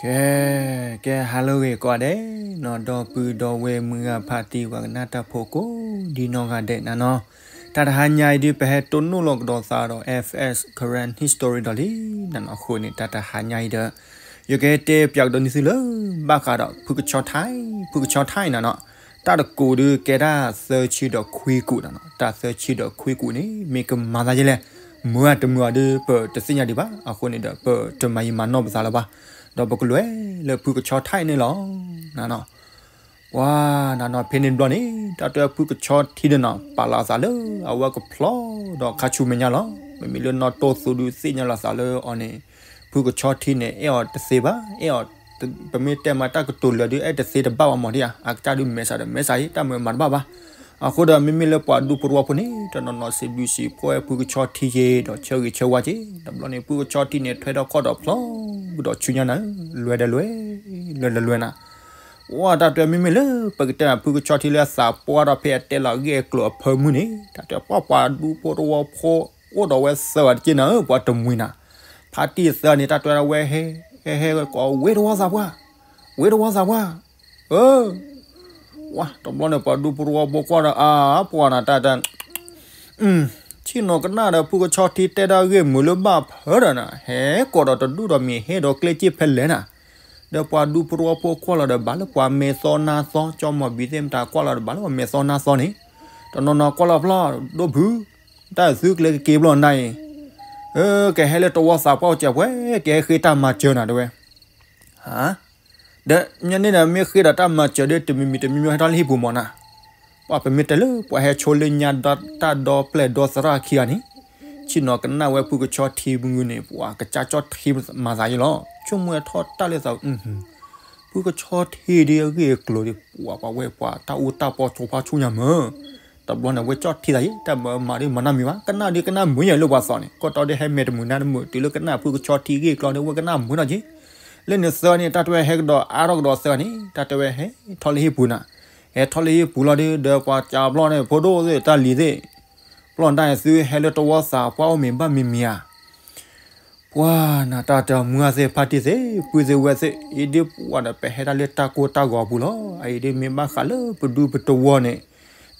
ကဲ, ကဲ ဟါလၢအဂ့ၤကိးဂၤဒဲးနီၤ, ဒီပုၢ်ဒီဝဲၢ်မုၢ်ဂၤဖါတံၢ် ပှၤကနၣ်တၢ်ဖိကိးဒံနီၢ်ဂၤဒဲးနၤနီၤ, တၢ်တဟါညါအံၤဒုးပဟဲတိၢ်နီၣ်လီၤကဒီးသးဒီး F S Karen History ဒီးလံနၤနီၤ, အဃိန့ၣ် တၢ်တဟါညါအံၤဒီး ယကတဲပၠးကဒီးန့ၢ်သုလၢ ဘၣ်ဃးဒီးဖုကဆီထၢၣ်, ဖုကဆီထၢၣ်နၤနီၤ, တၢ်တကူးဒုးကဲတၢ်သၢဆံဒီးခွံကူးနၤနီၤ, တၢ်သၢဆံဒီးခွံကူးန့ၣ် မ့ၢ်ကမၤသးယဲလဲၣ်, မုာ်ဧါတမုာ်ဧါဒုး ပတသ့ၣ်ညါဒံးဘၣ်, အဃိန့ၣ်ဒီး ပတမၤယံာ်မၤနီၢ်ပသးလၢၤဘၣ်, ဒီးပကလဲၤလၢဖုကဆီထၢၣ်န့ၣ်လီၤနၤနီၤ. ပှၤနၤနီၤ ဖဲန့ၣ်တဘျီန့ၣ် တၢ်တဲဖုကဆီထံဒီးနီၤ ပာ်လီၤအသးလၢအဝဲကဖျီဒီးခါဆူမဲာ်ညါလီၤ. မ့မ့ၢ်လၢနီၢ်တိၢ်သူဒုးသ့ၣ်ညါလီၤသးလၢအီၤန့ၣ် ဖုကဆီထံန့ၣ် အဲၣ်အီၤတသ့ဘၣ်, အဲၣ်အီၤ, ပမ့ၢ်တဲမးတၢ်ကတိၤလၢာ်ဒုး အဲၣ်တသ့တဘၣ်ဘၣ်မးဒံဧါ, အကစၢ်ဒုးမဲာ်ဆှးဒီးမဲာ်ဆှးအံၤ တၢ်မုာ်မၤတဘၣ်ဘၣ်. အဃိဒီးမ့မ့ၢ်လၢပှၤဒူဖိတဝီဖိန့ၣ် တနီၤနီၤစံးဘျုးစံးဖှိၣ်ဝဲဖုကဆီထံက့ၤဒီးဆၢဂ့ၤဆၢဝါက့ၤ, တဘျီန့ၣ် ဖုကဆီထံန့ၣ် ထွဲထီၣ်ခီၣ်ဒီးဖျီကဒီးဆူညါနၤ, လွဲဒီးလွဲ, လွဲဒီးလွဲနၤ. ဝဲတၢ်တဲမ့မ့ၢ်လၢ ပကတဲနၤ ဖုကဆီထံလၢအသးပှၢ်ထီၣ်ဖဲအတဲလီၤအဂ့ၢ်အကျိၤအဖၢမုၢ်န့ၣ် တၢ်တဲပှၤပှၤဒူဖိတဝီဖိ အိၣ်ဒီးဝဲသၢဂၤတက့ၢ်နၤဧၢ, ပှၤတမှံၤနၤ, ဖါတံၢ်သၢဂၤန့ၣ် တၢ်တဲဝဲဟဲ, ဟဲဟဲကိး ဝ့ၢ်တဝီသးပှၢ်, ဝ့ၢ်တဝီသးပှၢ်, ဧၢ ဝဲတဘျီန့ၣ် ပှၤဒူဖိတဝီဖိကွၢ်ဒီး အါ ပှၤနၤတၢ်တဲ ဆ့ၣ်နီၤကနၣ်ဒီး ဖုကဆီထံတဲတၢ်ဂ့ၢ်မုာ်လၢဘၣ်ဖၢဒီးနၤ, ဟဲကိးဒီးတဒူၣ်ဒီးမ့ၢ်ဟဲဒီးကျဲက့ၢ်ဖဲလဲၣ်နၤ. ဒီးပှၤဒူဖိတဝီဖိကွၢ်လီၤဒီး ဘၣ်လၢပှၤမဲာ်သီနါသီ, ကၠီမီၢ်ဘံသ့ၣ်မတၤကွၢ်လီၤဒီး ဘၣ်လၢပှၤမဲာ်သီနါသီန့ၣ်, တနီၤနီၤကွၢ်လီၤဖျီ, ဒိၣ်ဖု, တၢ်သုကျဲကက့ၤဘျီနၤအံၤ, ကဟဲလၢတဝီသးပှၢ်အိၣ်စဲးပှဲၤ ကဟဲဃ့တၢ်မၤစၢၤနၤတဲဝဲ ဒီးမ့ၢ်န့ၣ်ဒီး မ့ၢ်ဃ့ဒီးတၢ်မၤစၢၤဒီး တမံၤမံၤတမံၤမံၤဟဲထီၣ်လၢဟံၣ်ပူၤမၢ်နၤ. ပှၤပမ့ၢ်တဲလၢ ပှၤဟဲဆိလၢညါတၢ်ဒီပျဲၢ်ဒီသရၣ်ခံဂၤန့ၣ်, ဆ့ၣ်နီၤကနၣ်ဝဲဖုကဆီထံမုၢ်န့ၣ် ပှၤကစၢ်ကၠီၣ်ထံမၤသးယံလီၤ. ဆိကမိၣ်ထီၣ်တၢ်လၢသး ဖုကဆီထံဒ်အဂ့ၢ်အကျိၤဒီး ပှၤပှၤဝဲပှၤတၢ်အူတၢ်ပီကၠိဖးဆူညါမၢ်. တဘျီန့ၣ် ဝဲကၠီၣ်ထံသးယံ တၢ်မၤမၤဒ်မၤနီတမံၤဘၣ်, ကနၣ်ဒ်ကနၣ်မုာ်ညါလၢပှၤသီန့ၣ် ကီၢ်တီဒ်ဟဲမဲာ်တမုာ်နါတမုာ် တုၤလၢကနၣ်ဖုကဆီထံဂ့ၢ်ကျိၤဒီး ဝဲကနၣ်မုာ်နီၢ်က့ လၢန့ၣ်သၢဂၤန့ၣ် တၢ်တဲဝဲဟဲကဒီးအါထီၣ်ကဒီးသၢဂၤန့ၣ် တၢ်တဲဝဲဟဲထီၣ်လၢဟံၣ်ပူၤနၤ. ဟဲထီၣ်လၢဟံၣ်ပူၤလီၤဒီး ဒီးပှၤကးဘျီန့ၣ် ဖိဒိၣ်သ့ၣ်တၢ်လံၤသ့ၣ်, ပျီၢ်နတၢ်အံၤသုဟဲလၢတဝီသးပှၢ်အိၣ်မ့ၢ်ဘၣ်မံၤမံၤဧါ. ပှၤနၤတၢ်တဲအီၤ မုၢ်ဂၢ်သ့ၣ်ဖါတံၢ်သ့ၣ် ပုၢ်သ့ၣ်ဝဲၢ်သ့ၣ် အံၤဒ်ပှၤဒီး ပဟဲတၢ်လၢတၢ်ကိၢ်တၢ်ဂီၤအပူၤလီၤ. အအံၤဒ်မ့ၢ်ဘၣ်ဃးလၢပဒူပတဝီန့ၣ်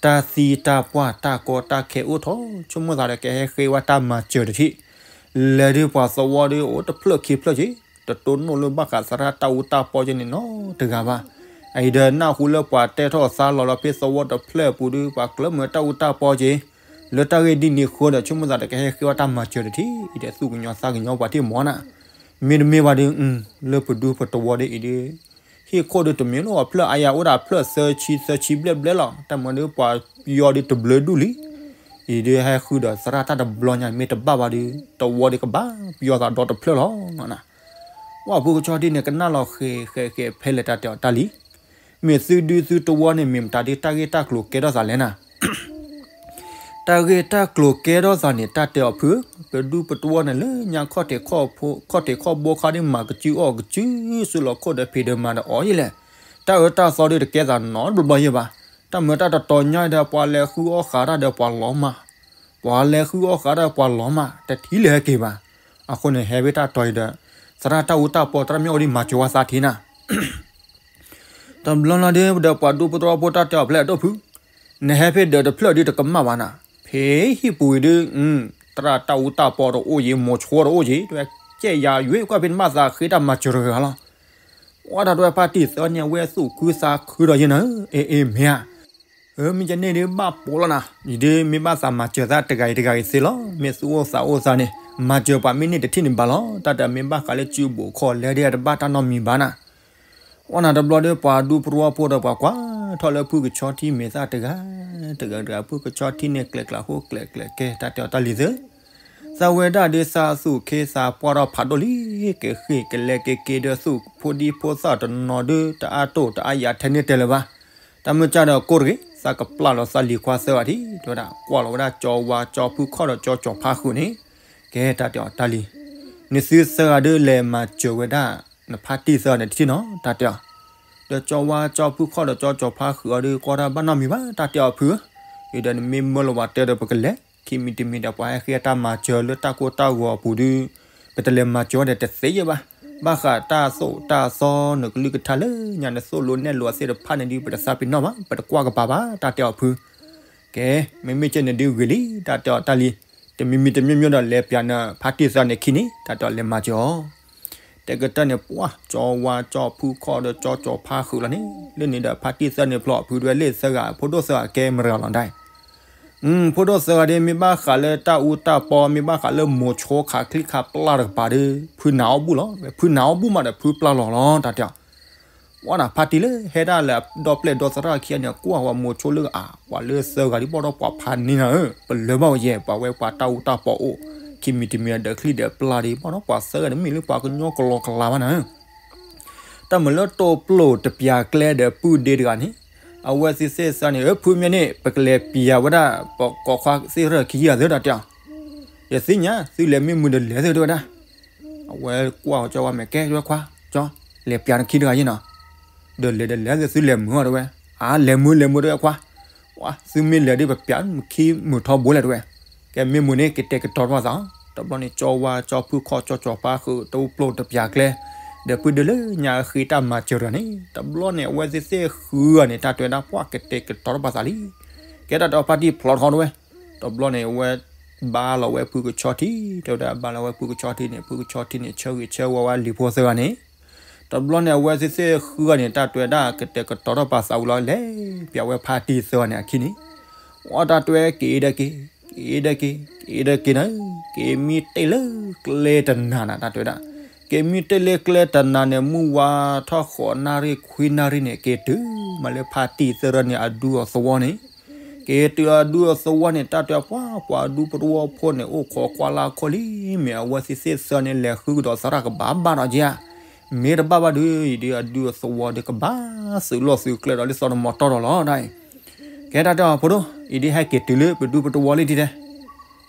တၢ်သံတၢ်ပှၢ်တၢ်ကီတၢ်ခဲအိၣ်ထီၣ် ဆိကမိၣ်သးဒီးကဟဲဃ့ဝဲတၢ်မၤစၢၤတထံၣ် လဲၤဒ်ပှၤသဝီဒ်အိၣ်တဖျၢၣ်ခံဖျၢၣ်က့ၤ တတိၢ်နီၣ်လၢဘၣ်ဃးသရၣ်တၢ်အူတၢ်ပီက့ၤန့ၣ်နီတဂၤဘၣ်. အအံၤဒီးနၢ်ဟူလၢပှၤတဲထီၣ်သါလီၤလီၤဖဲသဝီတဖျၢၣ်အပူၤဒီး ပှၤကျၢၢ်မုာ်တၢ်အူတၢ်ပီက့ၤ လၢတၢ်ဂ့ၢ်ဒ်န့ၣ်အဃိဒီး ဆိကမိၣ်သးဒီးကဟဲဃ့ဝဲတၢ်မၤစၢၤတထံၣ် အံၤဒီးသူၣ်ကညီၤသးကညီၤပှၤထံၣ်မၢ်နၤ. မ့တမ့ၢ်ဘၣ်ဒီး လၢပဒူပတဝီဒ်အံၤဒီး ဟံၣ်ခိၣ်ဒီးတမ့ၢ်လၢအဖျၢၣ်အါယၤ အိၣ်ဒၣ်ဖျၢၣ်သၢဆံသၢဆံဘျဲၣ်ဘျဲၣ်လီၤ. တၢ်မၤဒီးပှၤပယီၤဒီးတဘျုးဒူၣ်လံ. အံၤဒီးဟဲဃုဒီးသရၣ်တၢ်တဘျီညါ မ့ၢ်တဘၣ်ဘၣ်ဒီး တဝီဒီးကဘၣ်ပယီၤသးဒီတဖျၢၣ်လီၤ. ပှၤဖုကဆီထံန့ၣ် ကနၣ်လီၤဃဲၤဃဲၤဃဲၤဖဲလဲၣ်တၢ်တဲအီၤတၢ်လံ. မ့ၢ်သုဒုသုတဝီန့ၣ် မ့ၢ်မတၤဒ်တၢ်ဂ့ၢ်တၢ်ကျိၤကဲထီၣ်သးလဲၣ်နၤ. တၢ်ဂ့ၢ်တၢ်ကျိၤကဲထီၣ်သးန့ၣ် တၢ်တဲအီၤဖု, ပဒူပတဝီန့ၣ်လၢညါခီၣ်ထံးခီၣ်ဖိ ခီၣ်ထံးခီၣ်ဘိခါဒ်မၤကစုအီၣ်ကစု ဆူလီၤခိၣ်ဒီးဖံးဒီးမၤဒီးအီၤယဲလဲၣ်. တၢ်အၢတၢ်သီဒ်တကဲသးနီတဘျီဘျီယဲဘၣ်. တၢ်မၤတၢ်တတီၤညါဒီး ပှၤလဲၤဃုအီၣ်ဃာ်တၢ်ဒီးပှၤလီၤမၢ်, ပှၤလဲၤဃုအီၣ်ဃာ်တၢ်ပှၤလီၤမၢ် တထံၣ်လၢၤဟဲက့ၤဘၣ်. အဃိန့ၣ် ဟဲဝဲတၢ်တီၤအံၤဒီး သရၣ်တၢ်အူတၢ်ပီ သရၣ်မ့ၢ်အိၣ်ဒ်မၤစၢၤဝဲသးထံနၤ တဘျီလီၤဒီး ပဒီးပှၤဒူဖိတဝီဖိတၢ်တဲအီၤဖဲလဲၣ် ဒိၣ်ဖု, နဟဲဖဲဒၢးတဖျၢၣ်ဒ်တကမၣ်ဘၣ်နၤ, ဖဲဟံၣ်ပူၤအံၤဒ် သရၣ်တၢ်အူတၢ်ပီတအိၣ်ယံၤ မိၤဆိတအိၣ်ယံၤ တဲဝဲ ကဲယၤယွဲၢ်ကွၢ်ဖဲနဘၣ်သး ဃ့တၢ်မၤစၢၤတဂၤလီၤ. ဝဲဒၣ်တဲဝဲဖါတံၢ်သၢန့ၣ် အဝဲသူၣ်ခုသးခုဒီးယဲနၤဧၢ, အ့ အ့ မ့ၢ်ဧါ မ့ၢ်ကန့ၣ်ဒ်ဘၣ်ပိာ်လီၤနၤ, ယဒ်မ့ၢ်ဘၣ်သးမၤစၢၤသးတဂၤအံၤတဂၤအံၤသ့လီၤ. မ့ၢ်သူၣ်အိၣ်သးအိၣ်သးန့ၣ် မၤစၢၤပှၤမ့ၢ်န့ၢ်တထံၣ်န့ၣ်ဘၣ်လီၤ. တၢ်တမ့ၢ်ဘၣ်ဃးလၢစုဘူးခီၣ်လဲဒ်အတဘၣ်တၢ်နီတမံၤဘၣ်နၤ. ဝဲနၤတဘျီဒီး ပှၤဒူဖိတဝီဖိဒီးပှၤကွၢ်ထီၣ်လၢ ဖုကဆီထံမဲာ်သၣ်တဂၤတဂၤတဂၤ, ဖုကဆီထံန့ၣ် ကျဲးကျးဟိၣ်ကျဲးကျဲးကဲ တၢ်တဲအီၤတၢ်လံၤသၢ သးဝဲဒၣ်ဒီးသးသူၣ်ခ့သးပှၢ်ထီၣ်ဖးဒိၣ်လံ, ကဃ့ၢ်ကလဲက့ၤက့ၤဒီးသူၣ်ဖိဒံဖိသၣ်တနီၤဒီး တအါတိၢ်တအါယၤထဲန့ၣ်တဲလၢၤဘၣ်. တၢ်မ့ၢ်ကၢ်ဒီးကိၢ်တဂ့ၤ, သးကပျၢ်လီၤသးလံၤခွါသၢဂၤထံၣ် တဲဝဲဒၣ် ကွၢ်လီၤဝဲဒၣ်ကၠီဝါကၠီဖုခီၣ်ဒီးကၠီကၠီဖါဃုာ်န့ၣ်, ကဲတၢ်တဲအီၤတၢ်လံၤ, နသုသၢဂၤဒီးလဲၤမၤစၢၤဝဲဒၣ် နဖါတံၢ်သၢဂၤန့ၣ်တထံၣ်နီၤ တၢ်တဲအီၤ, ဒီးကၠီဝါကၠီဖုခီၣ်ဒီးကၠီကၠီဖါဃုာ်အီၤဒီး ကွၢ်တၢ်ဘၣ်နီတမံၤဘၣ် တၢ်တဲအီၤဖုဧၢ, အံၤဒီးနမ့ၢ်မၢလီၤဝဲတဲဒီးပကလဲၤ, ခံမံၤတမံၤဒီးပှၤဟဲဃ့တၢ်မၤစၢၤလၢတၢ်ကိၢ်တၢ်ဂီၤအပူၤဒီး ပတလဲၤမၤစၢၤဝဲဒီးတသ့ယဲဘၣ်. ဘၣ်ဃးတၢ်သိၣ်တၢ်သီနကလုၢ်ကထါလၢညါ နသိၣ်လိနဲၣ်လိအသ့ၣ်တဖၣ်န့ၣ်ဒုး ပတသးပ့ၤနီၣ်ဘၣ်, ပတကွၢ်ကပၤဘၣ် တၢ်တဲအီၤဖု. ကဲ, မ့မ့ၢ်ကဲန့ၣ်ဒုးဂ့ၤလံ တၢ်တဲအီၤတၢ်လံ. တမံၤမံၤတမံၤမံၤဒီး လဲၤပျးနဖါတံၢ်သၢန့ၣ်ခံန့ၣ် တၢ်တဲအီၤလဲၤမၤစၢၤအီၤ. တဲကတၢၢ်န့ၣ် ပှၢ်ကၠီဝါကၠီဖုခီၣ်ဒီးကၠီကၠီဖါဃုာ်လီၤန့ၣ် လၢန့ၣ်ဒီး ဖါတံၢ်သၢန့ၣ်ဖျိးဖုဒွဲၣ်လ့ၣ်သၢဂၤ ဖိဒိၣ်သၢဂၤကဲမရၤလီၤဒၣ်. ဖိဒိၣ်သၢဂၤဒ် မ့ၢ်ဘၣ်ဃးလၢတၢ်အူတၢ်ပီ မ့ၢ်ဘၣ်ဃးလၢမိၤဆိခးချံခးပျၢ်တကပၤဒီး ဖုနာ်အီၣ်ဘူၣ်လီၤ. ဖုနာ်အီၣ်ဘူၣ်မးဒီး ဖုပျၢ်လီၤလီၤ တၢ်တဲအီၤ. ဝဲဒၣ်ဖါတံၢ်လၢဟဲဒၣ်လၢဒီပျဲၢ်ဒီသရၣ်ခံဂၤန့ၣ် ကွၢ်ဝဲမိၤဆိလၢအါ ပှၤလၢသၢဂၤဒ်ဘၣ်ဒီးပှၤဖးန့ၢ်နၤဧၢ, ပလၢၤဘၣ်ဝဲယဲၢ် ပှၤဝဲပှၤတၢ်အူတၢ်ပီအိၣ် ခံမံၤတမံၤဒီးချံဒီးပျၢ်ဒ်ဘၣ်ဒီး ပှၤသၢဂၤန့ၣ်မ့ၢ်လၢပှၤကညီကလီကလီဘၣ်နၤဧၢ. တၢ်မၤလၢတိၢ်ပျိၢ်တပျးကျဲဒီးပုၢ်ဒ့တဂၤန့ၣ် အဝဲသ့ၣ်သ့ၣ်သၢန့ၣ် အၢ ဖုမ့ၢ်န့ၣ် ပကလဲၤပျးဝဲဒၣ် ပကိးခွါသ့ၣ်ရၢၢ်ခံယၤသၢ တၢ်တဲအီၤ. ယသ့ၣ်ညါ သုလဲၤမ့ၢ်မုာ်ဒီးလဲၤသၢ တဲဝဲဒၣ်. အဝဲကွၢ်ကၠီဝါမဲာ်ကဲ တဲဝဲခွါ ကၠီ လဲၤပျးနခံတဂၤယဲၢ်နီၤ. ဒီးလဲၤဒီးလဲၤသၢ သုလဲၤမုာ်အီၤ တဲဝဲ. အါ လဲၤမုာ် လဲၤမုာ် တဲဝဲခွါ. ဝဲ သုမ့ၢ်လဲၤဒ်ပပျးမုာ်ခံမုာ်ထီဘိလဲၣ် တဲဝဲ. ကဲမ့ၢ်မုာ်န့ၣ် ကတဲာ်ကတီၤတဘၣ်သးအီၤ. တဘျီန့ၣ် ကၠီဝါကၠီဖုခီၣ်ကၠီကၠီဖါဃုာ် တိၢ်ပျိၢ်တပျးကျဲ ဒီးပုၢ်ဒ့လၢညါဃ့တၢ်မၤစၢၤတဂၤန့ၣ် တဘျီန့ၣ် အဝဲသ့ၣ်သ့ၣ်ဃုဂၤန့ၣ် တၢ်တဲဝဲဒၣ် ပှၢ်ကတဲာ်ကတီၤတဘၣ်သးလံ. ကဲတၢ်တဲအီၤဖါတံၢ်ဖျိးထီၣ်တဲဝဲ. တဘျီန့ၣ် အဝဲဘါလီၤဝဲဖုကဆီထံ တဲဝဲဒၣ် ဘါလီၤဝဲဖုကဆီထံန့ၣ် ဖုကဆီထံန့ၣ်ဆၢဂ့ၤဆၢဝါဝဲလံၤဖိသၢဂၤန့ၣ်. တဘျီန့ၣ် အဝဲသ့ၣ်သ့ၣ်ဃုဂၤန့ၣ် တၢ်တဲဝဲဒၣ် ကတဲာ်ကတီၤထီၣ်ပာ်သးဝံၤလီၤ လဲၤပျးဝဲဖါတံၢ်သၢဂၤန့ၣ်အခံန့ၣ်. ဝဲတၢ်တဲဝဲက့ၤဒဲက့ၤ က့ၤဒဲက့ၤ က့ၤဒဲက့ၤနၤ, က့ၤမံတ့ၢ်လၢကျဲတနၤနၤ တၢ်တဲဝဲဒၣ်. က့ၤမံတ့ၢ်လၢကျဲတနၤန့ၣ် မုၢ်ဝါထီၣ်ဃိးနၣ်ရံၣ်ခွံနၣ်ရံၣ်န့ၣ် က့ၤတုၤမးလၢဖါတံၢ်သၢဂၤန့ၣ် အဒူအသဝီန့ၣ် က့ၤတုၤအဒူအသဝီန့ၣ် တၢ်တဲပှၢ်ပှၤဒူပတဝီဖိန့ၣ် အိၣ်ခိးကွၢ်လၢ်ခီလံ, မ့ၢ်အဝဲသ့ၣ်သ့ၣ်သၢန့ၣ် လဲၤဃုကဒီးသရၣ်ကဘၣ်ဘၣ်ဒီးက့ဧါ. မ့ၢ်တဘၣ်ဘၣ်ဒီး အံၤဒ်အဒူအသဝီဒီးကဘၣ်သုးလီၢ်သုးကျဲဒီးလၢသီတမီၤတီၢ်ဒီးလီၤဒၣ်အံၤ. ကဲတၢ်တဲအီၤဖိဒိၣ် အံၤဒ်ဟဲက့ၤတုၤလၢပဒူပတဝီလံတံၢ်တဲ.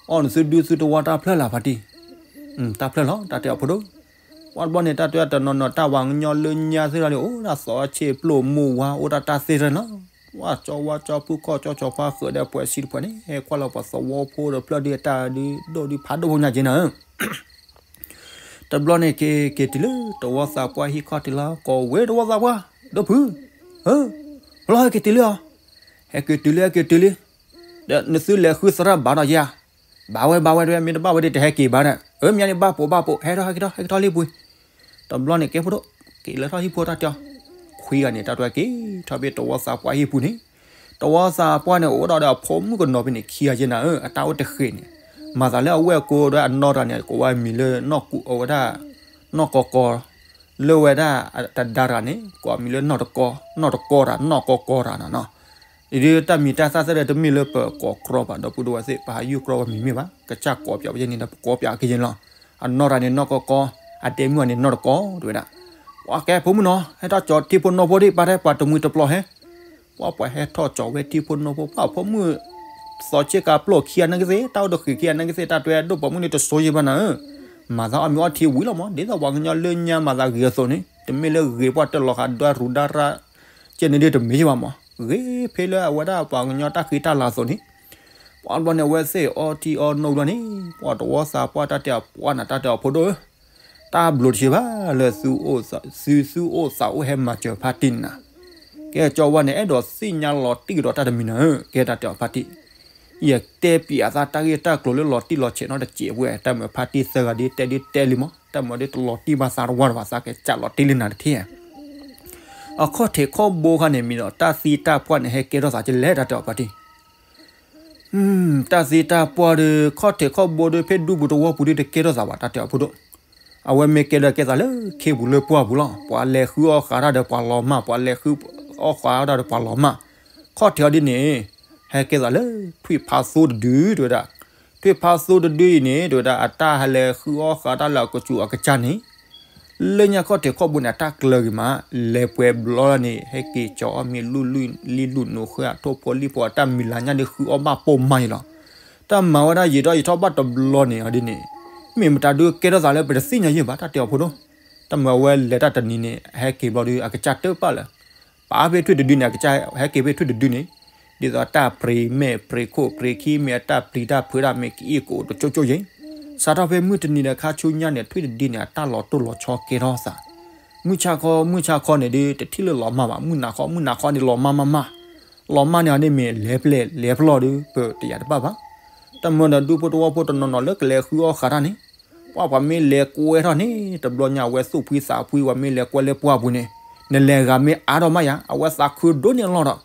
အီၣ်နသုဒူသုတဝီတၢ်ဖျၢၣ်လၢ်ဖါတံၢ်. တၢ်ဖျၢၣ်လီၤ တၢ်တဲအီၤဖိဒိၣ်. ပှၢ်တဘျီန့ၣ် တၢ်တဲတနီၤနီၤ တၢ်ပှၤကညီလၢညါသ့ၣ်တဖၣ်န့ၣ် အိၣ်ဒၣ်သီဆ့ၣ်ပျိၢ်မိၢ်ဝါ အိၣ်ဒၣ်တၢ်သ့ၣ်တဖၣ်န့ၣ်လီၤ. ဝဲကၠီဝါကၠီဖုခီၣ်ကၠီကၠီဖါဃုာ်ဒီးပှဲၤစံတဖုန့ၣ် ဟဲကွၢ်လီၤပှၤသဝီဖိဒီးဖျၢၣ်ဒုးတၢ်ဒုးဒိၣ်ဒုးဖးဒိၣ်ဖိညါက့နၤဧၢ. တဘျီန့ၣ် က့ၤက့ၤတုၤလၢတဝီသးပှၢ်ဟံၣ်ခီၣ်ထံးလီၤ. ကိးဝဲတဝီသးပှၢ် ဒီပုၢ်, ဟၢ, ဖျီဟဲက့ၤတုၤလံဧါ. ဟဲက့ၤတုၤလၢ ဟဲက့ၤတုၤလံ. ဒီးနသုလဲၤဃုသရၣ်ဘၣ်ဒီးယၤ, ဘၣ်ဝဲဘၣ်ဝဲ တဲဝဲ မ့ၢ်တဘၣ်ဝဲဒီးတဟဲက့ၤဘၣ်ဒီး အၢ မ့ၢ်န့ၣ်ဘၣ်ပိာ်ဘၣ်ပိာ် ဟဲထီၣ်ဟဲက့ၤထီၣ်ဟဲက့ၤထီၣ်လံပူၤ. တဘျီန့ၣ် ကဲဖိဒိၣ် က့ၤလၢထီၣ်ဟံၣ်ဖိတၢ်တဲအီၤ. ခွံဂၤန့ၣ် တၢ်တဲက့ၤထီၣ်ဖဲတဝီသးပှၢ်ဟံၣ်ပူၤန့ၣ်, တဝီသးပှၢ်န့ၣ် အိၣ်ဒၣ်ဒီးအဖိမုၣ်ကနီၤဖဲန့ၣ် ခံဂၤယဲနၤဧၢ, အတၢ်အိၣ်တဃ့ၢ်န့ၣ်, မၤသးလၢအဝဲၢ်ကိဒီးအနီၢ်တဂၤန့ၣ် ကိးဝဲမံၤလၢနီၢ်ကူအဝဲဒၣ် နီၢ်ကီကီ လၢဝဲဒၣ်တဒါတဂၤန့ၣ် ကိးမံၤလၢနီၢ်တကီ, နီၢ်တကီတၢ် နီၢ်ကီကီတၢ်နီၤနီၤ. အံၤဒ်တၢ်မံၤတၢ်သၣ်သ့ၣ်ဒီးတမ့ၢ်လၢပကိးကြီဘၣ် ဒီပုၢ်ဒီဝဲၢ်သ့ၣ် ပဟးယူၢ်ကြီဝဲမံၤမ့ၢ်ဘၣ် ကစၢ်ကိးပၠးဝဲယဲန့ၣ်ဒီး ပကိးပၠးက့ၤယဲန့ၣ်လီၤ. အနီၢ်တဂၤန့ၣ် နီၢ်ကီကီ, အဒဲမုၣ်တဂၤန့ၣ် နီၢ်တကီ တဲဝဲဒၣ်. ပှၤကဲဖိမုၣ်နီၤ ဟဲထီၣ်ကၠီၤထံဖိနီၢ်ဖိဒံး ပၢ်တဲပှၤတမှံၤတပျီၤဟဲ ပှၤပှၤဟဲထီၣ်ကၠီၤဝဲထံဖိနီၢ်ဖိ ပှၤဖိမုၣ် သီဆ့ကၤပျိၢ်ခံဂၤနာ်က့သ့ၣ် တၢ်အိၣ်တဃ့ၢ်ခံဂၤနာ်က့သ့ၣ် တၢ်တဲဒိၣ်ပိာ်မုၣ်န့ၣ်တစိၤယံၤဘၣ်နၤဧၢ. မၤသးအီၣ်မ့ၤအီထံဝံၤလီၤမး ဒ်သိးပှၤကညီလၢညါမၤသးဂ့ၤအသိးန့ၣ် တမ့ၢ်လၢဂ့ၤပှၤတလီၤဃာ်ဒွးရူဒၢရၢ ကဲန့ၣ်ဒ်တမ့ၢ်ယံၤဘၣ်မး ဂ့ၤဖဲလၢအဝဲဒၣ်ပှၤကညီတၢ်ဃံတၢ်လၤအသိးန့ၣ် ပှၤဘျီန့ၣ် အဝဲသ့ၣ်အီထံအီနိဘျီန့ၣ် ပှၤတဝီသးပှၢ်တၢ်တဲအီၤ ပှၤနၤတၢ်တဲအီၤဖိဒိၣ်ဧၢ တၢ်ဘျုးတဆံးဘၣ်လၢ သုသူၣ်အိၣ်သးအိၣ်ဟဲမၤစၢၤဖါတံၢ်န့ၣ်နၤ. ကဲကၠီဝါန့ၣ် အဲၣ်ဒိးသ့ၣ်ညါလီၤတံၢ်ကဒီးတၢ်တမံၤနၤဧၢ ကဲတၢ်တဲအီၤဖါတံၢ် ယတဲပျးသးတၢ်ဂ့ၢ်တၢ်ကျိၤလၢလီၤတံၢ်လီၤဆဲးနီတစဲးဝဲ တၢ်မၤဖါတံၢ်သၢဂၤဒ်တဲဒ်တဲလံမး တၢ်မၤဒ်တလီၤတံၢ်ဘၣ်သးတဝါတဘၣ်သးကဲစးလီၤတံၢ်လံနၤတထံၣ်ဧါ. အခီၣ်ထံးခီၣ်ဘိခါန့ၣ်မံၤဒီး တၢ်သံတၢ်ပှၢ်န့ၣ် ဟဲကဲထီၣ်သးကလဲၣ် တၢ်တဲအီၤဖါတံၢ် တၢ်သံတၢ်ပှၢ်ဒီး ခီၣ်ထံးခီၣ်ဘိဒီး ဖဲဒူပူၤတဝီပူၤဒီး တကဲထီၣ်သးဘၣ် တၢ်တဲအီၤဖိဒိၣ်. အဝဲမ့ၢ်ကဲဒီးကဲသးလၢခ့ပူၤလၢပှၢ်ပူၤလီၤ. ပှၤလဲၤဃုအီၣ်ဃာ်တၢ်ဒီးပှၤလီၤမၢ်, ပှၤလဲၤဃုအီၣ်ဃာ်တၢ်ဒီးပှၤလီၤမၢ်. ခီၣ်ထံးအီၤဒ်န့ၣ် ဟဲကဲသးလၢ ထွံၣ်ဖးသိတဒု တဲဝဲဒၣ်. ထွံၣ်ဖးသိတဒုအံၤန့ၣ် တဲဝဲဒၣ် အတၢ်ဟဲလဲၤဃုအီၣ်ဃာ်တၢ်လၢအကစူၤအကစၢ်န့ၣ် လၢညါခီၣ်ထံးခီၣ်ဘိန့ၣ် အတၢ်ကျၢၤဂ့ၤမး, လဲၤပှဲၤဘျီလၢန့ၣ် ဟဲက့ၤကၠီၤအီၣ်မ့ၤလူၢ်လူၢ်လံလူၢ်နိာ်ဃဲအထိၣ်ဖိလံၣ်ဖိ အတၢ်မံၤလၤညါဒီးဃုအီၣ်ဘၣ်ပိာ်မါအံၤလီၤ. တၢ်မၤဝဲဒၣ်ယံာ်ထီၣ်ယံာ်ထီၣ်ဘၣ်တဘျီန့ၣ် အီၤဒ်န့ၣ် မ့ၢ်မတၤဒုးကဲထီၣ်သးလၢပတသ့ၣ်ညါယဲၢ်ဘၣ် တၢ်တဲအီၤဖိဒိၣ်. တၢ်မၤဝဲလဲၤတၢ်တနံၤန့ၣ် ဟဲက့ၤဘျီဒီး အကစၢ်တၢၢ်ပာ်လၢ ပာ်ဖဲထွံၣ်တဒုန့ၣ် အကစၢ်ဟဲက့ၤဖဲထွံၣ်တဒုန့ၣ် ဒ်သိးအတၢ်ပြံၤမဲာ်ပြံၤခိၣ်ပြံၤခံ မ့ၢ်အတၢ်ပျံၤတၢ်ဖုးတၢ်မ့ၢ်ကအ့ၣ်ကအိၣ်တကၠိကၠိယဲၢ် စးထီၣ်ဖဲမုၢ်တနံၤဒီးခါဆူညါန့ၣ် ထွံၣ်တဒုန့ၣ် အတၢ်လီၤတိၢ်လီၤဆီကဲထီၣ်သး, မုၢ်ဆါခီ မုၢ်ဆါခီန့ၣ်ဒီး တထံၣ်လၢလီၤမၢ်ဘၣ်, မုၢ်နၤခီ မုၢ်နၤခီန့ၣ် လီၤမၢ်မၢ်မၢ်, လီၤမၢ်န့ၣ်န့ၣ်မ့ၢ်လဲၤပျဲၢ်လဲၤပျီၢ်ဒီး ပတယာ်တဘၣ်ဘၣ်. တမၢဒီးဒူဖိတဝီဖိတနီၤနီၤလၢကလဲၤဃုအီၣ်ဃးတၢ်န့ၣ် ပှၤပှၤမ့ၢ်လဲၤကွဲထီၣ်န့ၣ် တဘျီညါအဝဲသူၣ်ဖှံသးဖှံ ပှၤမ့ၢ်လဲၤကွဲလၢပှၢ်ပူၤန့ၣ် နလဲၤဂၤမ့ၢ်အါထီၣ်မးယၤ အဝဲသးခုဒိၣ်န့ၢ်လီၢ်ဒီး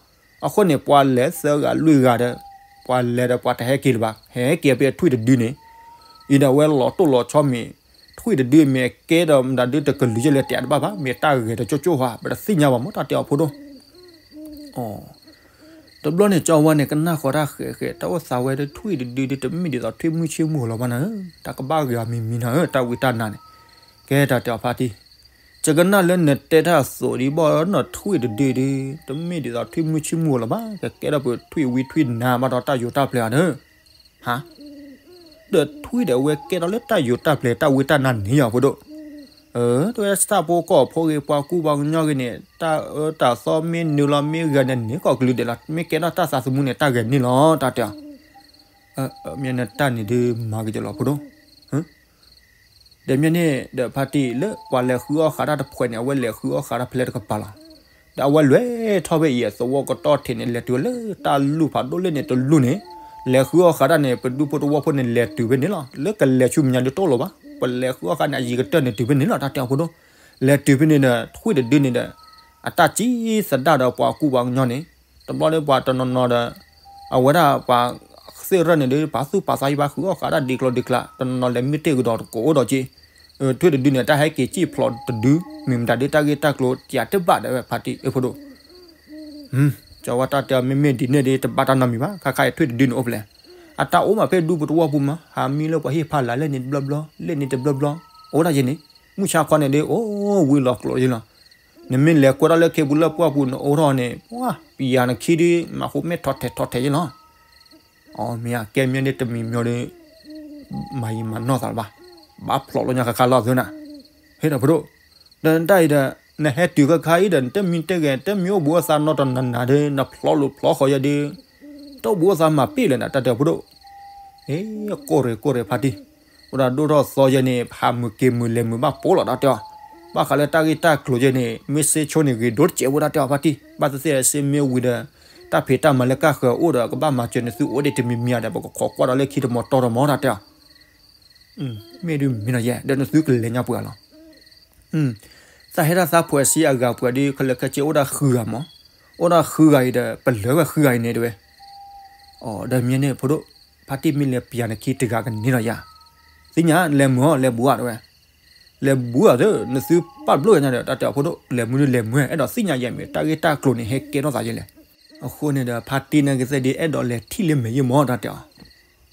အဃိန့ၣ် ပှၤလဲၤသၢဂၤလွံၢ်ဂၤဒီး ပှၤလဲၤဒီးပှၤတဟဲက့ၤလၢၤဘၣ်, ဟဲက့ၤဖဲထွံၣ်တဒုန့ၣ်, အံၤဒီးအဝဲလီၤတိၢ်လီၤဆီမ့ၢ် ထွံၣ်တဒုမ့ၢ်ကဲဒီးမတၤဒုတကလုာ်ယဲလဲၤတယာ်တဘၣ်ဘၣ်, မ့ၢ်တၢ်ဂဲၤတကၠိကၠိဧါ ပတသ့ၣ်ညါဘၣ်မ့ၢ်တၢ်တဲအီၤဖိဒိၣ် တဘျီန့ၣ် ကၠီဝါန့ၣ် ကနၣ်ဃီၤတၢ်ဃဲးဃဲး တၢ်အိၣ်သးဝဲဒၣ်ထွံၣ်တဒုဒု တမ့ၢ်ဒ်သိးထွံၣ်မုၢ်ဆ့ၣ်မုၢ်ဂီၤလီၤဘၣ်နၤဧၢ, တၢ်ကဘၣ်ဂ့ၤအီၤမံၤမံၤနၤဧၢ, တၢ်ဝံတၢ်နါန့ၣ်, ကဲတၢ်တဲအီၤဖါတံၢ်, ယကနၣ်လၢနတဲတၢ်အသိးဒ်ဘၣ်နီၤ ထွံၣ်တဒုဒု တမ့ၢ်ဒ်သိးထွံၣ်မုၢ်ဆ့ၣ်မုၢ်ဂီၤလီၤဘၣ်, ကကဲထီၣ်ပထွံၣ်ဝံထွံၣ်နါဘၣ်ဒီးတၢ်ယိၤတၢ်ပျဲၤဧါဒီး ဟါ ဒီးထွံၣ်ဒီးအဝဲကဲထီၣ်လၢတၢ်ယိၤတၢ်ပျဲၤတၢ်ဝံတၢ်နါန့ၣ်ယီၤဖိဒိၣ်, တဝဲစၢ်ဖိကီၢ်ဖိဂ့ၤ ပှၤကူပှၤကညီဂ့ၤန့ၣ် တၢ်အၢတၢ်သီမ့ၢ်နုာ်လီၤမ့ၢ်ဂၤန့ၣ် န့ၢ်ကီၢ်ကလုာ်ဒဲးလီၤ, မ့ၢ်ကဲထီၣ်တၢ်သးသမူန့ၣ် တၢ်ဂဲၤန့ၢ်လီၤ တၢ်တဲအီၤ, မ့ၢ်နတၢ်န့ၣ်ဒုးမၤက့ၤကလီၤဖိဒိၣ် ဒီးမ့ၢ်န့ၣ်ဒီးဖါတံၢ်လၢပှၤလဲၤဃုအီၣ်ဃးတၢ်တဖှဲးန့ၣ် အဝဲလဲၤဃုအီၣ်ဃးတၢ်ဖဲလဲၣ်တကပၤလီၤ. ဒီးအဝဲလဲၤထီၣ်ဖဲအံၤအသဝီကတီၢ်ထံးန့ၣ် လဲၤတုၤဝဲလၢတၢ်လူၢ်ဖးဒိၣ်လၢန့ၣ်တလူၢ်န့ၣ်, လဲၤဃုအီၣ်ဃးတၢ်န့ၣ် ပဒူဖိတဝီဖိန့ၣ် လဲၤတုၤဖဲန့ၣ်လီၤ. လၢကလဲၤဆူမဲာ်ညါဒုးတအိၣ်လၢၤဘၣ်, ပလဲၤဃုအီၣ်ဃးန့ၣ် အယံၤကတၢၢ်န့ၣ်တုၤဖဲန့ၣ်လီၤ တၢ်တဲအီၤဖိဒိၣ်. လဲၤတုၤဖဲန့ၣ်ဒီး ထွံၣ်တဒုန့ၣ်ဒီး အတၢ်စံးသဒၣ်ဒီးပှၤကူပှၤကညီန့ၣ်, တဘျီလၢပှၤတနီၤနီၤဒီး အဝဲဒၣ်ပှၤသ့ၣ်ရၢၢ်န့ၣ်ဒီး ပာ်သူၣ်ပာ်သးယဘၣ်ဃုအီၣ်ဃးတၢ်ဒ်ကျိၤဒ်ကျါ, တနီၤနီၤလဲၤမ့ၢ်တ့ၢ်ကဒီးတကိးအိၣ်ဒီးက့, ထွံၣ်တဒုန့ၣ် တၢ်ဟဲက့ၤစံၣ်ဖျိးတဒု, မ့ၢ်မတၤဒုးတၢ်ဂ့ၢ်တၢ်ကျိၤတယာ်တဘၣ်ဒီးဖါတံၢ်အဖိဒိၣ် ကၠီဝါတၢ်တဲအီၤ မ့မ့ၢ်ဒ်န့ၣ်ဒ်တဘၣ်တၢ်နီတမံၤဘၣ်, ခါခါအံၤထွံၣ်တဒုန့ၣ်အိၣ်ဖဲလဲၣ်, အတၢ်အိၣ်မးဖဲဒူပတဝီပူၤမး, ဟးမံလၢပှၤဟ့ၣ်ဖးလၢ်လၢန့ၣ်တဘျီဘျီ, လၢန့ၣ်တဘျီဘျီ, အိၣ်ဒၣ်ယဲန့ၣ်, မုၢ်ဆါခီန့ၣ်ဒ်အိၣ်ဝံၤလီၤကျိၤယဲလီၤ. နမ့ၢ်လဲၤကွဲထီၣ်လၢခ့ပူၤလၢပှၢ်ပူၤန့ၣ်အိၣ်ထီၣ်န့ၣ် ပှၤပယၤနခံဒုး မၤဃိမဲာ်ထီၣ်ထဲးထီၣ်ထဲးယဲလီၤ. အမ့ၢ်အကဲမ့ၢ်န့ၣ်တမံၤမ့ၢ်ဒီး မၤယံာ်မၤနီၢ်သးလၢၤဘၣ်, ဘၣ်ဖျိးလီၤညါခါခါလီၤသုနၤ, ဟ့ၣ်ဒီးဖိဒိၣ်, ဒီးနတၢ်အံၤဒီး နဟဲတုၤခါခါအံၤဒီး နတမံၤတဂဲၤ တမံၤအိၣ်ဘူးအိၣ်သးနီတနၤနၤဒီး နဖျိးလိာ်ဖျိးဃီၤယဲဒီး တအိၣ်ဘူးအိၣ်သးမၤပ့ၣ်လၢၤနတၢ်တဲဖိဒိၣ် အ့ ကိၢ်ရ့ၣ်ကိၢ်ရ့ၣ်ဖါတံၢ်, အိၣ်ဒၣ်ဒိၣ်ထီၣ်သီယဲန့ၣ် ဟးမုာ်က့ၤမုာ်လဲၤမုာ်ဘၣ်ပိာ်လီၤတၢ်တဲအီၤ, ဘၣ်ဃးလၢတၢ်ဂ့ၢ်တၢ်ကျိၤယဲန့ၣ် မ့ၢ်စ့ဆိန့ၣ်ဂ့ၤဒိၣ်တစဲးဝဲတၢ်တဲအီၤဖါတံၢ်, ဘၣ်သ့ၣ်သ့ၣ်စ့မ့ၢ်ဝံၤဒီး တၢ်ဖံးတၢ်မၤလၢကၢ်ဃၢၤအိၣ်ဒီး ကဘၣ်မၤစၢၤနသုအိၣ်ဒံးတမံၤမံၤဒီး ပကခိးကွၢ်ဒီးလၢခံတမီၤတီတမီၤတၢ်တဲအီၤ မ့ၢ်ဒုးမ့ၢ်နီၤယဲ ဒီးနသုကလဲၤညါပှဲၤလီၤ. သးဟဲဒၣ်သးဖှဲးဆံအဂၤပှဲၤဒုး ခဲလၢာ်ခဲဆ့အိၣ်ဒၣ်ဃုဂၤမး, အိၣ်ဒၣ်ဃုဂၤအံၤဒီး ပလၢၤဝဲဃုဂၤအံၤန့ၣ်တဲဝဲ, အိ ဒီးမ့ၢ်န့ၣ်ဖိဒိၣ်, ဖါတံၢ်မ့ၢ်လဲၤပယၤနခံတဂၤကန့ၢ်လီၤယၤ, သ့ၣ်ညါလဲၤမုာ်အီၤလဲၤဘူးဧါတဲဝဲ, လဲၤဘူးဧါသ့ၣ် နသုပာ်ဘျိၣ်ညါဒီး တၢ်တဲအီၤဖိဒိၣ် လဲၤမုာ်ဒုးလဲၤမုာ်ဝဲ အဲၣ်ဒိးသ့ၣ်ညါယဲမ့ၢ်တၢ်ဂ့ၢ်တၢ်ကျိၤန့ၣ် ဟဲကဲထီၣ်သးယဲလဲၣ်. အဃိန့ၣ်ဒီး ဖါတံၢ်န့ၣ်ကသ့ၣ်ဒုး အဲၣ်ဒိးလဲၤထံၣ်လၢမဲာ်ယဲမး တၢ်တဲအီၤ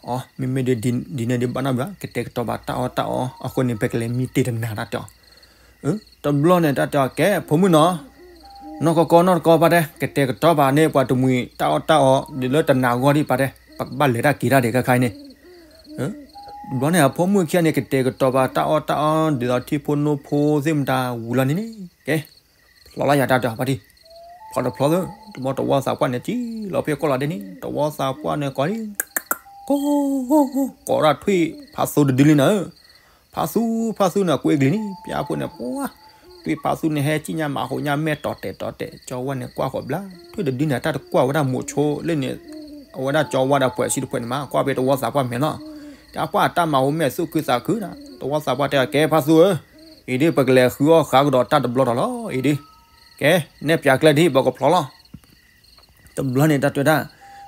အ မ့မ့ၢ်ဒ်န့ၣ်ဒ်ဘၣ်နီတမံၤဘၣ် ကတဲာ်ကတီၤဘၣ်တၢ်အီၣ်တၢ်အီ အဃိန့ၣ် ပကလဲၤမံတ့ၢ်တနၤ တၢ်တဲအီၤ. တဘျီန့ၣ် တၢ်တဲအီၤ ကဲ ဖိမုၣ်နီၤ, နီၢ်ကီၢ်ကီၢ်နီၢ်တကီၢ်ပၢ်တဲ ကတဲာ်ကတီၤဘၣ်န့ၢ်ပှၤတမှံၤတၢ်အီၣ်တၢ်အီ ဒ်လၢတနၤအဂီၢ်ဒံးပၢ်တဲ ပကဘၣ်လဲၤတၢ်က့ၤတၢ်ဒဲးခဲခါအံၤန့ၣ်. တဘျီန့ၣ် အဖိမုၣ်ခံဂၤန့ၣ် ကတဲာ်ကတီၤဘၣ်တၢ်အီၣ်တၢ်အီ ဒ်သိးထံဖိနိဖိသ့ၣ်မတၤဝံၤလီၤန့ၣ်န့ၣ် ကဲ ဖျိးလီၤယၤ တၢ်တဲအီၤ ဖါတံၢ်, ဖျိးတဖျိးသ့ၣ် တဘျီတဝီသးပှၢ်န့ၣ် ကံၣ်လီၤဖဲကီၢ်လီၤဒဲးန့ၣ် တဝီသးပှၢ်န့ၣ် ကိးလံ ကိး ကိးဒၣ်ထွံၣ်ဖးသူတဒုလံနၤဧၢ, ဖးသူ ဖးသူန့ၣ် ကွဲကလံၤန့ၣ် ပျၢ်ဖိန့ၣ် ပှၢ် ထွံၣ်ဖးသူန့ၣ် ဟဲကံၣ်ညါမၤဟူးညါမဲာ်တီၤတဲာ်တီၤတဲာ် ကၠီဝါန့ၣ် ကွၢ်ဃီၤဘျါ ထွံၣ်တဒုန့ၣ် တၢ်တကွၢ်ဝဲဒၣ်မိးဆိလၢန့ၣ် အဝဲဒၣ်ကၠီဝါဒီးပှဲၤဆံတဖှဲးန့ၣ်မး ကွၢ်ဖဲတဝီသးပှၢ်မဲာ်လီၤ. တၢ်ကွၢ်အတၢ်မၤဟူးမဲာ်သူၣ်ခုသးခုနၤ တဝီသးပှၢ်တဲအီၤ ကဲ ဖးသူဧၢ, အံၤဒ်ပကလဲၤဃုအီၣ်ဃးကဒီးတၢ်တဘျီဒီးလီၤ အံၤဒ် ကဲ နဲၣ်ပၠးကျဲဒ် ပကဖျိးလီၤ. တဘျီန့ၣ် တၢ်တဲဝဲဒၣ်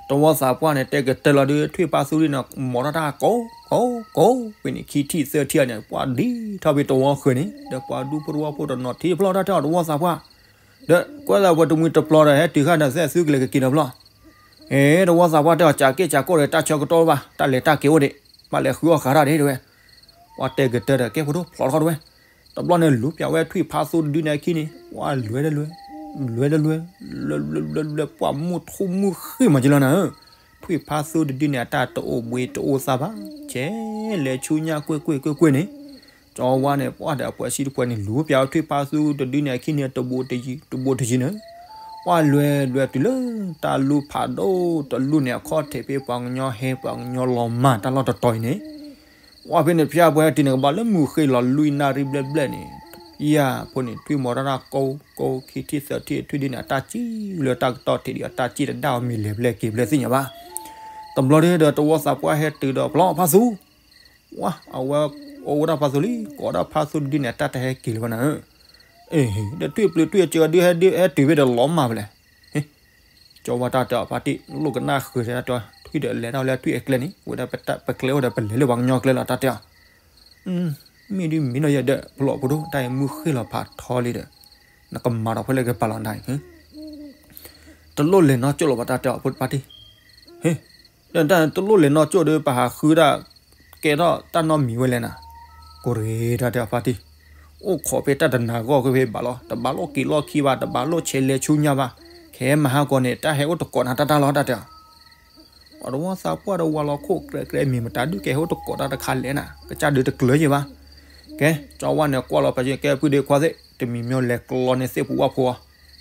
တဝီသးပှၢ်န့ၣ် တဲကတၢၢ်လီၤဒုး ထွံၣ်ဖးသူဒ်န့ၣ် မိးထီၣ်တၢ်ကိး ကိး ကိး ဖဲန့ၣ် ခံထံၣ်သၢထံၣ်အံၤန့ၣ် ပှၢ်ဒ်ထီၣ်ဖဲတဝီဃၢၤန့ၣ် ဒီးပှၤဒူဖိတဝီဖိတနီၤထံၣ်တဖျီၣ် တၢ်တဲအီၤ တဝီသးပှၢ် ဒီးကွဲးလၢပှၤတမှံၤတပျီဒီး ဟဲတုၤခါဒီး သဲၣ်သုကလဲၤကက့ၤဒီးဖျီၣ် အ့ တဝီသးပှၢ်တဲအီၤ ကးက့ၢ်ကးကီၢ်ဒီး တၢ်ဆၢကတီၢ်ဘၣ် တၢ်လဲၤတၢ်က့ၤအိၣ်ဒံး ဘၣ်လဲၤဃုအီၣ်ဃးတၢ်ဒံးတဲဝဲ ပှၤတဲကတၢၢ်ဒီး ကဲဖိဒိၣ် ဖျိးထီၣ်တဲဝဲ တဘျီန့ၣ် လူၤပၠးဝဲထွံၣ်ဖးသူတဒုန့ၣ်အခံန့ၣ် ပှၢ်လွဲဒီးလွဲ လွဲဒီးလွဲ လွဲ လွဲ လွဲ လွဲ ပှၢ်မုၢ်ထူမုၢ်ဃ့ၢ်မးကလီၤနၤဧၢ, ထွံၣ်ဖးသူတဒုန့ၣ် အတၢ်တအိၣ်ဘှံးတအိၣ်သၣ်ဘၣ် ကဲလဲၤဆူညါကွ့ၢ်ကွ့ၢ်ကွ့ၢ်ကွ့ၢ်န့ၣ် ကၠီဝါန့ၣ် ပှၢ်ဒီးအပှဲၤဆံတဖှဲးန့ၣ် လူၤပၠးဝဲထွံၣ်ဖးသူတဒုန့ၣ်အခံန့ၣ် တဘူးတယံၤ တဘူးတယံၤန့ၣ် ပှၢ်လွဲလွဲတုၤလၢ တၢ်လူၢ်ဖးဒိၣ်တလူၢ်န့ၣ် အခီၣ်ထံးဖဲပှၤကညီဟဲပှၤကညီလီၤမၢ်တၢ်လီၢ်တတီၤအံၤန့ၣ် ဝဲဖဲန့ၣ် ဖၠါဖိဟဲတုၤန့ၣ် ကဘၣ်လၢမုၢ်ဃ့ၢ်လီၤလွံၢ်နၣ်ရံၣ်ဘျဲၣ်ဘျဲၣ်န့ၣ်, ယၤဖိန့ၣ် ထွံၣ်မီၤတၢ်တၢ်ကိးကိး ခံထံၣ်သၢထံၣ် ထွံၣ်ဒ်န့ၣ် အတၢ်စံၣ်လၢတၢ်ကတီၢ်ထံးဒီး အတၢ်စံၣ်တဒၣ်အီၤမ့ၢ်လဲၤဘျဲၣ်က့ၤဘျဲၣ်သ့ၣ်ညါဘၣ်. တဘျီဒီး တဝီသးပှၢ်ဟဲတုၤဒီး ပျီဖါသူ, ဝါ အဝဲအိၣ်ဝဲဒၣ်ဖါသူလံ ကိးဒၣ်ဖါသူဒ်န့ၣ် အတၢ်တဟဲက့ၤလၢၤဘၣ်နၤဧၢ. အ့ ဒီးထွံၣ်ပျုၤထွံၣ်အစၢၤဒုးဟဲဒုးဟဲတုၤဖဲဒီးလီၤမၢ်ဖဲလဲၣ်. ကၠီဝါတၢ်တဲအီၤ ဖါတံၢ် လိၣ်ကနၣ်ဃုာ်တဲတၢ်တဲအီၤ ထွံၣ်ဒီးလဲၤတၢ်လၢထွံၣ်အကျဲန့ၣ် ဝဲဒၣ်ပကျဲအိၣ်ဒီး ပလဲၤလၢပှၤကညီကျဲလီၤ တၢ်တဲအီၤ. မ့ၢ်ဒ်မ့ၢ်နီၢ်ယဲဒီး ပျီဖိဒိၣ် တၢ်အံၤမုၢ်ဃ့ၢ်လီၤဖးထီလံဒီး နကမၤဒီးဖဲလဲၣ်ကပာ်လီၤနၤအံၤ တလိၣ်လဲၤနီၢ်ကၠိၣ်လၢၤဘၣ် တၢ်တဲအီၤ ဖါတံၢ်. ဟ့ ဒီးတၢ်တလိၣ်လဲၤနီၢ်ကၠိၣ်ဒီး ပဟးဃုဒၣ် ကဲထီၣ်တၢ်နီတမံၤဝဲလဲၣ်နၤ. ကရ့ တၢ်တဲအီၤ ဖါတံၢ်, အိၣ်ခိးဖဲတၢ်တနၤဂီၢ်ဖဲဖဲဘၣ်လီၤ. တဘၣ်လိၣ်က့ၤလီၢ်ခံဘၣ်, တဘၣ်လိၣ်ဆဲးလဲၤဆူညါဘၣ်. ခဲမဟါကီးန့ၣ် တၢ်ဟဲအိၣ်တကိးနၤတၢ်တၢ်လီၤ တၢ်တဲအီၤ. အတဝီသးပှၢ်ဒီးဝၤလီၤခိၣ် ကြဲးကြဲးမ့ၢ်မတၤဒုး ကဟဲအိၣ်တကိးတၢ်တခါလဲၣ်နၤ, ကစၢ်ဒုးတကျၢၤယဲၢ်ဘၣ်. ကဲ ကၠီဝါန့ၣ်ကွၢ်လီၤပှၤကဲ ပုၢ်ဒ့ခွါသ့ၣ် တမံၤမ့ၢ်လဲၤကျီန့ၢ်သ့ၣ်ဖိဝၣ်ဖိအီၤ,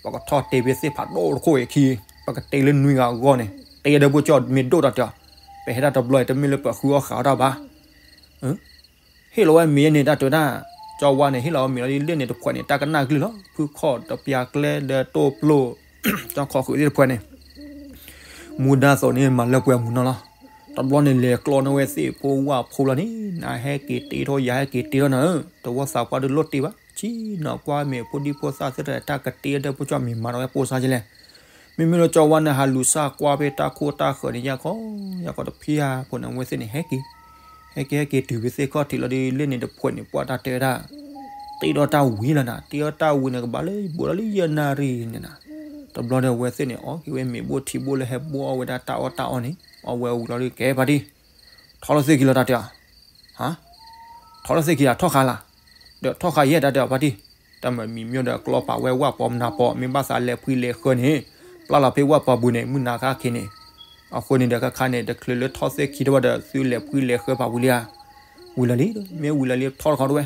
ပကထီၣ်တ့ၢ်ဖဲသ့ၣ်ဖးဒိၣ်တခိၣ်အံၤခံ, ပကတ့လၢနွံဂၤအဂီၢ်န့ၣ် တ့ဒီပုၢ်ကၠီၣ်မ့ၢ်ဒိၣ် တၢ်တဲအီၤ. ပဟဲဒၣ်တဘျီအံၤ တမ့ၢ်လၢပဃုအီၣ်ဃာ်အီၣ်တၢ်ဘၣ်. ဟ့ၣ်လီၤဝဲမ့ၤယဲန့ၣ် တၢ်တဲဝဲဒၣ်, ကၠီဝါန့ၣ် ဟ့ၣ်လီၤဝဲမ့ၤလီၤဒ်လ့ၣ်န့ၣ်တဖှဲးန့ၣ် တၢ်ကနၣ်ကလုၢ်လီၤ. ဖုခီၣ်တပျၢ်ကျဲဒီးတိၢ်ပျိၢ်, ကၠီခီၣ်ဃုာ်သ့ၣ်တဖှဲးန့ၣ် မူဒါသိးန့ၣ် မၤလၢပှဲၤမူနီၢ်လီၤ. တဘျီန့ၣ်လဲၤကျီန့ၢ်ဝဲသ့ၣ်ဖိဝၣ်ဖိလီၤန့ၣ်, နဟဲက့ၤတ့ထီၣ် ယၤဟဲက့ၤတ့ထီၣ်နၤဧၢ, တဝီသးပှၢ်ဒုးလိၣ်တ့ဘၣ်. ဆံနီၤကွၢ်မ့ၢ်ဖိဒံဖိသၣ်သ့ၣ်တဖၣ် တၢ်ကတ့ဒီပုၢ်ကၠီၣ်မ့ၢ်မၤဒီးဝဲပိာ်စါကလဲၣ်. မ့မ့ၢ်လၢကၠီဝါန့ၣ် ဟးလူၤစၢ်ကွၢ်ဖဲတၢ်ခိၣ်တၢ်ဃၢၤန့ၣ် ယၢ်ခီ, ယၢ်ခီတဖံးဧါ, ဖိန့ၣ် အဝဲသ့ၣ်န့ၣ် ဟဲက့ၤ, ဟဲက့ၤဟဲက့ၤတုၤဖဲသ့ၣ်ခီၣ်ထံးလီၤဒီး လ့ၣ်န့ၣ်တဖှဲးန့ၣ် ပှၢ်တၢ်တဲဝဲဒၣ် တ့ထီၣ်တၢ်ဝံၤလီၤနၤ, တ့ထီၣ်တၢ်ဝံၤန့ၣ် ကဘၣ်လၢဘူးဒီးလၢယဲၢ်နၣ်ရံၣ်န့ၣ်နၤ. တဘျီန့ၣ် အဝဲသ့ၣ်န့ၣ် အီၣ်က့ၤဝဲမ့ၤဘိၣ်ထံဘိၣ်လၢဟဲဘိၣ်အီၣ်ဝဲဒၣ်တၢ်အီၣ်တၢ်အီန့ၣ် အီၣ်ဝဲဝံၤလီၤဒီး ကဲဖါတံၢ်, ထီၣ်လၢသ့ၣ်ခံလီၤ တၢ်တဲအီၤ. ဟါ, ထီၣ်လၢသ့ၣ်ခံလီၤ ထီၣ်ဃာ်လၢ်, ဒီးထီၣ်ဃာ်ယဲၢ် တၢ်တဲအီၤ ဖါတံၢ်, တၢ်မၤမံၤမ့ၢ်ဒီးကျီပာ်ဝဲဝၣ်ပီမနၤပီ, မ့ၢ်ဘၣ်သးလဲၤဖှံလဲၤဃၢန့ၣ် ပျၢ်လီၤဖဲဝၣ်ပီပူၤန့ၣ် မုၢ်နၤခါခ့န့ၣ်, အဃိန့ၣ်ဒီးခါခါန့ၣ် တချုးလၢထီၣ်သ့ၣ်ခံထီၣ်ဘၣ်ဒီး သုလဲၤဖှံလဲၤဃၢပာ်ဝံၤလံဧါ. ဝံၤလီၤလံ, မ့ၢ်ဝံၤလီၤလံ ထီၣ်တခီတဝဲ.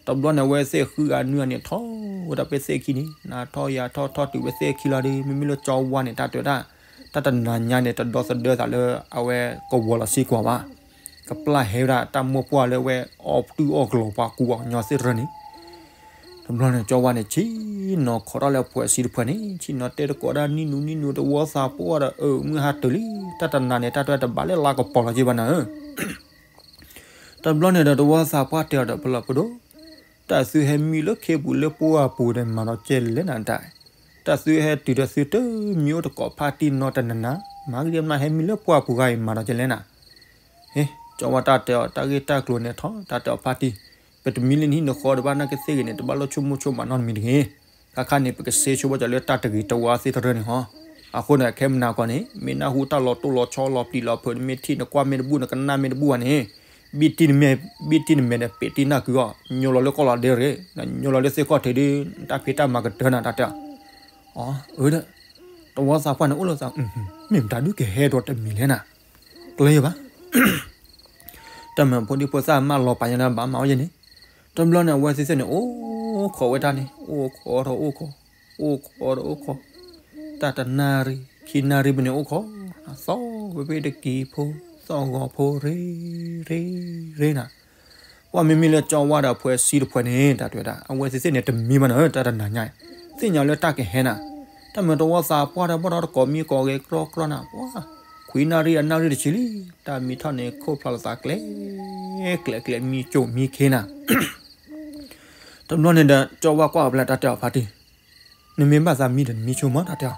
တဘျီန့ၣ် အဝဲသ့ၣ်ဃုဂၤနွံဂၤန့ၣ် ထီၣ်ဝဲဒၣ်ဖဲသ့ၣ်ခံန့ၣ် နၤထီၣ်ယၤထီၣ် ထီၣ်တုၤဝဲသ့ၣ်ခံလီၤဒီး မ့မ့ၢ်လၢကၠီဝါန့ၣ် တၢ်တဲဝဲဒၣ် တၢ်တနၤညါန့ၣ် တဒီသဒၢသးလၢအဝဲကဝီၤလီၤစ့ၢ်ကီးဘၣ်. ကပျၢ်ဟဲဝဲဒၣ်တၢ်မိၢ်ပှၢ်လၢဝဲအီၣ်ပတုာ်အီၣ်ကလီၤပှၤကူပှၤကညီသ့ၣ်တဖၣ်န့ၣ် တဘျီန့ၣ် ကၠီဝါန့ၣ် ဆံနီၤခိးထီၣ်လၢအဖှဲးစံတဖှဲးန့ၣ် ဆံနီၤတဲတကိးဒၣ် နံၣ်နူနံၣ်နူ တဝီသးပှၢ်ဒီး အၢ မုၢ်ဟါတုၤလံ တၢ်တနၤန့ၣ် တၢ်တဲဝဲတဘၣ်လၢလါကပီၤလီၤက့ဘၣ်နၤဧၢ. တဘျီန့ၣ်ဒီး တဝီသးပှၢ်တဲအီၤဒီး ပလီၢ်ပဒိၣ်, တၢ်သုဟဲမံလၢခ့ပူၤလၢပှၢ်ပူၤဒီး မၤဒီးကဲလဲၣ်နၤတၢ်, တၢ်သုဟဲတုၤဒီးသုတမံၤအိၣ်တကိးဖါတံၢ်နီတနၤနၤ, မၤကဒံမနုၤဟဲမံလၢပှၢ်ပူၤဂၤအံၤ မၤဒီးကဲလဲၣ်နၤ. ဟ့ ကၠီဝါတၢ်တဲအီၤ တၢ်ဂ့ၢ်တၢ်ကျိၤန့ၣ်ထီၣ် တၢ်တဲအီၤဖါတံၢ်, ပတမံလၢနဟံၣ်နဃီဒီး ဘၣ်နာ်က့သ့ၣ်ဂ့ၤန့ၣ် တဘၣ်လိၣ်ဆိကမိၣ်ဆိကမးနီတမံၤတဂ့ၤ. ခါခါန့ၣ် ပကစ့ဆိဘၣ်ကီးလၢတၢ်တဂ့ၤတဝါသ့ၣ်တဖၣ်န့ၣ်ဟီ. အဃိန့ၣ် ခဲမုၢ်နၤခီန့ၣ် မ့ၢ်နၢ်ဟူတၢ်လီၤတိၢ်လီၤဆီလီၤပျံၤလီၤဖုး နမ့ၢ်ထံၣ်နကွၢ်မ့ၢ်တဘူၣ် နကနၣ်မ့ၢ်တဘူၣ်ဘၣ်န့ၣ် ဘံၣ်တံၢ်နမဲာ်, ဘံၣ်တံၢ်နမဲာ်ဒီး ပ့းတံၢ်နၢ်ကုာ်အီၤ, ညိလီၤလၢကီၢ်လီၤဒဲရ့ၣ်, ညိလီၤလၢသ့ၣ်ခီၣ်ထံးဒီး တၢ်ဖံးတၢ်မၤကတၢၢ်နၤ တၢ်တဲအီၤ. အၢ ဒီး တဝီသးပှၢ်န့ၣ်အိၣ်လၢသး, မ့ၢ်မတၤဒုးကဟဲဒီးတမံၤလဲၣ်နၤ, ကျဲယဘၣ်. တၢ်မၤဖိဒံဖိသၣ်မးလီၤပာ်ညါလၢဘၣ်မၤဝဲယဲၢ်န့ၣ်, တဘျီန့ၣ် အဝဲသ့ၣ်သ့ၣ်န့ၣ် အိၣ်ခိးဝဲတၢ်န့ၣ် အိၣ်ခိးဒီးအိၣ်ခိး, အိၣ်ခိးဒီးအိၣ်ခိး, တၢ်တနၣ်ရံၣ် ခံနၣ်ရံၣ်ပူၤန့ၣ်အိၣ်ခိး, သီၣ်ဝဲဖဲတကံၤဖိ, သီၣ်ဂီၤဖိ ရ့ ရ့ ရ့နၤ. ပှၤမ့မ့ၢ်လၢကၠီဝါဒီးအဖှဲးစံတဖှဲးန့ၣ် တၢ်တဲဝဲဒၣ် အဝဲသ့ၣ်သ့ၣ်န့ၣ် တမံဘၣ်နၤဧၢ တၢ်တနၤညါ, သ့ၣ်ညါလၢတၢ်ကဟဲနၤ, တၢ်မၤတဝီသးပှၢ်ဒီးဘၣ်ဒီးတကိးမံကိးဂဲၤကြီကြီနၤ, ပှၤ ခွံနၣ်ရံၣ်အနၣ်ရံၣ်တဆံလံ, တၢ်မံထီၣ်န့ၣ် ခိၣ်ဖျါလီၤသးကျဲ, ကျဲကျဲမံကၠိမံခ့နၤ. တဘျီန့ၣ်ဒီး ကၠီဝါကွၢ်အီၤဖဲလဲၣ် တၢ်တဲအီၤဖါတံၢ်, နမ့ၢ်ဘၣ်သးမံဒီးနမံဆိမး တၢ်တဲအီၤ.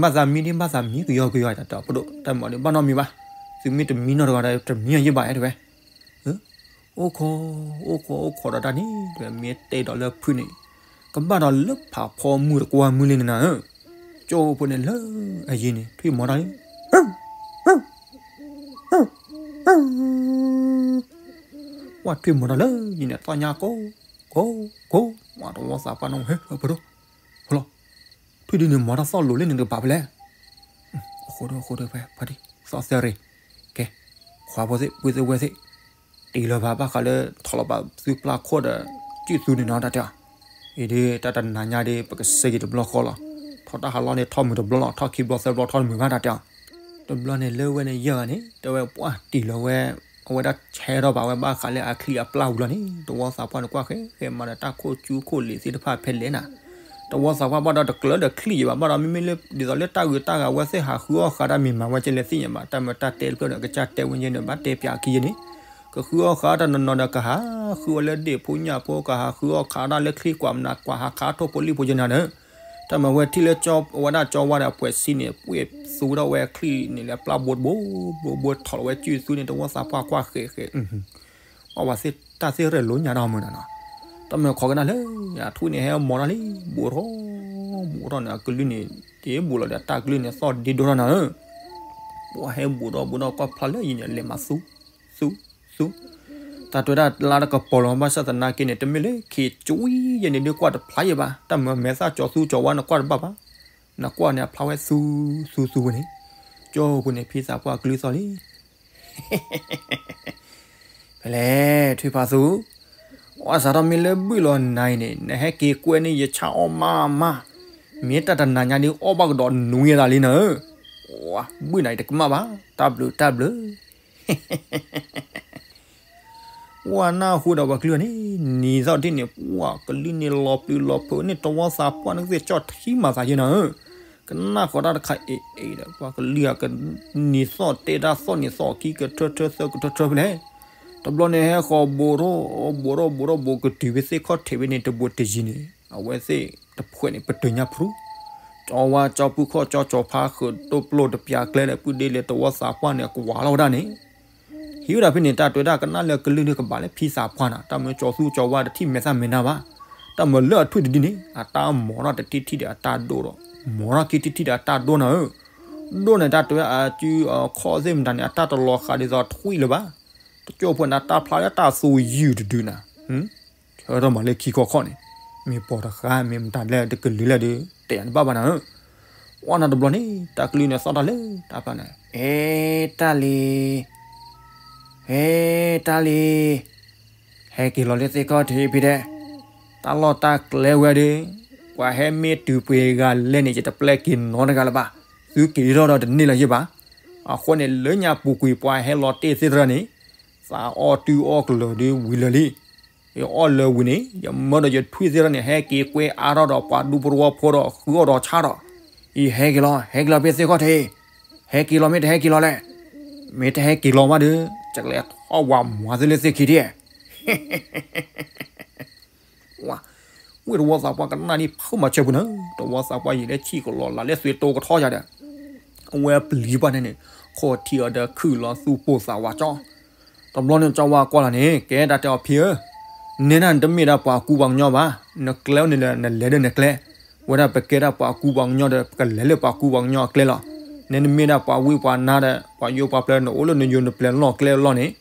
ဘၣ်သးမံဒ်ဘၣ်သးမံကယီကယီ တၢ်တဲအီၤ ပဒိၣ် တၢ်မၤဒ်ဘၣ်နီတမံၤဘၣ်, သုမ့ၢ်တမံနီတဂၤဒီး တမံအယဲၢ်ဘၣ်တဲဝဲ. အိၣ်ခိး, အိၣ်ခိး အိၣ်ခိးဒီးတၢ်န့ၣ် မ့ၢ်တဲဒီးလၢဖုန့ၣ်, ကဘၣ်ဒီးလၢဖးဖီမုၢ်တကွၢ်မုၢ်လံန့ၣ်နၤဧၢ, ကၠိဖိန့ၣ်လၢအယံၤန့ၣ် ထွံၣ်မီၤတၢ်လံ ပှၤထွံၣ်မီၤတၢ်လၢယံၤန့ၣ် သီၣ်ညါကိး, ကိး, ကိး, ပှၤတဝီသးပှၢ်နီၣ် ဟဲ ပဒိၣ်, ဖီလီၤ, ထွံၣ်ဒ်န့ၣ်မီၤတၢ်သီၣ်လိၤလံန့ၣ် တကပၤဖဲလဲၣ်. အဃိဒီး အဃိဒီး ဖဲ ဖါတံၢ် သီၣ်သၢရ့ၣ်, ကဲ, ခွါဖိသ့ၣ် ပုၢ်သ့ၣ်ဝဲၢ်သ့ၣ်, တ့လီၤဘၣ်ဘၣ်ဃးလၢ ထီၣ်လီၤဘၣ်သုပျၢ်ခိၣ်ဒီး စုၣ်သူန့ၣ်နီၤ တၢ်တဲအီၤ. အံၤဒ် တၢ်တနၤညါဒ် ပကစဲက့ၤတဘျီဃီလီၤ. ထီၣ်တၢ်ဟးလီၢ်န့ၣ် ထီၣ်မုာ်တဘျီလီၤ, ထီၣ်ခံဘျီသၢဘျီထီၣ်တမုာ်ဘၣ် တၢ်တဲအီၤ. တဘျီန့ၣ်လၢဝဲန့ၣ်ယဲၢ်ဂၤန့ၣ် တဲဝဲပှၢ်တံၢ်လီၤဝဲ အဝဲဒၣ်ဆဲးထီၣ်ဘၣ်ဝဲဘၣ်ဃးလၢအချံအပျၢ်ဝံၤလီၤန့ၣ် သဝီသးပှၢ်န့ၣ်ကွၢ်ဃဲဃဲမၤဒီးတၢ်ခိၣ်ကၠူခိၣ်လံာ်သ့ၣ်တဖၣ်ဖဲလဲၣ်နၤ, သဝီသးပှၢ်ဘၣ်ဒီးတကျၢၤဒီးချံၣ်ယံၤဘၣ် ဘၣ်ဒီးမ့မ့ၢ်လၢဒ်သိးလၢတၢ်ဂုၤတၢ်ဂၤဝဲသ့ၣ်ဟးဃုအီၣ်ဃာ်တၢ်မ့ၢ်မၤဝဲကဲလဲၣ်သ့ၣ်ညါဘၣ် တၢ်မၢတၢ်တဲတဖျၢၣ်ဒီးကစၢ်တဲဝဲယဲန့ၣ် ဘၣ်တဲပၠးခံယဲန့ၣ် ကဃုအီၣ်ဃာ်တၢ်နီၢ်နီၢ်ဒီးကဟးဃုအီၣ်လၢဒ့ၣ်ဖိညၣ်ဖိ ကဟးဃုအီၣ်ခးတၢ်လၢချံကွၢ်မနၤ ကွၢ်ဟးခးထိၣ်ဖိလံၣ်ဖိယဲနၤဒီး တၢ်မၢဝဲထံၣ်လၢကၠီဝဲဒၣ်ကၠီဝါဒီးအပှဲၤဆံန့ၣ် ပှ့ၢ်သူဝဲဒၣ်ဝဲချံၣ်န့ၣ်လၢပျၢ်ဘိတဘိ ဘိဘိထီၣ်လီၤဝဲကုၢ်သူန့ၣ် သဝီသးပှၢ်ကွၢ်ဃဲဃဲ အီၣ်ဝဲသ့ၣ်တၢ်သ့ၣ်ရဲၣ်လိညါတၢ်မုာ်နၤနီၤ, တၢ်မၢခိးကနၣ်လၢ အထွံၣ်န့ၣ်ဟဲမီၤတၢ်လံ ဘူးထီၣ် ဘူးထီၣ်န့ၣ် အကလုၢ်န့ၣ် တဘူးလီၤဒီးတၢ်ကလုၢ်န့ၣ်သီၣ်ဒ့ဒိၣ်ထီၣ်နၤဧၢ, ပှၤဟဲဘူးထီၣ်ဘူးထီၣ်ကွၢ်ဖျါလၢယံၤန့ၣ် လဲၤမၤသူ သူ သူ တၢ်တွဲဒၣ်လါတကပီၤလီၤ ဘၣ်ဆၣ်သနာ်က့န့ၣ် တမ့ၢ်လၢခ့ကၠူအံၤယဲန့ၣ်ဒုးကွၢ်တဖျါယံၤဘၣ် တၢ်မၢမဲာ်သၣ်ကၠီၤသူကၠီၤဝါနကွၢ်တဘၣ်ဘၣ်, နကွၢ်န့ၣ်အဖျါဝဲသူ သူ သူဝဲန့ၣ်, ကၠိဖိန့ၣ် ဖံသးပှၢ်ကလုၢ်သီၣ်လံ ဖဲလဲၣ် ထွံၣ်ဖးသူ, အီၣ်စးထီၣ်မ့ၢ်လၢဘုၣ်လီၤနၤအံၤန့ၣ် နဟဲက့ၤကွဲန့ၢ်ယဆၣ်အီၣ်မးမး, မ့ၢ်တၢ်တနၤညါဒ်အီၣ်ဘၣ်ကဒီးနွံအသးလံနၤဧၢ, ဘုၣ်နၤအံၤတကမၣ်ဘၣ် တၢ်ဘျုးတၢ်ဘျုး ဝဲနၢ်ဟူဒီးပှၤကလုၢ်န့ၣ် နံၤသီၣ်တထံၣ်န့ၣ် ပှၤကလုၢ်န့ၣ်လီၤပျံၤလီၤဖုးန့ၣ် သဝီသးပှၢ်န့ၣ်ကသ့ၣ်ကၠီၣ်ထံမၤသးယဲနၤဧၢ, ကနၣ်ဃီတၢ်တခါအံၤအံၤဒီး ပှၤကလုၢ်အကနံၤသီၣ်တဲတၢ်သီၣ်နံၤသီၣ်ခံ ကထၢထၢသၢကထၢထၢဖဲလဲၣ်, တဘျီန့ၣ်ဟဲဃီၤဘူးထီၣ်ဘူးထီၣ်ဘူးထီၣ်ဘူးကတုၤဖဲသ့ၣ်ခီၣ်ထံးဖဲန့ၣ် တဘူးတယံၤန့ၣ် အဝဲသ့ၣ်တဖှဲးန့ၣ် ပတုာ်ညါဖရူ ကၠီဝါကၠီပူၤခီၣ် ကၠီကၠီၤဖါဃုာ်ဒိၣ်ပျိၢ်တပျၢ်ကျဲဒီး ပုၢ်ဒ့လၢသဝီသးပှၢ်န့ၣ် ကွၢ်လီၤဝဲဒၣ်န့ၣ်, ဟံးဝဲဒၣ်ဖဲန့ၣ် တၢ်တွဲဒၣ်ကနၣ်လၢကလုၢ်ဒုးကဘၣ်လၢဖံသးပှၢ်နၤ, တၢ်မၢကၠီၤသူကၠီၤဝါတထံၣ်မဲာ်သၣ်မဲာ်နါဘၣ်, တၢ်မၢလၢအထွံၣ်တဒုန့ၣ် အတၢ်မီၤထီၣ်တထံၣ်ထံၣ်ဒီးအတၢ်ဒိၣ်ဒီး မီၤထီၣ်ခံထံၣ်ထံၣ်ဒီးအတၢ်ဒိၣ်နၤဧၢ, ဒိၣ်န့ၣ် တၢ်တွဲအစုအခီၣ်သ့ၣ်မတၤန့ၣ် အတၢ်တလီၤဃာ်ဒ်သိးထွံၣ်လၢၤဘၣ်, တကၠိဖိန့ၣ် တၢ်ဖျါလၢတၢ်သူယုၢ်တဒုနၤ ဆၢထၢၣ်မးလၢခံခီခီၣ်န့ၣ်, မ့ၢ်ပိာ်တဃာ် မ့ၢ်မတၤလၢတကလုာ်လၢဒုး တဲယၤတဘၣ်ဘၣ်နၤဧၢ, ဝဲနၤတဘျီန့ၣ် တၢ်ကလုၢ်န့ၣ်သီၣ်တၢ်လၢတၢ်ဖျါန့ၣ် အဲ တၢ်လံၤ, ဟဲ တၢ်လံၤ, ဟဲက့ၤလီၤလၢသ့ၣ်ခီၣ်ထံးဖံတဲ, တၢ်လီၢ်တၢ်ကျဲဝဲဒၣ်, ပှၤဟဲမ့ၢ်တုၤပှ့ၤဂၤလဲၣ်န့ၣ် ယတပျဲက့ၤနီတဂၤလၢၤဘၣ်, သုက့ၤထီၣ်ဒီးတန့ၢ်လၢၤယဲဘၣ်, အဃိန့ၣ် လၢညါပူၤကွံာ်ပှၤဟဲလီၤတ့ၢ်သ့ၣ်တဖၣ်န့ၣ်, သးအီၣ်တုၤအီၣ်ကလၢၤဒုးဝံၤလၢာ်လံ, ယအီၣ်လၢာ်ဝံၤန့ၣ် ယမၢဒီးယထွံၣ်သ့ၣ်တဖၣ်န့ၣ် ဟဲက့ၤကွဲအါထီၣ်ဒီးပှၤဒူပရိဝီဖိဒီးဃုအီၣ်ဒီးဆါဒီး, အံၤဟဲက့ၤလီၤ ဟဲက့ၤလီၤဖဲသ့ၣ်ခီၣ်ထံး, ဟဲက့ၤလီၤမ့ၢ်တဟဲက့ၤလီၤလဲၣ်, မ့ၢ်တဟဲက့ၤလီၤဘၣ်ဒီး ယကလဲၤထီၣ်ဝးမၤသုလၢသ့ၣ်ခံထံၣ် ဝ့ၢ်သဝီသးပှၢ်ကနၣ်ဒ်ဖုမၤဆၢပူၤန့ၣ်, သဝီသးပှၢ်ယံာ်လၢဆံၣ်ကလီၤလးလၢသွ့တိကထီယၤဒီး, အဝဲပျံၤပှၢ်န့ၣ်န့ၣ်, ခီၣ်ထံးအီၤဒီးခုၣ်လီၤသူၣ်ပိၢ်သးဝးကၠီ, တဘျီန့ၣ်ကၠီဝါကွၢ်လီၤန့ၣ် ကဲတၢ်တဲအီၤဖံဧၢ, နဲဒၣ်နတမ့ၢ်ဒၣ်ပှၤကူပှၤကညီဘၣ်, နကျဲအိၣ်န့ၣ်ဒီး နလဲၤဒီးနကျဲ, ဝဲဒၣ်ပကဲဒၣ်ပှၤကူပှၤကညီဒီး ပကလဲၤလၢပှၤကူပှၤကညီအကျဲလီၤ, နဲနမ့ၢ်ဒၣ်ပှၤဝံပှၤနါဒီး ပှၤယိပှၤပျဲၤ နအိၣ်လၢနယိနပျဲၤလီၢ်ကျဲလီၢ်န့ၣ်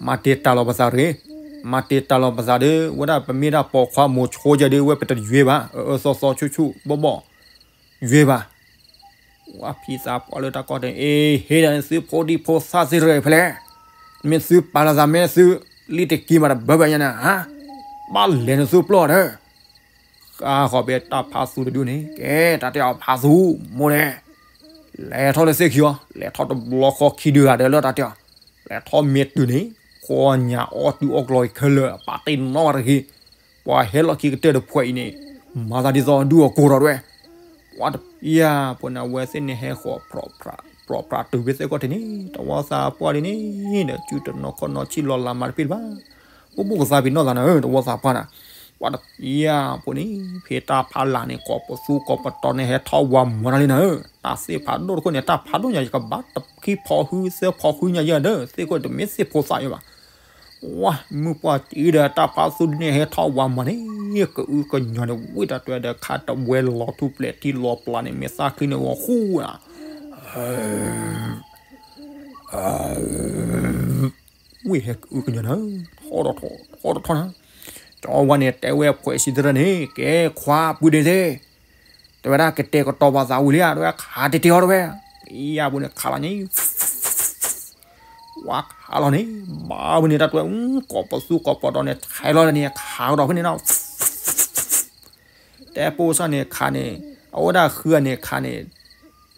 မၤတ့ၢ်တၢ်လီၤပသးတဂ့ၤ, မၤတ့ၢ်တၢ်လီၤပသးဒီး ဝဲဒၣ်ပမ့ၢ်ဒၣ်ပိာ်ခွါမိၤဆိယဲဒီး ဝဲပတယွဲဘၣ်, အၢအၢသီသီဆူၣ်ဆူၣ်ဘီၣ်ဘီၣ်, ယွဲဘၣ်, ဝဲဖံသးပှၢ်လၢတၢ်ကီတၢ် အ့ ဟ့ၣ်ဒၣ်န့ၣ်သုဖိဒံဖိသၣ်သ့ၣ်တဖၣ်ဖဲလဲၣ်, မ့ၢ်သုပာ်လီၤသးမ့ၢ်သုလံတက့ၤမးတဘၢဘၢညါန့ၣ်ဧါ, ဘၣ်လဲၤနသုပျီၢ်ဒီး ဃါဃီၤဖဲတၢ်ဖးသူတဒုန့ၣ် ကဲတၢ်တဲအီၤဖးသူ မိၢ်ဒဲး, လဲၤထီၣ်လၢသ့ၣ်ခံအီၤ လဲၤထီၣ်တဘျီဃီခံဒုဂၤဒီးလၢတၢ်တဲအီၤ, လဲၤထီၣ်မ့ၢ်တုၤန့ၣ် ဃီညၣ်အီၣ်တုၤအီၣ်ကျီၤအံၤခဲလၢာ် အပာ်တ့ၢ်နီၣ်ဝဲတဂ့ၤ, ပှၤဟဲလီၤခံကတၢၢ်တဖှဲးအံၤန့ၣ် မၤသးဒ်သိးဒုးအီၣ်ကိၢ်ထီၣ်တဝဲ, ပှၤတပျၢ်ဖိန့ၣ် အဝဲသ့ၣ်န့ၣ်ဟဲဃီၤ ပြီၣ်ပြးတုၤဖဲသ့ၣ်ကီၢ်ထံးန့ၣ် တဝီသးပှၢ်ဒ်န့ၣ်ဒီး စုတနီၤခီၣ်နီၤဆံၣ်လီၤလးမးတပ့ၢ်တဘၣ် အိၣ်ဘိၣ်ကသးပ့ၤနီၣ်သးနၤဧၢ တဝီသးပှၢ်နၤ, ပှၤတပျၢ်ဖိန့ၣ် ဖဲတၢ်ဖးလၢ်န့ၣ် ကိးပသူကိးပတီၤန့ၣ် ဟဲထီၣ်ဝးမၤတၢ်လံနၤဧၢ, တၢ်သ့ၣ်ဖးဒိၣ်တခိၣ်န့ၣ် တၢ်ဖးဒိၣ်ညါ ယကဘၣ်တခံဖီဟုသၢဖီဟုညါယဲဒီး သ့ၣ်ခိၣ်တမ့ၢ်သ့ၣ်ဖိသၣ်ယဲဘၣ်, ဝါ မုၢ်ပှၢ်တအံၤဒီး တၢ်ဖးသူဒုန့ၣ် ဟဲထီၣ်ဝးမၤန့ၣ် ကအုကညီၤန့ၣ် ဝံၣ်တၢ်တွဲဒီးခါတဝဲလီၤထူၣ်ပျဲၤထံလီၤပျၢ်န့ၣ် မ့ၢ်သၣ်ချံန့ၣ် ဂီၤဃူဧါ ဝ့ၢ်ဟဲကအုကညီၤနၤ, ထီထီၣ်ထီထီၣ်ထီနၤ, ကၠီဝါန့ၣ် တဲဝဲဖှဲးစံးတရၢန့ၣ် ကဲခွါပုၢ်ဒ့သ့ၣ်, တဲဝဲဒၣ်ကတဲာ်ကတီၤပှၤသးဝံၤလံဧါ, တဲဝဲခးတ့ၢ်တ့ၢ်အီၤတဲဝဲ, ယၤပူၤန့ၣ်ခးလီၤန့ၣ်, ဝါခးလီၤန့ၣ်, ဘၣ်ဝဲန့ၣ်တၢ်တဲဝဲ ကိးပသူကိးပတီၤန့ၣ် ဆဲးလီၤန့ၣ် ခးကဒီးဖဲန့ၣ်နီၤ တဲပိစၢ်န့ၣ်ခးန့ၣ်, အဝဲဒၣ်ဃုဂၤန့ၣ်ခးန့ၣ်,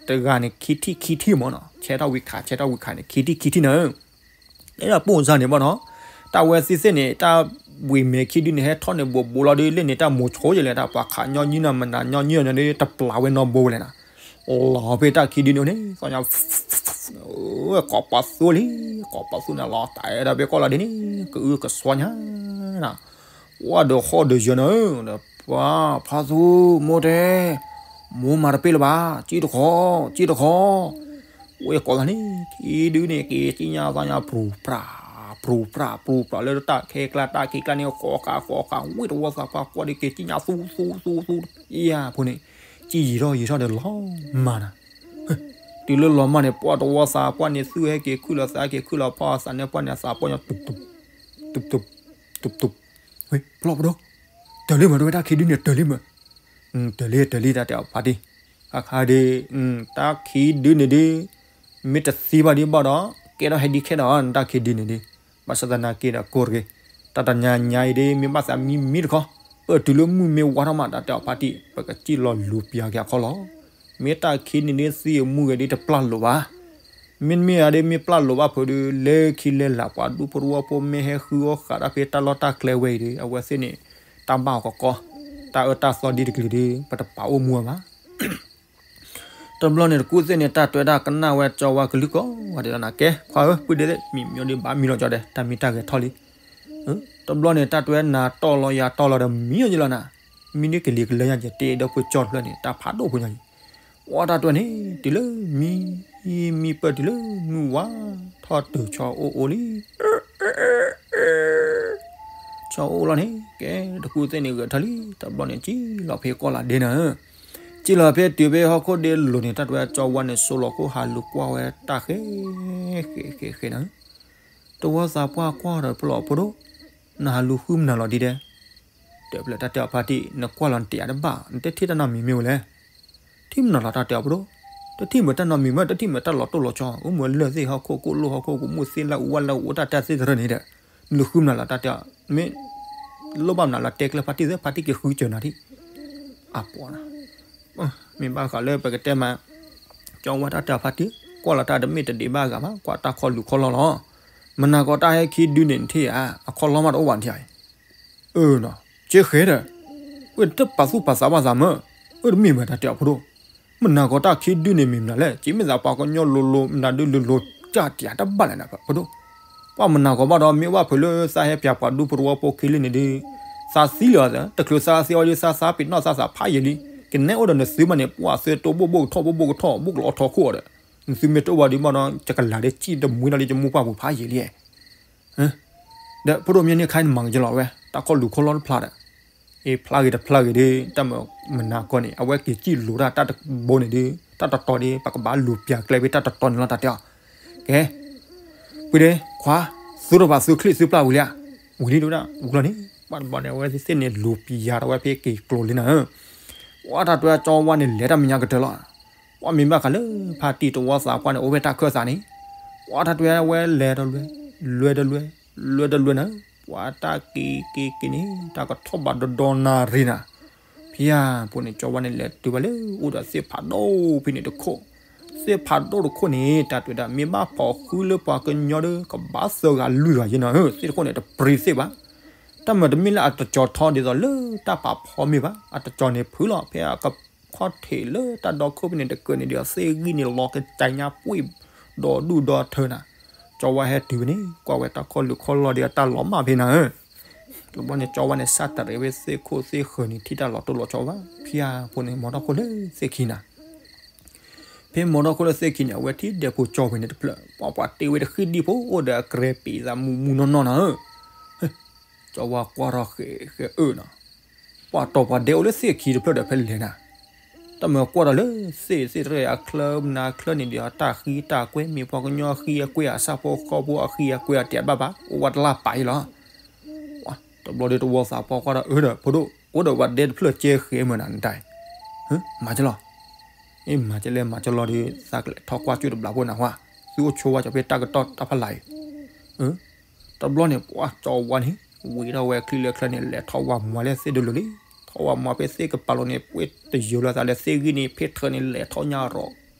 တဂၤန့ၣ် ခံထံၣ်ခံထံၣ်မ့ၢ်နီၤ, ဆဲးထီၣ်ဝံၤခး ဆဲးထီၣ်ဝံၤခးန့ၣ် ခံထံၣ်ခံထံၣ်နၤဧၢ, အဲၣ်ဒိးပိၢ်စၢ်န့ၣ်ဘၣ်နီၤ, တၢ်ဝဲသ့ၣ်သ့ၣ်န့ၣ် တၢ်ဝံၤမဲာ်ခံဒုန့ၣ် ဟဲထီၣ်န့ၣ်ဘိးဘိးလီၤဒီး လၢန့ၣ်တၢ်မိၤဆိယလဲၣ် တၢ်ပှၤခးညီနုၢ်နီၤ မနုၤညီနုၢ်ညီနုၢ် တပျၢ်ဝဲနီတဘိဝဲလဲၣ်နီၤ, လီၤဖဲတၢ်ခံဒုန့ၣ်န့ၣ် သီညါ ကိးပှၤသူလံ, ကိးပှၤသူန့ၣ်လီၤ တၢ်အဲၣ်ဒိးဖဲကီၢ်လီၤဒ်န့ၣ် ကအုကစွါညါနီၤ, ဝဲဒီးဃီဒီးယၢၤနီၤ, ပှၤဖါသူ မိၢ်တဲ, မိၢ်မၤတပ့ၢ်လၢၤဘၣ်, စံၣ်တခီ, စံၣ်တခီ ဝဲကိးသးန့ၣ် ခံဒုန့ၣ် က့ၤကံၣ်ညါသးညါ ပြူၤပြး, ပြူၤပြး ပြူၤပြး လၢတၢ်ခဲကျါ တၢ်ခံကျါန့ၣ် ဃီဃာ်ဃီဃာ် ဝံၣ်တဝီသးပှၢ်ကွၢ်ဒီး က့ၤကံၣ်ညါသူသူသူသူ ယၤဖိန့ၣ် ကံၣ်ယံာ်ထီၣ်ယံာ်ထီၣ်ဒီးလီၤမၢ်နၤ, တုၤလၢလီၤမၢ်န့ၣ် ပှၢ်တဝီသးပှၢ်န့ၣ် သူၣ်ဟဲက့ၤခုၣ်လီၤသးဟဲက့ၤခုၣ်လီၤဖီၣ်အသးန့ၣ် ပှၢ်န့ၣ်အသးပှၢ်ညီ တုပ်တုပ်, တုပ်တုပ်, တုပ်တုပ်, ဝဲ ပလီၢ်ပဒိၣ်, တၢ်လံမး တဝဲတၢ်ခံဒုန့ၣ် တၢ်လံမး တၢ်လံ တၢ်လံ တၢ်တဲအီၤဖါတံၢ်, အခါဒ် တၢ်ခံဒုန့ၣ်ဒ် မ့ၢ်တသံဘၣ်ဒ်ဘၣ်ဒီး ကဲထီၣ်ဟဲဒ်ခဲဒီး တၢ်ခံဒုန့ၣ်ဒ်, ဘၣ်ဆၣ်သနာ်က့ဒီးကိးတဂ့ၤ, တၢ်တနၤညါအံၤဒ် မ့ၢ်ဘၣ်သးမံမံတခီ, ပတုၤလၢမုၢ်မ့ၢ်ဝါထီၣ်မး တၢ်တဲအီၤဖါတံၢ် ပကစံၣ်လီၤလူၤပျၢၤက့ၤအခီလီၤ, မ့ၢ်တၢ်ခံန့ၣ်ဒ်သံအမူဂဲၤဒ်တပျၢ်လိာ်ဘၣ် မ့တမ့ၢ်ဧါဒ် မ့ၢ်ပျၢ်လိာ်ဘၣ်ဖုးဒီး လဲၤခံလဲၤလၢ် ပှၤဒူဖိတဝီဖိ မ့ၢ်ဟဲဃုအီၣ်ဃာ်တၢ်ဖဲတၢ်လီၢ်တၢ်ကျဲဝဲအံၤဒီး အဝဲသ့ၣ်န့ၣ် တၢ်ဘၣ်အီၤကကီ, တၢ်အၢတၢ်သီဒ်တကလုာ်ဒီး ပတပာ်အိၣ်မူအီၤဘၣ်. တဘျီန့ၣ်တကူၣ်သ့ၣ်န့ၣ် တၢ်တွဲဒၣ်ကနၣ်ဝဲကၠီဝါကလုၢ်ကိးဂၤဒဲးလီၤနၤ, ကဲ ခွါဧၢ ပုၢ်ဒ့သ့ၣ် မံမံဒီးဘၣ်မံလီၤကၠီဒဲး တၢ်မံတၢ်ဂဲၤထီၣ်လံ. တဘျီန့ၣ် တၢ်တွဲနၤတီၢ်လီၤယၤတီၢ်လီၤဒီးမံအီၤယလီၤနၤ, မံဒ်ကလံၤကလၢညါက့ၤ တ့ဒီးဖိကၠီတဖျၢၣ်န့ၣ် တၢ်ဖးဒိၣ်ဖိညါလံ. ဝဲတၢ်တွဲန့ၣ် တုၤလၢမံ, မံပၢၢ်တုၤလၢမုၢ်ဝါထီၣ်တုၤ ဆီအိၣ်အိၣ်လံ. ဆီအိၣ်လီၤန့ၣ် ကဲ တကူၣ်သ့ၣ်န့ၣ်ဂဲၤထီၣ်လံ. တဘျီန့ၣ် စံၣ်လီၤဖဲကီၢ်လၢဒဲနၤ, စံၣ်လီၤဖဲတုၤဖဲဟီၣ်ခိၣ်ဒ့လိၤန့ၣ် တၢ်တွဲကၠီဝါန့ၣ် စိလီၤခိၣ်ဟးလူၤကွၢ်ဝဲတၢ်ဃဲ ဃဲ ဃဲ ဃဲနၤ, တဝီသးပှၢ်ကွၢ်ဒီးဖျီၣ်ဖိဒိၣ်, နဟးလူၤဃုမနုၤလီၤဒ်ဒဲး, တဲဖျၢၣ်တၢ်တဲအီၤဖါတံၢ် နကွၢ်လီၤနတဲယၤတဘၣ် နတထံၣ်တၢ်နီတမံၤမ့ၢ်ဝဲလဲၣ်. ထံၣ်မနုၤလီၤတၢ်တဲအီၤဖိဒိၣ်, တထံၣ်မုာ်တၢ်နီတမံၤမ့ၢ် တထံၣ်မုာ်တၢ်လီၤတိၢ်လီၤဆီ အိၣ်မူလၢၢ်သ့ၣ်ဟီၣ်ခိၣ် ကိၣ်လိၣ်ဟီၣ်ခိၣ် ကမူၣ်သ့ၣ်လၢအူဝဲလၢအအိၣ်တၢ်တဲသ့ၣ်တရၢၣ်န့ၣ်ဒီး နလူၤဃုမနုၤလီၤတၢ်တဲအီၤ, မ့ၢ်လိၣ်ဘၣ်မနုၤလီၤတဲကျဲဖါတံၢ်သ့ၣ် ဖါတံၢ်က့ၤဃုစၢၤနၤထံၣ် အပီၤနၤ မ့ၢ်ဘၣ်ဃးလၢပကတဲမး ကၠီဝါတၢ်တဲအီၤဖါတံၢ် ကွၢ်လီၤတၢ်တမ့ၢ်တဒံးဘၣ်အဂၤဘၣ် ကွၢ်တၢ်ခီလူၤခီလီၢ်လီၤ. မနၤကီးတၢ်ဟဲခံဒုန့ၣ်နထံၣ်ဧါ အခီလီၢ်မးတအိၣ်ဘၣ်နထံၣ်ဧါအံၤ အၢနီၤ ကဲဃဲဒီး ဝဲတပာ်သူၣ်ပာ်သးဘၣ်သးမၢ်, အၢတမ့ၢ်မတၤတဲအီၤဖိဒိၣ်, မနၤကီးတၢ်ခံဒုန့ၣ်မ့ၢ်မနုၤလဲၣ်, က့မ့ၢ်သးပှၤကညီလိၤလိၤ မနုၤဒုလိၤလိၤ တၢ်တယၤတဘၣ်လဲၣ်နၤဖိဒိၣ်, ပှၤမနၤကီးဘၣ်ဒီး မ့ၢ်ဘၣ်ဖုးလၢသးဟဲပၠးပှၤဒူဖိတဝီဖိခံလံန့ၣ်ဒုး, သးသံလၢၤအီၤသၢ တချုးသးသံအီၤဒုး သးသးပ့ၤနီၣ်သးသးဖးယံာ်လံ, ကနဲအိၣ်ဒီးနသုမးန့ၣ် ပှၤအသုတိၢ်ဘိၣ်ဘိၣ်ကထီၣ် ဘိၣ်ဘိၣ်ကထီၣ် ဘိၣ်ကလီၤထီခိၣ်အီၤဒီး, နသုမ့ၢ်တအိၣ်ဘၣ်ဒုးမးဒီး ယကလၤဒီး ကံၣ်တမှံဒီးလၢယမိၢ်ပှၢ်ပူၤဖးယံာ်လံ ဒီးဖိဒိၣ်မ့ၢ်န့ၢ်ခါန့ၣ် မၤကယလီၤဝဲ တၢ်ခီလူၤခီလီၢ်တဖျါဒီး, အ့ ဖျါဂ့ၤတဖျါဂ့ၤဒီး တၢ်မနၤကီးန့ၣ် အဝဲက့ၤစံၣ်လိၤတၢ်တဘိန့ၣ်ဒီး တၢ်တတီၤဒီး ပကဘၣ်လူၤပျၢၤကျဲဖဲတၢ်တတီၤန့ၣ်လီၤ တၢ်တဲအီၤ, ကဲ ပုၢ်ဒ့ခွါ သုတဘၣ်သုချံၣ်သုပျၢ်ဝံၤလံဧါ, ဝံၤလံဒိၣ်ဒၣ် ဝံၤလီၤန့ၣ် ဘၣ်တဘျီန့ၣ် အဝဲသ့ၣ်န့ၣ် လူၤပျၢၤထီၣ်ဝဲဖဲက့ၤကျိၤလံနၤဧၢ, ပှၤတၢ်တွဲကၠီဝါန့ၣ် လဲၤတၢ်မဲာ်ညါကတၢၢ်လီၤ ပှၤမ့ၢ်ဘၣ်ဃးလၢ ဖါတံၢ်တဝီသးပှၢ်န့ၣ် အိၣ်ဖဲတၢ်ခၢၣ်သးန့ၣ်, ပှၤတၢ်တွဲဝဲလဲၤတလွဲ လွဲတလွဲ လွဲတလွဲနၤ, ပှၤတၢ်က့ၤက့ၤက့ၤန့ၣ် တၢ်ကထီၣ်ဘးဒီဒီနၣ်ရံၣ်နၤ, ဖဲယၤဖိန့ၣ် ကၠီဝါန့ၣ် လဲၤတုၤဘၣ်လၢအိၣ်ဒီးသ့ၣ်ဖးဒိၣ်ဖဲန့ၣ်တခိၣ်, သ့ၣ်ဖးဒိၣ်တခိၣ်န့ၣ် တၢ်တွဲဒၣ် မ့ၢ်ဘၣ်ဖီၣ်ဃုလၢပှၤကညီဒီး ကဘၣ်သၢဂၤလွံၢ်ဂၤယဲနၤဧၢ, သ့ၣ်တခိၣ်န့ၣ် တပြံသ့ၣ်ဘၣ် တၢ်မၤတမ့ၢ်လၢအတကၠီၤထီဒ်သိးလၢတၢ်ပာ်ဖီမ့ၢ်ဘၣ်, အတကၠီၤန့ၣ်ဖုးလီၤ ဖဲအကခီၣ်ထံးလၢတၢ်ဒီခိၣ်ဖဲန့ၣ် တကၢၢ်န့ၣ်ဒီး သ့ၣ်ဂံၢ်န့ၣ်လီၤကစၢ်ညါပှ့ၢ်ဒီးဒူၣ်ဒီးထၢနၤ, ကၠီဝါဟဲတုၤဖဲန့ၣ် ကွၢ်ဝဲတၢ်ခီၣ်လုာ်ခီၣ်လီၢ်ဒီးအတၢ်လီၤမၢ်ဖဲနၤဧၢ, တဘျီန့ၣ် ကၠီဝါန့ၣ် စးတရံးဝဲသ့ၣ်ခိၣ်သ့ၣ်ဃၢၤန့ၣ် ထံၣ်တၢ်လီၤတိၢ်လီၤဆီဘၣ်, ဖဲယၤဖိန့ၣ် မၤထီၣ်ခိၣ်လၢသ့ၣ်ခံနၤ ဖဲမၤထီၣ်ခိၣ်လၢသ့ၣ်ခံန့ၣ် အဝဲထံၣ်ဒဲးဖိကၠီဝဲန့ၣ်တဖျၢၣ်, ပှၤပှၤတ့ဝဲတဃံၣ်ဒံဖိအိၣ်ဒီးအကြဲပံးသးမူမူနီၢ်နီၢ်နၤဧၢ, ကၠီဝါကွၢ်ထီၣ်ဃဲးဃဲးအၢနီၤ, ပှၤတီၤပှၤဒဲအိၣ်လၢသ့ၣ်ခံတဖျၢၣ်ဒီးဖဲလဲၣ်နၤ, တၢ်မၤကွၢ်ဒီးလၢသ့ၣ်သ့ၣ်တရၢၣ်အချၢမနုၤအချၢန့ၣ်ဒီး တၢ်ဃံတၢ်ကွဲမ့ၢ်ပှၤကညီအဃံအကွဲ အဆၣ်ဖိဃီဖိအဃံအကွဲအတံၤတဘၣ်ဘၣ် အိၣ်ဝဲတလၢ်ပာ်အံၤလီၤ တဘျီဒီးတဝီသးပှၢ်ကွၢ်ဒီးအၢဒီး ဖိဒိၣ် အိၣ်ဒီးပှၤဒဲတဖျၢၣ်ကဲဃဲးမ့ၢ်နၤနတၢ်အံၤ, မၤကလီၤ, အ့မၤကလဲၣ်မၤကလီၤဒီး သးကလဲၤထီၣ်ကွၢ်ကၠိတဘျီဖိနၤဟါ, သုအိၣ်ဆိဝဲကၠီဖဲတၢ်ကတီၢ်တၢ်ဖးလၢ်အံၤ, တဘျီန့ၣ် ပှၤကၠီဝါန့ၣ် ဝံၤထီၣ်ဝဲချံလၢချၢန့ၣ် လဲၤထီၣ်ဝဲမၤလၢသ့ၣ်ဒိလိၤလံ, ထီၣ်ဝဲမၤဖဲသ့ၣ်ကပၤလိၤန့ၣ် ပှ့ၢ်တယိၤလၢသးလၢသ့ၣ်ဂံၢ်န့ၣ် ဖဲထၢန့ၣ် လဲၤထီၣ်ညါရီၤ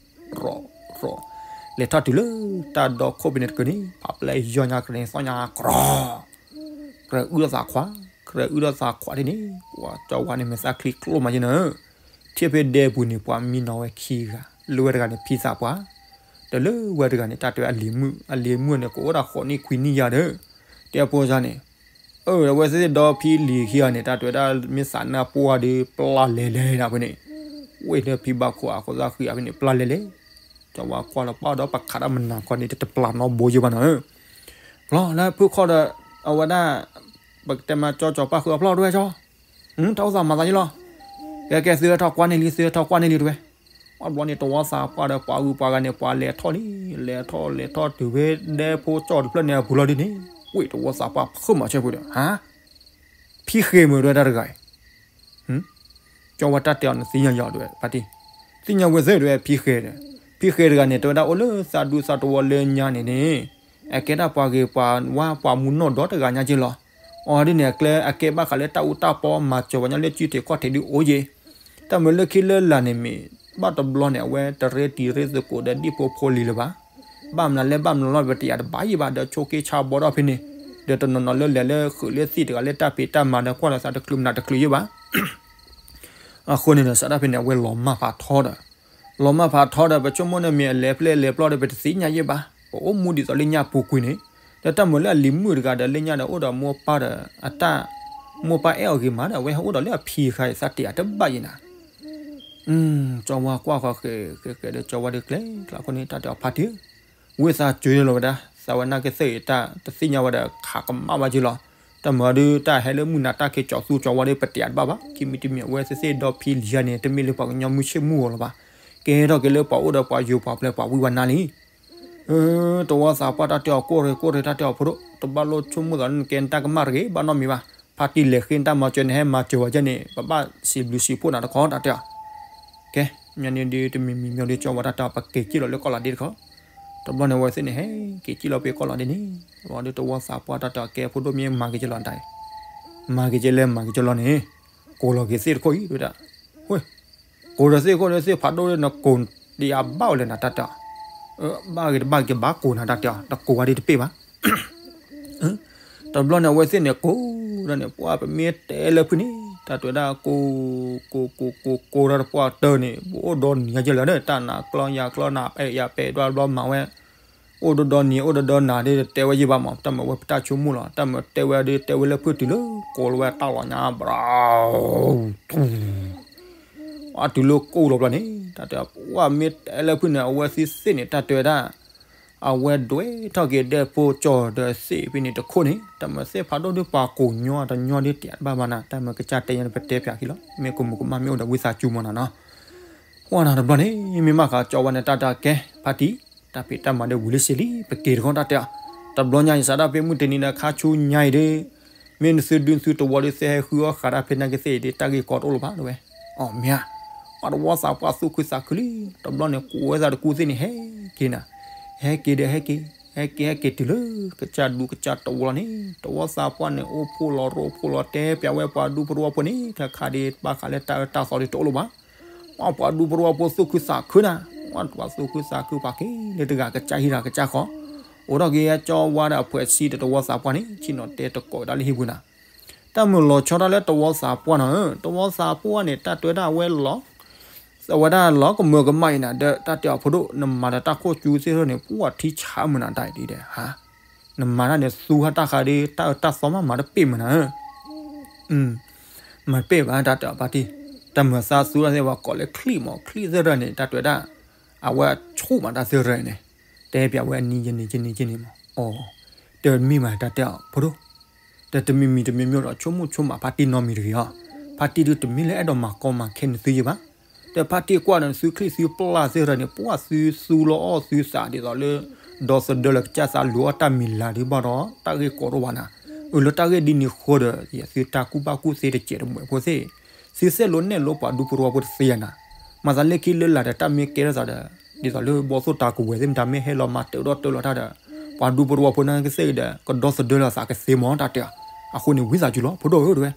ရီၤ ရီၤ, လဲၤထီၣ်တုၤလၢတၢ်ဒီခိၣ်ဖဲန့ၣ်တကုၤန့ၣ် ဖးပျဲယီၢ်ညါကရၢန့ၣ် သီၣ်ညါကရီ ကရၢအုၣ်ထီၣ်သးခွါ, ကရၢအုၣ်ထီၣ်သးခွါဒ်န့ၣ် ပှၤကၠီဝါန့ၣ်မဲာ်သၣ်ချံကျိၣ်မးယဲၢ်နၢ, ထံၣ်ဖဲဒဲပူၤန့ၣ် ပှၤမံနီၤဝဲခံဂၤ, လၢဝဲတဂၤန့ၣ်ဖံသးပှၢ်, ဒီးလၢဝဲတဂၤန့ၣ် တၢ်တဲဝဲအလံၤမုၣ်, အလံၤမုၣ်န့ၣ် ကအိၣ်ဒၣ်ဃိးနံၣ်ခွံနံၣ်ယါဒီး, တဲအဖိစါန့ၣ် အဝဲသ့ၣ်ဒီဖံလံၤခံဂၤန့ၣ် တၢ်တဲဝဲဒၣ်မ့ၢ်သးနၢ်ပှၢ်ဒီးပျၢ်လဲၤလဲၤဒၣ်ဖဲန့ၣ်, ဝ့ၢ်လၢဖံဘၣ်ခိၣ်အဃိသၣ်ဃံအဖဲန့ၣ် ပျၢ်လဲၤလဲၤ, ကၠီဝါကွၢ်လီၤပာ်ဒီးပခးတၢ်မနၤခီန့ၣ် တပျၢ်နီတဘိယဲၢ်ဘၣ်နီၤ, လီၤလၢဖုၣ်ခီၣ်ဒီး အဝဲဒၣ် ပကတဲမးကၠီကၠီပၣ်ဃုအဖျီၣ်တဝဲကၠီ, တၢ်အိၣ်သးမၤသးယဲၢ်လီၤ, ကဲကဲသုဟဲထီၣ်ကွၢ်န့ၢ်လံ သုဟဲထီၣ်ကွၢ်န့ၢ်လံတဝဲ, ပှၤဘျီန့ၣ်တဝီသးပှၢ်ဒီးပှၤဂုၤပှၤဂၤန့ၣ် ပှၤလဲၤထီၣ်လံ, လဲၤထီၣ်လဲၤထီၣ်တုၤဖဲဒဲဖိကၠီတဖျၢၣ်န့ၣ်အပူၤလီၤဒ်န့ၣ်, ဝ့ၢ်တဝီသးပှၢ်ဖုၣ်မၤဆၢဖိဒီး ဟါ ဖံဃဲမုၢ်တဝဲဒၣ်တဂၤအံၤ, ကၠီဝါတၢ်တဲအီၤန့ၣ်သ့ၣ်ညါယီၤတဝဲဖါတံၢ်, သ့ၣ်ညါဝဲသ့ၣ်တဝဲဖံဃဲဒီး, ဖံဃဲတဂၤန့ၣ် တဝဲဒၣ်အိၣ်လၢသးဒူသးတဝီလၢညါန့ၣ်န့ၣ်, အကဲဒၣ်ပှၤဂ့ၤပှၤဝါပှၤမူနီၢ်ဒီတဂၤညါက့လီၤ, အီၤဒ်န့ၣ် အကျဲအကဲဘၣ်ဃးလၢတၢ်အူတၢ်ပီ မၤစၢၤပှၤညီလၢစုထံးခီၣ်ထံးဒ်အိၣ်ယဲၢ်, တၢ်မုာ်လၢခံလၢလာ်န့ၣ်မ့ၢ် ဘၣ်တဘျီန့ၣ် အဝဲတရ့တံၤရ့သကိးဒီးဒံၣ်ဖိဖိလံၤလၢၤဘၣ်, ဘၣ်မနုၤလဲၣ်ဘၣ်မနုၤလီၤ ပတယာ်တဘၣ်ယံၤဘၣ်ဒီးဆိးက့ဆါဘီထီၣ်ဖဲန့ၣ်, ဒီးတနီၤနီၤလၢလဲၤလၢဃုာ်လၢသံၣ်တဂၤလၢတၢ်ဖံးတၢ်မၤဒီးကွၢ်လီၤသးတချုးမနုၤတချုးယံၤဘၣ် အဃိန့ၣ်ဒီး စးဒၣ်ဖဲန့ၣ် အဝဲလီၤမၢ်ဖးထီဒီး, လီၤမၢ်ဖးထီဒီး ပဆိကမိၣ်န့ၣ်မ့ၢ်အလဲၤဖျဲၣ်လဲၤပျီဒီး ပတသ့ၣ်ညါယဲၢ်ဘၣ်, ပအိၣ်မူဒ်သိးလၢညါပူၤကွံာ်န့ၣ်, ဒီးတၢ်မုာ်လၢအလံၤမုၣ်တဂၤဒီးလၢညါဒီးအိၣ်ဒီးမိၢ်ပၢ်ဒီးအတၢ်, မိၢ်ပၢ်အဲၣ်အီၤဂ့ၤမးဒီး အဝဲဟဲအိၣ်ဒီးလၢအဖံအခါအံၤသးတ့ၢ်အတဘၣ်ယံၤနၤ ကၠီဝါကွၢ်ဃီဃဲးဃဲးဃဲးဒီးကၠီဝါဒီးကျဲကျါအဃိန့ၣ် တၢ်တဲအီၤဖါတံၢ်ဧၢ, ဝံသးစူၤလီၤဝဲဒၣ် သးဝဲနာ်က့သ့ၣ်အံၤတၢ်တသ့ၣ်ညါဝဲဒီး ခးကမၣ်ဘၣ်က့ၤလီၤ, တၢ်မၤဒုးတၢ်ဟဲလၢမုၢ်နၤတၢ်က့ၤကၠီၤသူကၠီဝါဒီး ပတ့ၢ်အတဘၣ်ဘၣ်, ခံမံၤတမံၤအဝဲသ့ၣ်သ့ၣ်ဒီဖံလံၤယါန့ၣ် တမ့ၢ်လၢပှၤကညီမုၢ်ဆ့ၣ်မုၢ်ဂီၤလီၤဘၣ်, ကဲထီၣ်က့ၤလၢပှၤအိၣ်ဒီးပှၤယိၤပှၤပျဲၢ်ပှၤဝံပှၤနါလံ တဝီသးပှၢ်တၢ်တဲအီၤကိၢ်ရ့ၣ်ကိၢ်ရ့ၣ်တၢ်တဲအီၤဖိဒိၣ် တဘၣ်လိၣ်ဆိကမိၣ်သးန့ၣ် ကဲနတၢ်ကမၣ်တဂ့ၤ ဘၣ်နီတမံၤဘၣ်, ဖါတံၢ်လဲၤဃ့နတၢ်မၤစၢၤန့ၣ် ဟဲမၤစၢၤဝဲဒ်န့ၣ် ပဘၣ်စံးဘျုးစံးဖှိၣ်နၤတခီတၢ်တဲအီၤ, ကဲ, မ့ၢ်န့ၣ်ဒုးတမံၤမံၤမ့ၢ်ဒုးကၠီဝါတၢ်တဲအီၤ ပက့ၤစံၣ်လီၤလၢကီၢ်လီၤဒ့တခီ, တဘျီန့ၣ်အဝဲသ့ၣ်န့ၣ် ဟဲက့ၤစံၣ်လီၤဖဲကီၢ်လီၤဒ့န့ၣ်, တဝီသးပှၢ်တၢ်တဲအီၤကဲဖိဒိၣ်မ့ၢ်မၤက့ၤကလီၤတၢ်အံၤ, မၤက့ၤကလီၤမၤက့ၤကလီၤန့ၣ်, ကိးလီၤက့ၤသ့ၣ်တခိၣ်အံၤ တဝဲဒၣ်, ဝဲ ကိးဒီးသ့ၣ်ခိၣ်ဒီးသ့ၣ်ဖးဒိၣ်ဒီးနကိးတယၤဘၣ်ဝဲလဲၣ်နတၢ်တဲအီၤ, ဘၣ်ဂ့ၤတဘၣ်ဂ့ၤကဘၣ်ကိးနၤတၢ်တဲအီၤ တကိးဝဲဒ်တပ့ၢ်ဘၣ်, တဘျီန့ၣ် အဝဲသ့ၣ်န့ၣ်ကိးဒၣ်န့ၣ် ပှၢ်ပမ့ၢ်တဲလၢဖုန့ၣ် တၢ်တဲဝဲဒၣ်ကိး, ကိးကိးကိးကိးဒၣ်တပှၢ်တၢၢ်န့ၣ် ပအိၣ်ဒီနံၤယါက့လၢာ်ဒီး တၢ်နးကျီယါကျီနးပဲာ်ယါပဲာ်ဒွးတဘျီမၤဝဲ, အိၣ်ဒီဒီနံၤအိၣ်ဒီဒီနၤဒ်တဲဝဲယံၤဘၣ်မး တၢ်မၤဝဲပတၢ်ဆိကမိၣ်လီၤ တၢ်မၤတဲဝဲဒ်တဲဝဲလၢဖုတုၤလၢကိးလီၤဝဲတၢ်လီၤညါဘျီ အတုၤလၢကိၢ်လီၤဘျီန့ၣ် တၢ်တဲဝဲမ့ၢ်တဲလၢဖုန့ၣ် အဝဲသ့ၣ်သ့ၣ်န့ၣ် တၢ်တဲဝဲဒၣ် အဝဲဒွဲၣ်ထီၣ်က့ၤဒဲဖိကၠီၤဒီးသ့ၣ်ဖဲန့ၣ်တခိၣ်န့ၣ် တၢ်မၤသ့ၣ်ဖးဒိၣ်ဒုးပှၤကိးညီတညီဒ်တဲတဘၣ်ဘၣ်နၤ တၢ်မၤကစၢ်တဲညါန့ၣ် ပတဲပၠးခံလီၤ မ့ၢ်ကမူးကမၣ်မ့ၢ်အိၣ်ဒီးဝံသးစူၤမးနၤနီၤ ပှၢ်နၤတဘျီန့ၣ် မ့ၢ်မးဃးကၠီဝဲန့ၣ် တၢ်တဲကဲ ဖါတံၢ် တၢ်ဖံးတၢ်မၤဒီးဝံၤလံစ့လံ ပက့ၤတခီတၢ်တဲအီၤ တဘျီညါအံၤ စးဒၣ်ဖဲမုၢ်တနံၤဒီးခါဆူညါအံၤဒီး မ့ၢ်နသုဒုသုတဝီဒီးသ့ၣ်ဟဲဃုအီၣ်ဃာ်တၢ်ဖဲနာ်က့သ့ၣ်အံၤဒီး တၢ်ဂ့ၢ်ကီတအိၣ်လၢၤဘၣ် တဝဲ အီၣ်မ့ၢ်ဧါ ပှၤတဝီသးပှၢ်သူၣ်ခုသးခုလံ တဘျီန့ၣ် ကိးဝဲသးတကူသ့ၣ်န့ၣ်ဟဲက့ၤနၤ ဟဲက့ၤဒီးဟဲက့ၤ ဟဲက့ၤဟဲက့ၤတုၤလၢကစၢ်ဒူကစၢ်တဝီလီၤန့ၣ် တဝီသးပှၢ်န့ၣ် အိၣ်ဖှိၣ်လီၤရိဖှိၣ်လီၤတဲပၠးဝဲပှၤဒူဖိတဝီဖိန့ၣ် တခါဒီးဘၣ်ဃးလၢတၢ်အၢတၢ်သီဒီးတအိၣ်လၢၤဘၣ် ပှၤဒူဖိတဝီဖိသူၣ်ခုသးခုနၤ ပှၤသူၣ်ခုသးခုပှၤက့ၤလၢတဂၤကစၢ်ဟံၣ်တဂၤကစၢ်ဃီ အိၣ်ထီၣ်က့ၤကၠီဝါဒီးအဖှဲးဆံးဒီးတဝီသးပှၢ်န့ၣ် ဆ့ၣ်နီၤတဲတကိးဝဲဒၣ်လၢဟံၣ်ပူၤနၤ တၢ်မုာ်လီၤဆီဒၣ်လၢတဝီသးပှၢ်နၤဧၢ တဝီသးပှၢ်န့ၣ် တၢ်တဲဝဲဒၣ်အဝဲလီၤ အဝဲဒၣ်လီၤကမၢကမၣ်အံၤနၤ ဒီးတၢ်တဲအီၤဖိဒိၣ် နမၤဒီးတၢ်ခိၣ်ကူသ့ၣ်ထီၣ်န့ၣ် ပှၤထံဆးမုာ်နၤတၢ်အံၤဒ်ဒီး ဟါ နမၤတၢ်န့ၣ်သူဟးတၢ်ဃးဒီး တၢ်အၢတၢ်သီမးမၤတပ့ၢ်မုာ်နၤဧၢ မၤတပ့ၢ်ဘၣ် တၢ်တဲအီၤဖါတံၢ် တၢ်မုာ်သးသူတၢ်သ့ၣ်ဝဲကိးလၢချံၣ်မး ချံၣ်သ့ၣ်ထီၣ်န့ၣ် တၢ်တဲဝဲဒၣ် အဝဲဆူၣ်မးတၢ်သ့ၣ်ထီၣ်န့ၣ် တဲပၠးဝဲအနံၤယနံၤယနံၤယနံၤမး အီၤ တမ့ၢ်မးတၢ်တဲအီၤဖိဒိၣ် ဒီးတမံၤမံၤတမံၤမံၤဒီး ဆိကမိၣ်ဆိကမးဖါတံၢ်နီတမံၤတဂ့ၤအီၤ, ဖါတံၢ်ဒုးတမ့ၢ်လၢအဲၣ်ဒိးမၤကီမၤခဲနသုယဲၢ်ဘၣ်, ဒီးဖါတံၢ်ကွၢ်ဒီးနသုချံၣ်သုပျၢ်သ့ၣ်တဖၣ်န့ၣ် ပှၤသုသူလီၤအီၣ်သုသးဒ်သိးလၢ ဒီသဒၢလၢကစၢ်သးလူၤအီၣ်တၢ်မံၤလၤဒုးဘၣ်ဒီး တၢ်ဂ့ၢ်ကီတအိၣ်ဘၣ်နၤ, အၢ လၢတၢ်ဂ့ၢ်ဒ်န့ၣ်ဃီဒီး ယသုတၢ်ကူၣ်ဘၣ်ကူၣ်သ့တစဲးတမှဲးဖိသ့ၣ်, သုစဲးလိာ်နဲၣ်လိာ်ပှၤဒူဖိတဝီဖိတသ့ယၤနၤ, မၤသးလၢခံလၢလာ်ဒီးတၢ်မ့ၢ်ကဲထီၣ်သးဒီး ဒ်သိးလၢဘီၣ်သိၣ်တၤကဝဲၤသ့ၣ်မတၤမ့ၢ်ဟဲလီၤမၤတၢ်ဒီတၢ်လီၤတၢ်ဒီး ပှၤဒူဖိတဝီဖိနာ်က့သ့ၣ်ဒီး ကဒီသဒၢလီၤသးကသ့မးတၢ်တဲ, အဃိန့ၣ်ဝံသးစူၤလီၤ ဖိဒိၣ်ဧၢတဝဲ,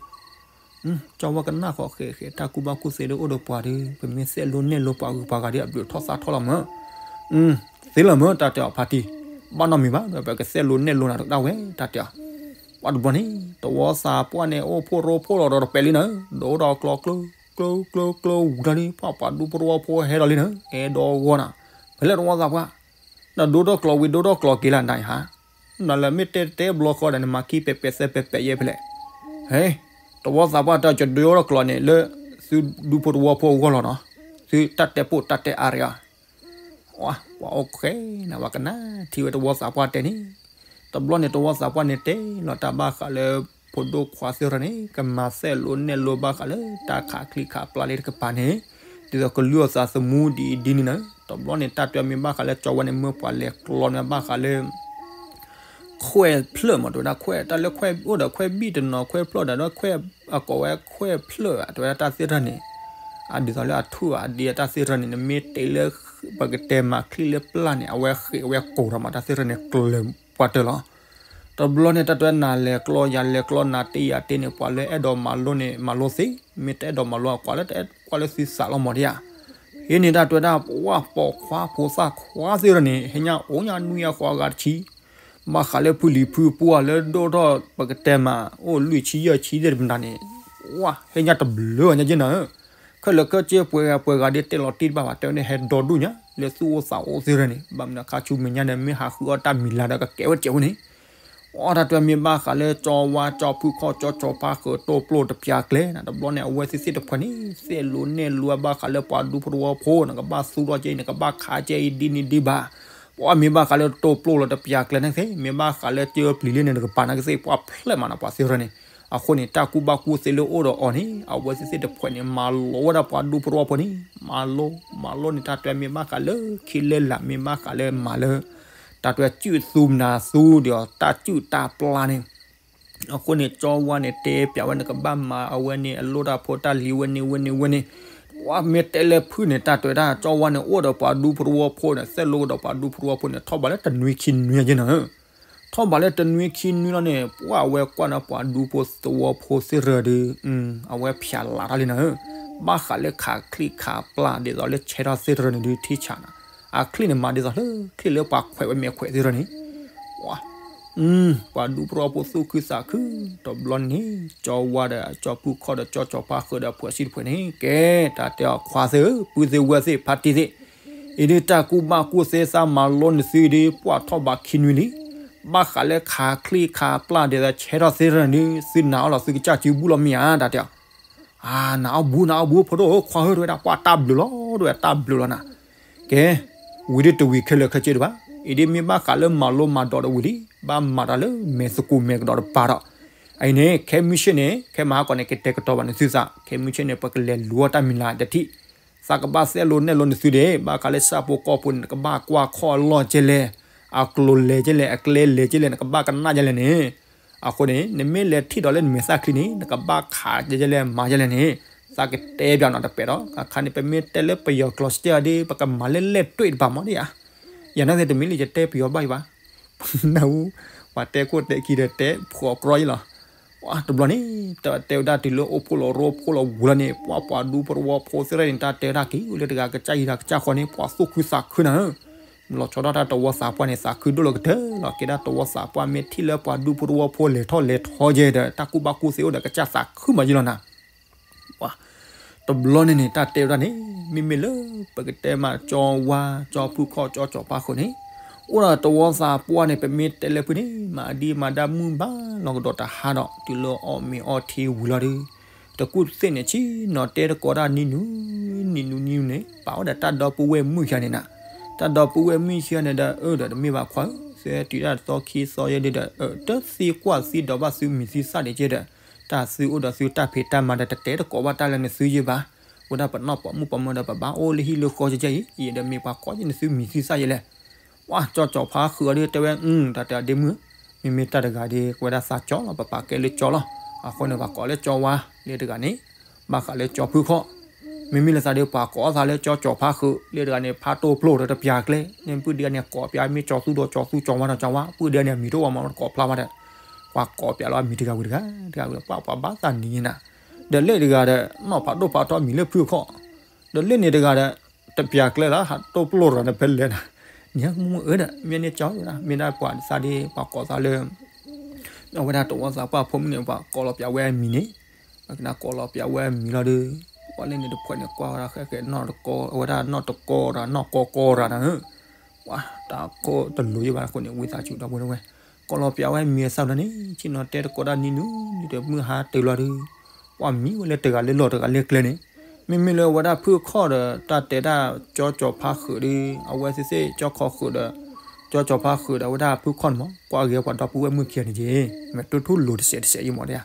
ကၠီဝဲကနၣ်ဃီဃဲးဃဲးတၢ်ကူၣ်ဘၣ်ကူၣ်သ့ဒ်အိၣ်ဒီးပှၤဒီး ပမ့ၢ်စဲးလိာ်နဲၣ်လိာ်ပှၤဂုၤပှၤဂၤဒီးအဘျုးထီၣ်သးထီၣ်လီၤမး, သ့လၢၤမၢ တၢ်တဲအီၤ ဖါတံၢ်, ဘၣ်နီတမံၤဘၣ် ပကစဲးလိာ်နဲၣ်လိာ်နၤတကဒၣ်ဝဲ တၢ်တဲအီၤ. ပှၤတဘျီန့ၣ် တဝီသးပှၢ်န့ၣ် အိၣ်ဖှိၣ်ရိဖှိၣ်လီၤဒီးတပဲာ်လံနၤ, ဒိၣ်ထီၣ်ကျိၤကျိၤကျိၤကျိၤဝံၤဒီးလံ ပှၤပှၤဒူဖိတဝီဖိဟဲဒီးလံနၤ, ဟဲဒီးဂီၢ်နၤ, ဖဲလဲၣ်တဝီသးပှၢ်, နဒိၣ်ထီၣ်ကျိၤဝံၤဒိၣ်ထီၣ်ကျိၤက့ၤလၢနဟါ, နလၢမ့ၢ်တဲတဲဘျီဃီဒီး နမၤခံပဲာ်ပဲာ်သဲပဲာ်ပဲာ်ယဲဖဲလဲၣ်. ဟဲ, တဝီသးပှၢ်တၢ်ကဒိၣ်ထီၣ်ကျိၤန့ၣ် လၢသုဒူဖိတဝီဖိအဂီၢ်လီၤနီၤ, သုတၢ်တဲပိာ်တၢ်တဲအါရ့ဧါ. ပှၤအိၣ်ခဲနၤ ပှၤကနၣ်ထံဝဲတဝီသးပှၢ်တဲန့ၣ်, တဘျီန့ၣ်တဝီသးပှၢ်န့ၣ်တဲလီၤတၢ်ဘၣ်ဃးလၢ ဖိဒိၣ်ခွါသ့ၣ်တဖၣ်န့ၣ် ကမၤစဲးလိာ်နဲၣ်လိာ်ဘၣ်ဃးလၢတၢ်ခးချံခးပျၢ်လံတကပၤန့ၣ်, ဒ်သိးကလုၢ်အီၣ်သးသမူဒ်အံၤဒ်န့ၣ်နၤ, တဘျီန့ၣ်တၢ်တဲမ့ၢ်ဘၣ်ဃးလၢကၠီဝါန့ၣ် မၢပှၤလဲၤကျီန့ၣ်ဘၣ်ဃးလၢ ခွဲၣ်ဖျၢၣ်မး တဲဝဲဒၣ်ခွဲၣ် တၢ်လၢခွဲၣ်အိၣ်ဒီးခွဲၣ်ဘံၣ်တနီၤ ခွဲၣ်ဖျၢၣ်ဒီး ခွဲၣ်အကိးဝဲခွဲၣ်ဖျၢၣ် တဲဝဲဒၣ်တၢ်သ့ၣ်တဖၣ်န့ၣ်, အဒ်သိးလၢအထူၣ်အဒ့အတၢ်သ့ၣ်တဖၣ်န့ၣ် နမ့ၢ်တဲလၢ ပကတဲမၤချံလၢပျၢ်န့ၣ် အဝဲဃ့ၢ်ဝဲကိၤထီၣ်မး တၢ်သ့ၣ်တဖၣ်န့ၣ် ကျၢၤပှၤတၢၢ်လီၤ. တဘျီန့ၣ် တၢ်တဲနၤလဲၤကျီယၤလဲၤကျီ နၤတ့ယၤတ့န့ၣ် ပှၤလၢအဲၣ်ဒိးမၤလိန့ၣ် မၤလိသ့, မ့ၢ်တအဲၣ်ဒိးမၤလိ ကွၢ်လၢတအဲၣ်ကွၢ်လၢသုသးလီၤမးဒ်ဧါ. ဟံးန့ၢ်တၢ်တဲဝဲဒၣ် ပှၤပိာ်ခွါဖိသၣ်ခွါသ့ၣ်တဖၣ်န့ၣ် ဟဲညါအိၣ်ညါနွံအဃိအဂၤတဆံ ဘၣ်ဃးလၢဖုလံၤဖုပှၢ်လၢဒိၣ်ထီၣ်ပကတဲမး အိၣ်လွံၢ်ဆံယဲၢ်ဆံသ့ၣ်တဖၣ်န့ၣ်, ဝဲ ဟဲညါတဘျုးညါက့နၤဧၢ, ခဲလၢာ်ခဲဆ့ပှဲၤဂၤပှဲၤဂၤဒ်တဲလီၤတံၢ်တဘၣ်ဘၣ် တဲဝဲန့ၣ် ဟဲဒီဒူၣ်ညါလၢသူၣ်အိၣ်သးအိၣ်သ့ၣ်တဖၣ်န့ၣ်, ဘၣ်မနုၤခါဆူမဲာ်ညါဒီး မ့ၢ်ဟးဃုအီၣ်တၢ်မံၤလၤဒီးကကဲဝဲတကဲဝဲန့ၣ် အီၣ်တၢ်တဲဝဲမ့ၢ်ဘၣ်ဃးလၢကၠီဝါကၠီဖုခီၣ်ကၠီကၠီဖါဃုာ်တိၢ်ပျိၢ်တပျၢ်ကျဲနၤ, တဘျီန့ၣ် အဝဲသ့ၣ်သ့ၣ်တဖၣ်န့ၣ် စဲးလိာ်နဲၣ်လိာ်ဘၣ်ဃးလၢပှၤဒူဖိတဝီဖိ နကဘၣ်သူထီၣ်ကဲအံၤ နကဘၣ်ခးကဲအံၤဒ်န့ၣ်ဒ်ဘၣ်, ပှၤမ့ၢ်ဘၣ်ဃးလၢတိၢ်ပျိၢ်လီၤတပျၢ်ကျဲန့ၣ်သ့ၣ် မ့ၢ်ဘၣ်ဃးလၢကၢပျံၤလံန့ၣ် နကပၤန့ၣ်ကသ့ၣ် ပှၤဖျဲၣ်မးနၤ ပှၤသ့ၣ်တဖၣ်န့ၣ်, အဃိန့ၣ် တၢ်ကူၣ်ဘၣ်ကူၣ်သ့လၢအိၣ်ဒီးအီၤန့ၣ် အဝဲသ့ၣ်သ့ၣ်တဖၣ်န့ၣ် မၤလိဝဲဒၣ်ပှၤဒူဖိတဝီဖိန့ၣ် မၤလိ မၤလိန့ၣ် တၢ်တဲမ့ၢ်ဘၣ်ဃးလၢခံလၢလာ် မ့ၢ်ဘၣ်ဃးလၢမၤလၢ တၢ်တဲစုၣ်သူမနၤသူဒီးတၢ်စုၣ်တၢ်ပျၢ်န့ၣ်, အဃိန့ၣ် ကၠီဝါန့ၣ် တဲပျးဝဲ နကဘၣ်မၤအဝဲန့ၣ် အလိၣ်တၢ်ဖိတၢ်လံၤဝဲန့ၣ် ဝဲန့ၣ် ဝဲန့ၣ်, ပှၤမ့ၢ်တဲလၢဖုၣ်န့ၣ် တၢ်တဲဝဲဒၣ် ကၠီဝါန့ၣ် အိၣ်ဒီးပှၤဒူဖိတဝီဖိန့ၣ် စဲးလိာ်ကဒီးပှၤဒူဖိတဝီဖိန့ၣ် ထီၣ်ဘးလၢတနွံခံနွံက့နၤဧၢ, ထီၣ်ဘးလၢတနွံခံနွံလီၤန့ၣ် ပှၤအဝဲကွၢ်န့ၣ်ပှၤဒူဖိတဝီဖိသ့ၣ်တဖၣ်ဒီး အဝဲဖျးလးတၢ်လံနၤဧၢ, ဘၣ်ဃးလၢခးချံခးပျၢ်ဒ်သိးလၢဆဲထီၣ်သ့ၣ်တဖၣ်န့ၣ်ဒုးထံဆးနၤ, အချံန့ၣ်မၤဒ်သိးလၢ ချံလၢပှၤခွဲးဝဲမဲာ်ခွဲးသ့ၣ်တဖၣ်န့ၣ် ပှၤဒူဖိတဝီဖိသူၣ်ခုသးခု, တဘျီန့ၣ် ကၠီဝါဒီး ကၠီဖုၣ်ခီၣ်ဒီး ကၠီကၠီဖါဃုာ်ဒီး အဖုၣ်အဆံတဖုၣ်န့ၣ် ကဲ တၢ်တဲအီၤ ခွါသ့ၣ်ဧၢ ပုၢ်သ့ၣ်ဝဲၢ်သ့ၣ် ဖါတံၢ်သ့ၣ်, အံၤဒ်တၢ်ကူၣ်ဘၣ်ကူၣ်သ့သးမၤလိန့ၢ်သုအံၤဒ် ပှၤထီၣ်ဘးခံနွံလံ, ဘၣ်ဃးလၢခးချံခးပျၢ်ဒ်သိးဆဲထီၣ်သ့ၣ်တဖၣ်န့ၣ်ဒုး သုနာ်အီၤလီၤ သုကစၢ်စုဘူၣ်လီၤမ့ၢ်ဧါ တၢ်တဲအီၤ နအီၣ်ဘူး နအီၣ်ဘူး ဖိဒိၣ်ဧၢ ခွါဧၢ တဲဝဲဒၣ် ပှၤတၢ်ဘျုးလီၤ တဲဝဲတၢ်ဘျုးလီၤနၤ, ကဲ ဝံၤဒ်တဝံၤခဲလၢာ်ခဲဆ့ဒံးဘၣ်, အံၤဒ်မ့ၢ်ဘၣ်ဃးလၢမၤလိမၤဒိးတဝံၤလံ, ဘၣ်မၤတၢ်လၢမဲာ်သကိးမဲာ်ကဒီးတပၤဒီး, အံၤန့ၣ် ခဲမုၢ်ဆ့ၣ်န့ၣ် ခဲမဟါကီးန့ၣ် ကတဲာ်ကတီၤဘၣ်န့ၣ်သုသး, ခဲမုၢ်ဆ့ၣ်န့ၣ် ပကလဲၤလူၤအီၣ်တၢ်မံၤလၤတထံၣ်, သးကဘၣ်စဲးလိာ်နဲၣ်လိာ်န့ၢ်သုဒံး, ဘၣ်ဃးလၢဆၣ်ဖိကီၢ်ဖိန့ၣ် နကဘၣ်ကွၢ်ခီၣ်အလီၢ်ကဲလဲၣ်, အကျိၤလဲၤကဲလဲၣ် အကျဲလဲၤကဲလဲၣ် နကဘၣ်ကနၣ်ကဲလဲၣ်န့ၣ် အဃိန့ၣ် နမ့ၢ်လဲၤထံၣ်ဒီးလၢနမဲာ်သၣ်ချံန့ၣ် နကဘၣ်ခးကဲလဲၣ် မၤကဲလဲၣ်န့ၣ်, သးကတဲပျးနီၤတပဲာ်ဒီး အခါန့ၣ် ပမ့ၢ်တဲလၢပယီၤကျိာ်စတဲအီၤဒ် ပကမၤလၢလဲၣ်တွ့ၣ်တပၤမးဒ်ဧါ, ယၤနာ်သ့ၣ်တမံၤလၢယတဲပယီၤဘၣ်အံၤဘၣ်, နၢ်ဟူ ပှၤတဲခိၣ်တဲခံဒီးတဲဖှီၣ်ကြီအံၤလီၤ, ပှၤတဘျီန့ၣ် တၢ်တဲဝဲဒၣ်တုၤလၢအိၣ်ဖှိၣ်လီၤရိဖှိၣ်လီၤဝူၤလီၤန့ၣ် ပှၤပှၤဒူဖိတဝီဖိသ့ၣ်တဖၣ်န့ၣ် တၢ်တဲဝဲဒၣ်က့ၤလၢတဂၤကစၢ်ယံၤတၢ်ကစၢ်ဃီန့ၣ် ပှၤသူၣ်ခုသးခုနၤဧၢ လီၤဆီဒၣ်တၢ်တဝီသးပှၢ်န့ၣ် သးခုဒိၣ်လီၤကတၢၢ်လီၤ. ကဲဒၣ်တဝီသးပှၢ်မ့ၢ်ထံၣ်လၢပှၤဒူဖိတဝီဖိလဲၤထီၣ်လဲၤထီကဲဒီး တၢ်ကူၣ်ဘၣ်ကူၣ်သ့အိၣ်ဒီးကစၢ်သးခုမးယံၤလီၤနၤ. ပှၤ တဘျီန့ၣ်န့ၣ် တၢ်တဲဝဲဒၣ်န့ၣ် မ့မ့ၢ်လၢပကတဲမး ကၠီဝါ ကၠီဖုၣ်ခီၣ် ကၠီကၠီၤပၤဃုာ်န့ၣ် အိၣ်ဒီးတဝီသးပှၢ်န့ၣ် ပမ့ၢ်တဲလၢဖုၣ်န့ၣ် မၤအဒံမၤဒါမုၢ်ဘၣ်လီၤကဒီးတဟါဒီး တုၤလၢအီၣ်မ့ၤအီထံဝံၤလီၤဒီး တကူၣ်သ့ၣ်န့ၣ်ဆံနီၤတဲတကိးတၢ်နံၤနူၤနံၤနူၤန့ၣ် ပာ်ဝဲဒီးတၢ်ဒီပုၢ်ဝဲၢ်မုၣ်ခံဂၤန့ၣ်နၤ. တၢ်ဒီပုၢ်ဝဲၢ်မုၣ်ခံဂၤန့ၣ်ဒီး အၢဒီးတမ့ၢ်ဘၣ်ခွါဧၢ, သုတုၤတၢ်တသီခံသီယဲဒ်ဒီး တသံကွၢ်သံဒိးဘၣ်သုမံၤသုသၣ်ဒံးကဲဒီး တၢ်သုအိၣ်ဒီးသုတၢ်ဖံးတၢ်မၤဒီးတတဲတကိးဘၣ်တၢ်လၢနသုယဲဘၣ်. ဝဲဒၣ်ပနီၢ်ပိာ်မုၣ်ပိာ်မၢၤဒီးပဘၣ်အိၣ်လၢဟံၣ်လၢဃီကဲအံၤ ယဲဒီးမ့ၢ်ပှၤကိးယဲနသုမံၤသုသၣ်ယဲလဲၣ်. ပှၤကၠီကၠီၤဖါဃုာ်အီၤဒီးတဲဝဲ တၢ်တဲအီၤဒ့မုၣ်ဧၢ, မ့မ့ၢ်တၢ်တဂၤဒီး ကဝဲဒၣ်သးကၠီလီၤ ပပာ်ကဲလၢကၠီလီၤ. အဃိန့ၣ် ပှၤကိးလၢကၠီဝါလၢတဂၤန့ၣ် ဘၣ်ဃးလၢကၠီဖုၣ်ခီၣ် မ့မ့ၢ်လၢသးဒီး ပှၤကိးသးလၢကၠီကၠီၤဖါဃုာ်လၢတဂၤန့ၣ် ဖးတိၢ်ပျိၢ်ဒီးတပျၢ်ကျဲ န့ၣ်ပုၢ်ဒံးန့ၣ် ကိးပျးမ့ၢ်ကၠီသူဒီးကၠီသူကၠီဝါဒီးကၠီဝါ ပုၢ်ဒံးန့ၣ် အမံၤတအိၣ်ဝဲမး တကိးဖျါဝဲဒီး ပှၤကိးပျးလီၤအမံၤတဂၤဝံၤတဂၤ တဂၤဝံၤ ပှၤပှၤဘၣ်သးနံၤနၤ. ဒီးလၢတဂၤဒီး နီၢ်ဖးဒိၣ်ဖးထီမံၤလၢဖုၣ်ခီၣ် ဒီးလၢန့ၣ်တဂၤဒီး တပျၢ်ကျဲလၢ ဟးတိၢ်ပျိၢ်ဒီးနဖဲလဲၣ်နၤ နံၤဟဲမုၢ်မုၢ်အၢဒီး မ့ၢ်န့ၣ်ကၠီဒၣ် မ့ၢ်ဒၣ်ပှၤသးဒ် ပှၤကိးသးလၢ အဝဲဒၣ်တဝီသးပှၢ်ဖိမုၣ်န့ၣ် ပှၤကိးလီၤပၠးဝဲအမံၤန့ၣ်, ပှၤကနၣ်ကိးလီၤပၠးဝဲအမံၤလီၤဒီး ပှၤလၢန့ၣ်တဖှဲးန့ၣ် ကွၢ်ဝဲဒၣ်ဃဲဃဲနီၢ်တကီ အဝဲဒၣ်နီၢ်တကီတၢ် နီၢ်ကီကီတၢ်နၢ်ဧၢ, ပှၤတၢ်ခိၣ်တလိၤယဘၣ်အဃိန့ၣ် ဝံသးစူၤဒီပုၢ်ဝဲၢ် ကိးလီၤပၠးဝဲအမံၤအသးဒီးန့ၣ် ဆ့ၣ်နီၤတဲတကိးဒၣ်နံၤနုၤနံၤဒီးမုၢ်ဟါတုၤလီၤဒီး ပှၤမံဝဲလၢတဂၤလၢလီၢ်တဂၤလၢကျဲန့ၣ်, မ့မ့ၢ်လၢအဝဲဒၣ်ဖုၣ်ခီၣ်ဒီး တၢ်တဲဒၣ်ကၠီကၠီၤဖါဃုာ်ဒီး အဝဲသ့ၣ်သ့ၣ်ကၠီခီဃုာ်ဒီး ကၠီကၠီၤဖါဃုာ်ဒီး အဝဲဒၣ်ဖုၣ်ခီၣ်န့ၣ်မး ကွၢ်ဂ့ၤပှၤဒီပုၢ်ဝဲၢ်မုၣ်ခံဂၤန့ၣ်က့ၤ မ့ၢ်တိၢ်ထူၣ်လိၤတစဲးတစဲးယံမးဒၣ်ဧါ.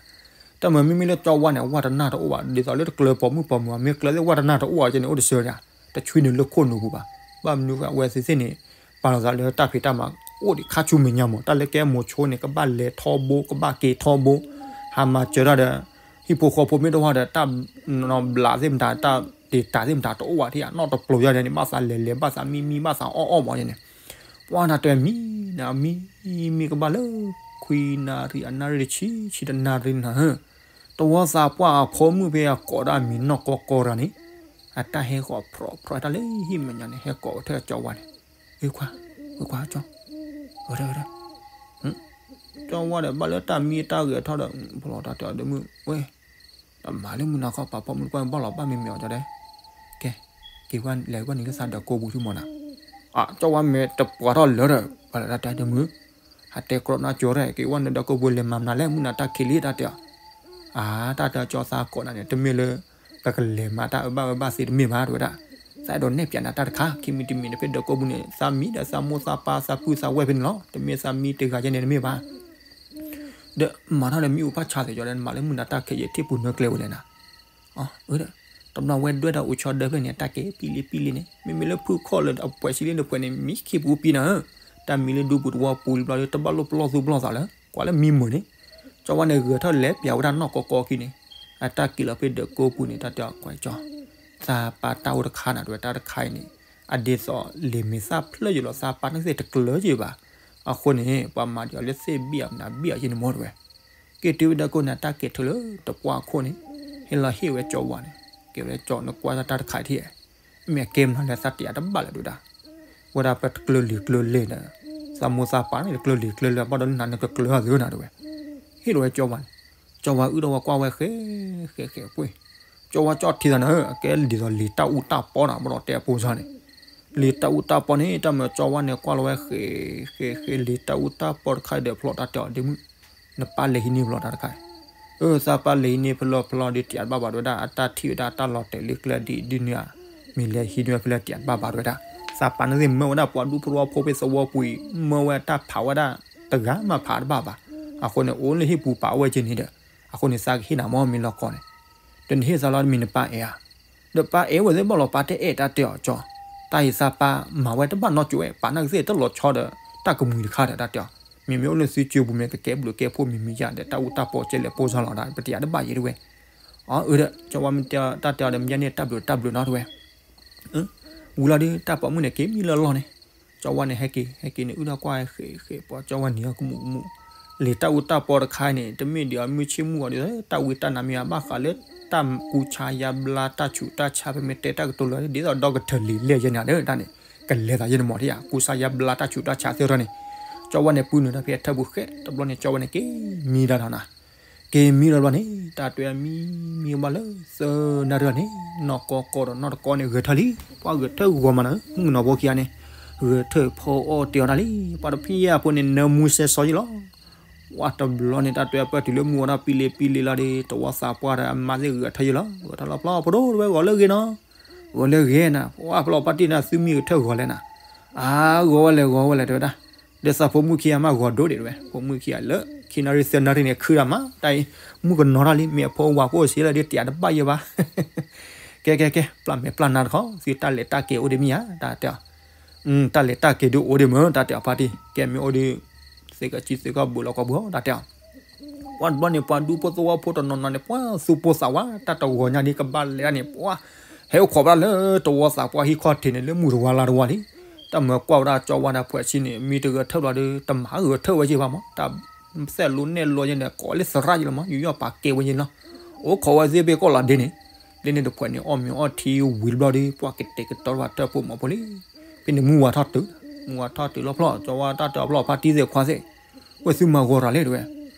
တၢ်မၤမ့မ့ၢ်လၢကၠီဝါန့ၣ် အဝဲတနာ်တအိၣ်ဘၣ် ဒ်သိးလၢတကျၢၤပိာ်မုၣ်ပိာ်မုၣ် မ့ၢ်ကျၢၤသ့ၣ်ဝဲတနာ်တအိၣ်ဘၣ်ကဲန့ၣ် အိၣ်တစၢဒၣ် တဆွံနုာ်လၢခိၣ်နူာ်ပူၤဘၣ်. ဘၣ်မနုၤအဝဲသ့ၣ်သ့ၣ်န့ၣ် ပာ်လီၤသးလၢတၢ်ဖံးတၢ်မၤအိၣ်ဒံးခါဆူမဲာ်ညါမး တၢ်လၢကဲမိၤဆိန့ၣ် ကဘၣ်လဲၤထီဘိ ကဘၣ်က့ၤထီဘိ ဟးမၤစၢၤတၢ်ဒီး ဟံၣ်ဖိဃီဖိမ့ၢ်တအိၣ်ဒီး တၢ်ဘျးသ့ၣ်မတၤ တၢ်တ့တၤသ့ၣ်မတၤတအိၣ်ဘၣ်ထံၣ်ဧါ နီၢ်တပျိၤယါန့ၣ် ဘၣ်သးလဲၤလဲၤ ဘၣ်သးမံမံ ဘၣ်သးအီၣ်အီၣ်မးန့ၣ် ပှၤတၢ်တဲမံနၤ မံမံကဘၣ်လၢ ခွံနၣ်ရံၣ် အနၣ်ရံၣ်တဆံ ဆံတနၣ်ရံၣ်နၤဧၢ, တဝီသးပှၢ်အဖိမုၣ်ဖဲအကိးဒၣ်အမံၤနီၢ်ကီကီတၢ်န့ၣ် အတၢ်ဟဲဃီၤဖြီဖြီတၢ်လၢဟံၣ်မဲာ်ညါန့ၣ် ဟဲကိးဝဲထၢၣ်ကၠီဝါန့ၣ်, ဝ့ခွါ ဝ့ခွါကၠီ ဝဲဒၣ်ဝဲဒၣ် ကၠီဝါဒီးဘၣ်လၢတၢ်မံတၢ်ဂဲၤထီၣ်ဒီး ဖီလီၤတၢ်တဲအီၤဒီးမုၢ်ဝဲ တမၤလၢမုၢ်နၤခီ ပာ်ဖီမုၢ်တကွၢ်န့ၣ် ဘၣ်လီၤဘၣ်မံမံအီၤကၠီဒဲး, ကဲ က့ၤဝဲလဲၤကွၢ်န့ၣ်လၢသးဒီးကိးပူၤဆူမးနၤ, ကၠီဝါမ့ၢ်တပှၤထီၣ်လၢာ်ဒီး ပှၤလၢတၢ်တဲဒီးမုၢ် ဟးတဲကြီနါကၠီရဲၣ် က့ၤဝဲနဒီးကိးပူၤလဲၤမၤမနုၤလဲၣ် မုၢ်နၤတၢ်ခံးလံတၢ်တဲအီၤ, အါ တၢ်တဲကၠီသးကိးနၤန့ၣ် တမ့ၢ်လၢ ပကလဲၤမၤတၢ်အၢဘၣ်အၢဘၣ်သ့တမ့ၢ်ဘၣ်တဲဝဲဒၣ်, သးအဲၣ်ဒိးနဲၣ်ပၠးနၤတၢ်တခါ ခံမံၤတမံၤန့ၣ် ဖဲဒီးကိးပူၤန့ၣ် သးမံဒီးသးမိၢ်သးပၢ်သးပုၢ်သးဝဲၢ်ဖဲန့ၣ်လီၤ တမ့ၢ်သးမံတဂၤယဲန့ၣ်တမ့ၢ်ဘၣ် ဒီးမၤထီၣ်ဒီးမ့ၣ်အူဖးဆါသ့ၣ်ကၠီဒီး နမၤလၢမုၢ်နၤတၢ်ခံးယဲ ထံၣ်ပူၤနၢကျဲဝဲလဲၣ်နၤ, အၢ တဘျီဝဲဒွဲၣ်ဒီးအိၣ်ဆီဒၢဖျၢၣ်န့ၣ် တၢ်ကဲပံလံပံလံန့ၣ် မ့မ့ၢ်လၢဖုၣ်ခီၣ်လၢအပှဲၤဆံလံဒီးပှဲၤန့ၣ် မံခံပူၤပံနၤဧၢ, တၢ်မံလၢဒူပူၤတဝီပူၤလံဘျီဒီး တဘၣ်လိၣ်ပလီၢ်သူပလီၢ်သးလၢ ကွၢ်လၢမံမုာ်န့ၣ်, ကၠီဝါန့ၣ်ဂဲၤထၢၣ်လဲၤပၠးဝဲဒၣ်နီၢ်ကီကီခံန့ၣ်, အတၢ်က့ၤလီၤဖဲဒီးကိးပူၤန့ၣ် တၢ်တဲအီၤကွၢ်ကၠီ သးပာ်တၢ်အိၣ်တခါနၤတဲဝဲ တၢ်တခါအံၤန့ၣ် အဒ်သိးလံာ်မဲာ်သၣ်ဖျၢၣ်ယိာ်လီၤ သးပာ်န့ၢ်သ့ၣ်တကျၢၤယိာ်ဘၣ်, အဃိန့ၣ် ပှၤမၤဒံးအီၤလၢသ့ၣ်ဘံၣ်အမနၤဘံၣ်အီၤယဲန့ၣ်မ့ၢ်တဲဝဲ, က့ၤတုၤဝဲဒီးကိးန့ၣ် တၢ်ကဲၤထုးလၢတပှၢ်ခိၣ်န့ၣ်, ဟ့ၣ်လီၤဟ့ၣ်ဝဲကၠီဝါန့ၣ်, ကဲဝဲကၠီနကွၢ်တၢ်တခါအံၤထံၣ် မ့ၢ်အကဲမနုၤလၢသးတယးတဘၣ်လၢၤတဲဝဲဒၣ်, ဝဲဒၣ်ပတကျၢၤလံၤကျၢၤလဲၣ်ဒီး, သးမိၢ်သးပၢ်န့ၣ် တကျၢၤလံၤကျၢၤလဲၣ် ဘၣ်ဒီးနၤန့ၣ်ကကျၢၤအီၤသ့ဝဲနၤတဲဝဲ, ဟ့ၣ်လီၤဝဲကၠီဝါန့ၣ်, ကၠီဝါအုၣ်ဒီးဝဲကွၢ်ဝဲဃဲ ဃဲဃဲပှ့ၢ်, ကၠီဝါကၠီထံသးနၤဧၢ အကဲဒ်သိးလံၤတၢ်အူတၢ်ပီနၤ ဘၣ်ဒီးတဲအဖိစၢ်န့ၣ်, လံၤတၢ်အူတၢ်ပီန့ၣ် တၢ်မၤကၠီဝါန့ၣ်ကွၢ်လီၤဝဲဃဲ ဃဲဃဲလံၤတၢ်အူတၢ်ပီတခါဒီးဖျီၣ်တၢ်တဲအီၤဒ့မုၣ်, နပၢ်လဲၤဟံးန့ၢ်ဖျီၣ်တၢ်တခါ အၢ သးပၢ်လဲၤဟံးန့ၢ်ဖျီၣ်ဖျီၣ်ဒီးတယးတဘၣ်ဘၣ်တဲဝဲဒၣ် အတၢ်ထံၣ်ဝဲဒၣ်တၢ်လီၤတဲာ်လၢကျဲဒ်ဒ်န့ၣ်ဧါ, မ့ၢ်လဲၤဟံးန့ၢ်ဖဲလဲၣ်တယးတဘၣ်ဘၣ်တဲဝဲဒၣ်, သးပာ်န့ၢ်သ့ၣ်မၢဝဲဒၣ်ပှၤဒူဖိသဝီဖိဖဲသဝီပူၤအံၤ မၢဝဲတၢ်ဖးဝဲဒၣ် တဂၤမးဖးတဘၣ်ဘၣ်, အဃိန့ၣ် အိၣ်လၢဟံၣ်ပူၤပာ်ဝဲက့ၤန့ၣ်ဒီး, အဃိန့ၣ် သးကဟ့ၣ်နၤမ့ၢ်မ့ၢ်လီၢ်ကီၢ်န့ၣ်, ဒီးနဟ့ၣ်သးလီၤတမံၤနပၢ်အဲၣ်ဧါ ဒီးပၢ်အဲၣ်ဝဲသ့ၣ်ဘၣ်လီၤ ပၢ်တအဲၣ်တၢ်တဲအီၤကၠီ, တၢ်အံၤသးပၢ်မၤဝဲတဘၣ်နီတစဲးဝဲ ပာ်နၢ်ကသ့ၣ်တလီၤဆီဒီး တၢ်ကမှံၤတခါဒီးတၢ်တဲအီၤ, မ့မ့ၢ်အိၣ်လၢသုကၠိပူၤမ့ၢ်ကကဲဘျုးကဲဖှိၣ်မံၤမံၤယါဒီး တၢ်အူတၢ်ပီကဲလဲၣ်ပိၢ်စၢ်လီၤဒၣ် ပတယးတဘၣ်ယဲတဲဝဲ, အၢ အၢဒီး ကၠီဝါမ့ၢ်တဲတၢ်တဲအီၤဒီး မ့ၢ်ယါန့ၣ်တၢ်ဘျုးတၢ်ဘျုးနီတဲဝဲ ဝံၤလီၤဒီး တၢ်ပိာ်မုၣ်န့ၣ် က့ၤမံလၢလီၢ်န့ၣ်, ကၠီဝါန့ၣ် ဟဲက့ၤ ဟဲက့ၤန့ၣ် အုၣ်ထီၣ်ကွၢ်ဃဲဃဲပှၤကၠီဝါန့ၣ် ကမူးကမူး, လံၤတၢ်အူတၢ်ပီတခါအံၤန့ၣ် တမ့ၢ်ဒံးအမုၢ်ဆ့ၣ်မုၢ်ဂီၤဒီး တၢ်ဝံတၢ်နါမ့ၢ်အဘၣ်ဃးလၢ တၢ်ကူစါယါဘျါတၢ်ဆူးတၢ်ဆါ ဖဲမ့ၢ်တဲတၢ်ကတိၤလၢ ဒ်သိးဒီကထၢၣ်လံၤလဲၣ်ယဲန့ၣ်ဒီး တၢ်န့ၣ် ကလဲၤသးယဲန့ၣ်မးထံၣ်ဧါ ကူစါယါဘျါတၢ်ဆူးတၢ်ဆါသ့ၣ်ထီၣ်န့ၣ်, ကၠီဝါန့ၣ် ပုၢ်နုာ်တၢ်ဖဲအထၢၣ်ပူၤဃဲ တဘျီန့ၣ် ကၠီဝါန့ၣ် က့ၤမံတၢ်ဒီးနၤ က့ၤမံလီၤဘျီန့ၣ် တၢ်တဲအမံမံကဘၣ်လၢ သၢနၣ်ရံၣ်န့ၣ် နီၢ်ကီၢ်ကီၢ်ဒီးနီၢ်တကီန့ၣ် ဂဲၤထၢၣ်လံ, ပှၤဂဲၤထၢၣ်ဂီၤမးနၤ မုၣ်ကနီၤဖိခံဂၤန့ၣ်, ဂဲၤထၢၣ်ဖီအီၣ်တ့ၤအီၣ်တၢ်လံ, ပှၤတဖံးအံၤအဖိန့ၣ် နၢမူစဲစီယံလီၤ. ဝဲတဘျီန့ၣ် တၢ်တဲအပၢၢ်တုၤလၢမုၢ်ဝါထီၣ်ပံလ့ပံလ့လီၤဒီး တဝီသးပှၢ်ဒီးအမါသ့ၣ်ဂဲၤထၢၣ်ယံလီၤ, ဂဲၤထၢၣ်လီၤဖျီဖိဒိၣ်တဝဲဂီၤလၢဂ့ၤနီၤ, ဂီၤလၢဂ့ၤနၤ, ပှၤဖျီပၢ်တံၢ်နၤ သုမံဂဲၤထၢၣ်ဂီၤလဲၣ်နၤ, အါ ဂီၤဝဲလဲၣ်ဂီၤဝဲလဲၣ်တဲဝဲဒၣ် ဒီးသးဖိမုၣ်ခံဂၤမးဂီၤဒိၣ်ဒံးတဝဲ, ဖိမုၣ်ခံဂၤလၢ ခံနၣ်ရံၣ်သၢနၣ်ရံၣ်န့ၣ် ခုဒၣ်မး တၢ်အံၤ မုၣ်ကနီၤတၢ်လံ မ့ၢ်အဖိဝၤဖိစ့လၢဒ်တယးတဘၣ်ယဲဘၣ်. ကဲကဲကဲ ပျၢ်မဲာ်ပျၢ်နါတခီ သုတၢ်လဲၤတၢ်က့ၤအိၣ်ဒံးမ့ၢ်ဧါ တၢ်တဲအီၤ, တၢ်လဲၤတၢ်က့ၤဒုးအိၣ်ဒံးမ့ၢ် တၢ်တဲအီၤဖါတံၢ် ကဲမ့ၢ်အိၣ်ဒံး သ့ၣ်ကစံၣ်သ့ၣ်ကီၢ်ဘုးလီၤကီၢ်ဘုး တၢ်တဲအီၤ ပှၤတဘျီန့ၣ် ပှၤဒူဖိသဝီဖိတနီၤနီၤန့ၣ် ပှၤသူၣ်ပိၢ်သးဝး တၢ်တဂီၤညါဒ်ကဘၣ်လဲၤဒၣ်န့ၣ် ပှၤဟဲအိၣ်ခိးဝဲဒၣ်လၢတဝီသးပှၢ်ဟံၣ်ခီၣ်ထံးန့ၣ် လၢမုၢ်တဝါလါတဝါလံ. တၢ်မၤကွၢ်ဝဲဒၣ်ကၠီဝါဒီးဖှဲးဆံန့ၣ် မံတဂဲၤထၢၣ်ဘျီဒီး တမၤဂဲၤထၢၣ်ဝဲက့ၤဘၣ်မး တၢ်သဲးလိနဲၣ်လိယဲန့ၣ် ကိးလၢသရၣ်ယံလီၤမး ယူးယီၣ်ပာ်ကဲဝဲယဲလီၤ. အိၣ်ခိးဝဲသ့ၣ်ဖဲကီၢ်လီၤဒ့န့ၣ် လၢန့ၣ်တဖှဲးန့ၣ် အီၣ်မ့ၤအီၣ်ထံဝံၤတဘျီဒီး ပှၤကတဲာ်ကတီၤဘၣ်တၢ်ဖိမးဖိလံ. ဖဲန့ၣ်မုၢ်ဝါထီၣ်တုၤ မုၢ်ဝါထီၣ်တုၤလီၢ်ဖျီၣ် ကၠီဝါတၢ်တဲအီၤဖျီၣ် ဖါတံၢ်သ့ၣ်ခွါသ့ၣ်, ဝဲသုမၤဂီၤတၢ်လဲၣ်တဲဝဲ,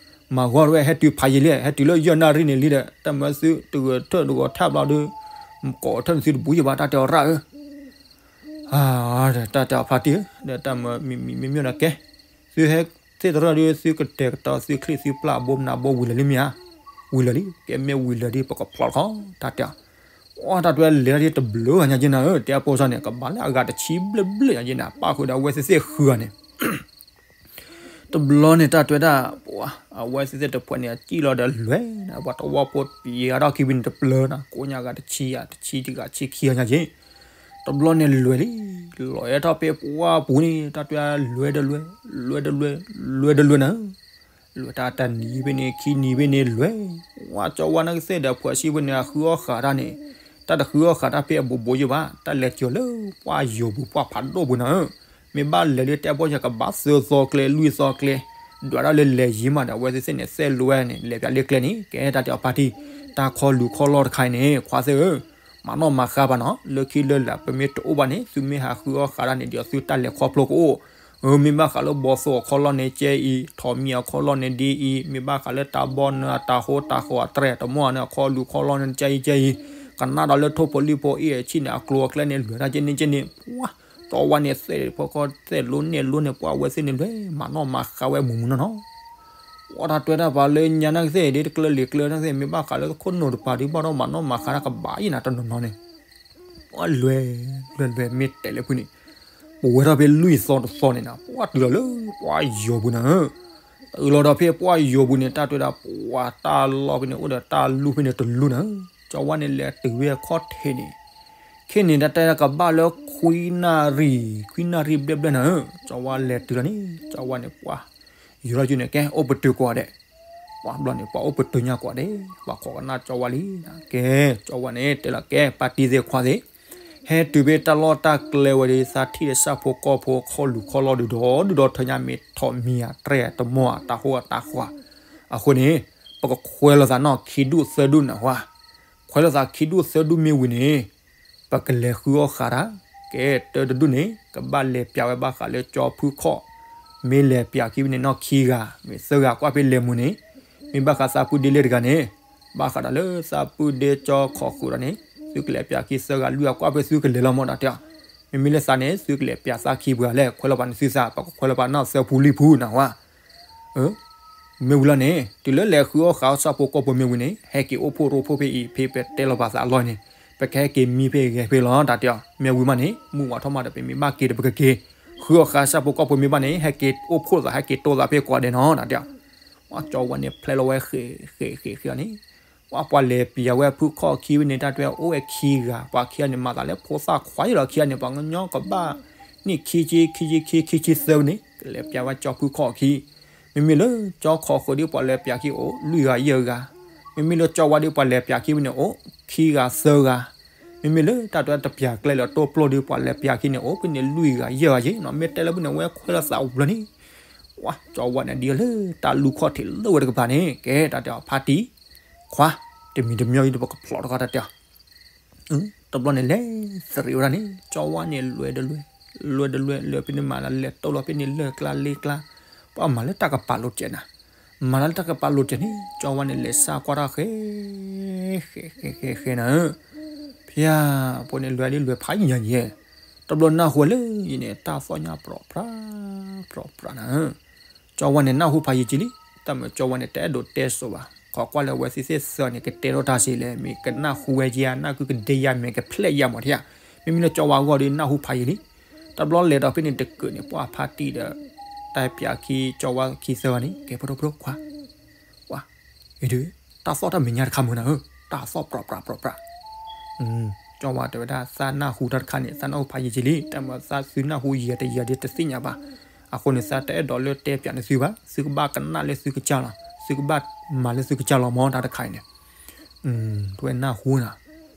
မၤဂီၤတဲဝဲ ဟဲတုၤဖးယံာ်လံ ဟဲတုၤလၢယဲၢ်နၣ်ရံၣ်န့ၣ်လံဒီး တၢ်မၢသုတဂဲၤထၢၣ်တဂီၤထၣ်ဘျီဒီး ကိးထၢၣ်န့ၣ်သုတဘူးယံာ်ဘၣ် တၢ်တဲအီၤရၣ်ဧၢ တၢ်တဲအီၤဖါတံၢ်ဧၢ ဒီးတၢ်မၤမံၤမံၤမံၤမံၤဒီးကဲ, သုဟဲသ့ၣ်တရၢၣ်ဒီး သုကတဲာ်ကတီၤသုချံၣ်သုပျၢ်အဘိမနုၤအဘိဝံၤလၢာ်လံမ့ၢ်ဧါ, ဝံၤလၢာ်လံ ကဲမ့ၢ်ဝံၤလၢာ်ဒီး ပကဖျီၣ်တခီ တၢ်တဲအီၤ, အတၢ်တဲဝဲလဲၤတၢ်ဒ်တဘျုးဂၤညါက့နၤဧၢ တဲအပိစၢ်န့ၣ် ကဘၣ်လၢအဂၤတဆံဘျဲၣ်ဘျဲၣ်ညါက့န့ၣ် ပၣ်ဃုာ်ဒီးအဝဲသ့ၣ်သ့ၣ်ဃုဂၤန့ၣ် တဘျီန့ၣ် တၢ်တဲဝဲဒၣ် ပှၤ အဝဲသ့ၣ်သ့ၣ်တဖုန့ၣ် အစံၣ်လီၤဒီးလွဲၤ, ပှၤတဝီဖိပံၤအါထီၣ်ခံဘိန့ၣ်တပျၢၤနီၤ ကိးညါဂၤတဆံယၤ တဆံတဂၤဆံခံဂၤညါက့, တဘျီန့ၣ်လွဲၤလံ, လီၤအဲၣ်ထီၣ်ဖဲပှၢ်ပူၤန့ၣ် တၢ်တဲဝဲလွဲၤဒီးလွဲၤ, လွဲၤဒီးလွဲၤ, လွဲၤဒီးလွဲၤနၤဧၢ လွဲၤတၢ်တနံၤဖဲန့ၣ် ခံနံၤဖဲန့ၣ်လွဲၤ, ဝဲကၠီဝါနၢ်ကသ့ၣ်ဒီးဖှၢၣ်ဆံဖဲန့ၣ် အဃုအီၣ်ဃာ်တၢ်န့ၣ်, တၢ်တဃုအီၣ်ဃာ်တၢ်ဖဲအဘူးဘူးယိာ်ဘၣ်, တၢ်လဲၤစၢၤလၢပှၢ်ယိာ်ပူၤ ပှၢ်ဖးဒိၣ်ပူၤနၤဧၢ, မ့ၢ်ဘၣ်လဲၤလၢတဲဘီယၤကဘၣ်သၢသီကျဲ လွံၢ်သီကျဲ, ဒွးဒၣ်လၢလဲၤယံၤမးဒီး အဝဲသ့ၣ်သ့ၣ်န့ၣ် သဲၣ်လိဝဲန့ၣ် လဲၤပၠးလၢကျဲန့ၣ် ကဲတၢ်တဲအီၤဖါတံၢ်, တၢ်ခီလူၤခီလီၢ်တခါအံၤန့ၣ် ခွါသ့ၣ်ဧၢ မၤနီၣ်မၤဃါဘၣ်နီၤ, လၢခံလၢလာ်ပမ့ၢ်တအိၣ်ဘၣ်န့ၣ် သုမ့ၢ်ဟးဃုအီၣ်ဃာ်တၢ်န့ၣ် ဒ်သိးသုတၢ်လဲၤခီဖျိကအိၣ်, မ့ၢ်ဘၣ်ဃးလၢဘီသိအခီလီၢ်န့ၣ်ကဲအံၤ, ထိးမံၤအခီလီၢ်န့ၣ်ဒ်အံၤ, မ့ၢ်ဘၣ်ဃးလၢတၢ်ဘီနၢၤအတၢ်ဟိတၢ်ဃီအတြဲၤတမီၢ်န့ၣ် အခီလူၤခီလီၢ်န့ၣ်ကဲအံၤကဲအံၤ, ကနၣ်ဒီးလၢထိၣ်ဖိလံၣ်ဖိအ့ၣ်အဆံၣ်န့ၣ် အကျိၤအကျဲန့ၣ် လွဲၤတၢ်ကဲန့ၣ်ကဲန့ၣ်, ပှၤ ကၠီဝါန့ၣ် သဲၣ်တဖီခီသဲၣ်လိနဲၣ်လိန့ၣ် ပှၤအဝဲသ့ၣ်န့ၣ်လွဲၤ မၤနီၣ်မၤဃါဝဲမုၢ်မုၢ်နီၢ်နီၢ် ပှၤတၢ်တဲဝဲဒၣ်ပှၤလၢညါနၢ်ကသ့ၣ်ဒ်တကျၢၤလံၤကျၢၤနၢ်ကသ့ၣ် မ့ၢ်ဘၣ်ဃးလၢခိၣ်နူာ်တပၤဒ်ဘၣ်ဒီး မၤနီၣ်မၤဃါတၢ်ကဘၣ်ယံၤနၤတနီၤနီၤန့ၣ်, ပှၤလွဲၤလွဲၤလွဲၤမ့ၢ်တဲလၢဖုန့ၣ်, ပဝဲထီၣ်ဖဲလွံၢ်သီတသီန့ၣ်နီၤ ပှၤတုၤလီၤလၢပှၢ်ယိာ်ပူၤနၤဧၢ, တုၤလီၤဒီးဖဲပှၢ်ယိာ်ပူၤန့ၣ် တၢ်တဲဝဲဒၣ်ပှၤတၢ်လီၢ်ဖဲန့ၣ် အိၣ်ဒီးတၢ်လူၢ်ဖဲန့ၣ်တလူၢ်နၤဧၢ, ကၠီဝါန့ၣ်လဲၤတုၤဝဲအခီၣ်ထံးန့ၣ် ခဲန့ၣ် တၢ်တဲကဘၣ်လၢခွံနၣ်ရံၣ်, ခွံနၣ်ရံၣ်ဘျဲၣ်ဘျဲၣ်နၤဧၢ, ကၠီဝါလဲၤတုၤလီၤန့ၣ် ကၠီဝါန့ၣ်ပှၤ ယိၤထီၣ်ယုန့ၣ် ကဲ အိၣ်ပတုာ်ကွၢ်ဒဲး, ပှၤဘျီန့ၣ် ပှၤအိၣ်ပတုာ်ညါကွၢ်ဒဲး, ပှၤခိးကနၣ်ကၠီဝါလံ, ကဲ ကၠီဝါန့ၣ် တဲလီၤကဲ ပၢ်တံၢ်သ့ၣ်ခွါသ့ၣ်, ဟဲတုၤဖဲတၢ်လီၢ်တၢ်ကျဲဝဲဒီး သးထံၣ်ဒီးဆၣ်ဖိကီၢ်ဖိခီလူၤခီလီၢ်ဒုးဒီး ဒုးဒီးထၢညါမ့ၢ်ထိးမံၤအတြဲၤတမီၢ်အတၢ်ဟိအတၢ်ဃီ, အဃိန့ၣ် ပကခွဲးလိာ်သးနီၢ်ခံဒူၣ်သၢဒူၣ်နၢ်ဟူဧါ, ခွဲးလိာ်သးခံဒူၣ်သၢဒူၣ်မ့ၢ်ဝံၤန့ၣ် ပကလဲၤဃုအီၣ်ဃာ်တၢ်, ကဲတၢတဒူၣ်န့ၣ် ကဘၣ်လဲၤပၠးဝဲဘၣ်ဃးလၢကၠီဖုခီၣ်, မ့ၢ်လဲၤပၠးခံဝဲန့ၣ်နီၢ်ခံဂၤ, မ့ၢ်သၢဂၤကွၢ်ဖဲလဲၤမုာ်န့ၣ်, မ့ၢ်ဘၣ်ဃးသးပုၢ်ဒ့လ့ၣ်တဂၤန့ၣ်, ဘၣ်ဃးဒီးလၢသးပုၢ်ဒ့ကၠီခီၣ်ဃုာ်ဒီးန့ၣ်, သုကလဲၤပၠးခံသၢဂၤလွံၢ်ဂၤကွၢ်ဖဲသုကလဲၤလီၤမးတၢ်တဲအီၤ, မ့မ့ၢ်လၢသးန့ၣ် သုကလဲၤပၠးသးခံပှၤလဲၣ်, ခွဲးလိာ်ပာ်န့ၣ်သုသး ပကခွဲးလိာ်ပာ်နီၢ်သၢပူၤလွံၢ်ပူၤနၢ်ဟူဧါ မ့ၢ်ဝံၤလီၤန့ၣ် တုၤလၢလဲၤဃုအီၣ်ဃာ်အီၣ်ဆၣ်ဖိကီၢ်ဖိမ့ၢ်ဝံၤန့ၣ် ဟဲက့ၤအိၣ်ဖှိၣ်ရိဖှိၣ်ဖဲအံၤ ဖဲပတဲလီၤပာ်သးအလီၢ်န့ၣ် ပကဟဲက့ၤမံဖဲဂဲၤဖဲလီၤ တၢ်တဲအီၤ မ့ၢ်ဝံၤမးန့ၣ် မုၢ်ဝါထီၣ်မးဒီး ပမ့ၢ်ဘၣ်က့ၤဒီးပကက့ၤ ဃုအီၣ်ဃာ်ဆၣ်ဖိကီၢ်ဖိမ့ၢ်ဘၣ်န့ၣ် ဟဲက့ၤအိၣ်ဖှိၣ်သး ဟဲက့ၤတိသးဖဲကိးဂၤဒဲးနီၤ တၢ်တဲအီၤ ပှၤကၠီဝဲန့ၣ် ဖျဲလီၤဝဲဃဲးဃဲးဃဲးဃဲးန့ၣ် ပှၤပှၤလဲၤပျးဝဲဖုခီၣ်ခံဝဲန့ၣ် တၢ်တဲအိၣ်ဝဲခံဂၤ ပှၤခံဂၤန့ၣ် မၤသးလၢဖိသၣ်ခွါယလီၤ ခံဂၤန့ၣ် ပှၤကညီကဘၣ် နံၣ်ခံဆံ ခံဆံခံ ခံဆံသၢဝဲန့ၣ် ကလဲၤပျးဝဲကၠီဖုခီၣ်ခံ မ့မ့ၢ်လၢကၠီခီၣ်ဃုာ်ဒီး ပှၤလဲၤပျးခံအိၣ် လွံၢ်ဂၤယဲၢ်ဂၤ မ့မ့ၢ်လၢကၠီဝါဒီး ပှၤလဲၤပျးခံဝဲန့ၣ်အိၣ် ခံဂၤသၢဂၤ မ့မ့ၢ်လၢတၢ်တဲတပျးကျဲလၢတိၢ်ပျိၢ်ဒီး ပှၤလဲၤပျးခံန့ၣ်အိၣ်ဖဲန့ၣ် လွံၢ်ဂၤယဲၢ်ဂၤယဲၢ်နီၤ မ့ၢ်တဲလၢဖဲန့ၣ် ဝဲခွဲးလိာ်သးဝံၤလီၤန့ၣ် ပှၤကၠီဝါန့ၣ် ဒ်လၢတၢ်လူၢ်ခီၣ်ထံးလၢဝဲတကပၤန့ၣ် ကဲတၢ်တဲအီၤဖါတံၢ် ခွါ တမံၤတမံၤအံၤဒီး ပကဖျိးတခီတၢ်တဲအီၤ တဘျီန့ၣ်လဲၤသရံးဝဲဒၣ်န့ၣ် ကၠီဝါန့ၣ်လွဲၢ်တလွဲၢ် လွဲၢ်တလွဲၢ် လွဲၢ်ဖဲန့ၣ်မးလၢလဲၤတိၢ်လီၤဖဲန့ၣ်လၢၢ်ကျါလ့ကျါ ပှၤမၤလၢတၢ်ကပာ်လိာ်စဲးနၤ မၤလၢတၢ်ကပာ်လိာ်စဲးန့ၣ် ကၠီဝါန့ၣ်လဲၤစၢ်ကွၢ်တၢ်ဃဲ ဃဲ ဃဲ ဃဲ ဃဲနၤဧၢ ဖဲအံၤ ပှၤန့ၣ်လွဲၢ်လံလွဲၢ်ဖးယံာ်ညါယဲၢ် တဘျီနၢ်ဟူဝဲလၢယန့ၣ် တၢ်သီၣ်ညါပြီၣ်ပြး ပြီၣ်ပြးနၤဧၢ ကၠီဝါန့ၣ်နၢ်ဟူဖးယံာ်က့လံ တၢ်မ့ၢ်ကၠီဝါန့ၣ် တအဲၣ်ဒိးတဲစိၤဘၣ် ခိးကွၢ်လၢအဝဲသ့ၣ်သ့ၣ်သၢန့ၣ် ကတဲထီၣ်တၢ်စ့လဲၣ် မ့ၢ်ကနၢ်ဟူဝဲက့ဧါ နၢ်ကုကဒဲယါ မ့ၢ်ကဖျဲးယါမးထံဧါ မ့မ့ၢ်လၢကၠီဝါအဂီၢ်ဒီး နၢ်ဟူဖးယံာ်လံ တဘျီလဲၤဒီးဖဲန့ၣ်တကုာ်န့ၣ် ပှၤဖါတံၢ်ဒီး တၢ်ပျးခံကၠီဝါခံသၢဂၤန့ၣ် ကဲဖိဒိၣ်ဖိဒိၣ်ခွါ ပှၤ အံၤဒုး တၢ်သီၣ်တၢ်မဲာ်ညါတခါမုၢ်နၤဧၢ တၢ်သီၣ်ပြီၣ်ပြးပြီၣ်ပြး ကၠီဝါတဲဝဲဒၣ် သးနၢ်ဟူတၢ်တခါန့ၣ် သးနၢ်ဟူဖးယံာ်က့လံ တၢ်မ့ၢ်သးသုနၢ်ဟူယံာ်တယံာ်ဒ်တသ့ၣ်ညါဘၣ် အဃိန့ၣ် သးတအဲၣ်ဒိးလၢတဲပျးန့ၢ်သုဘၣ် သုကဘၣ်ကနၣ်လၢသုကစၢ်လီၤ သုကဘၣ်မၤလၢသုကစၢ်လီၤမ့ၢ်တၢ်တခါအံၤန့ၣ် တဝဲနၢ်ဟူနၤ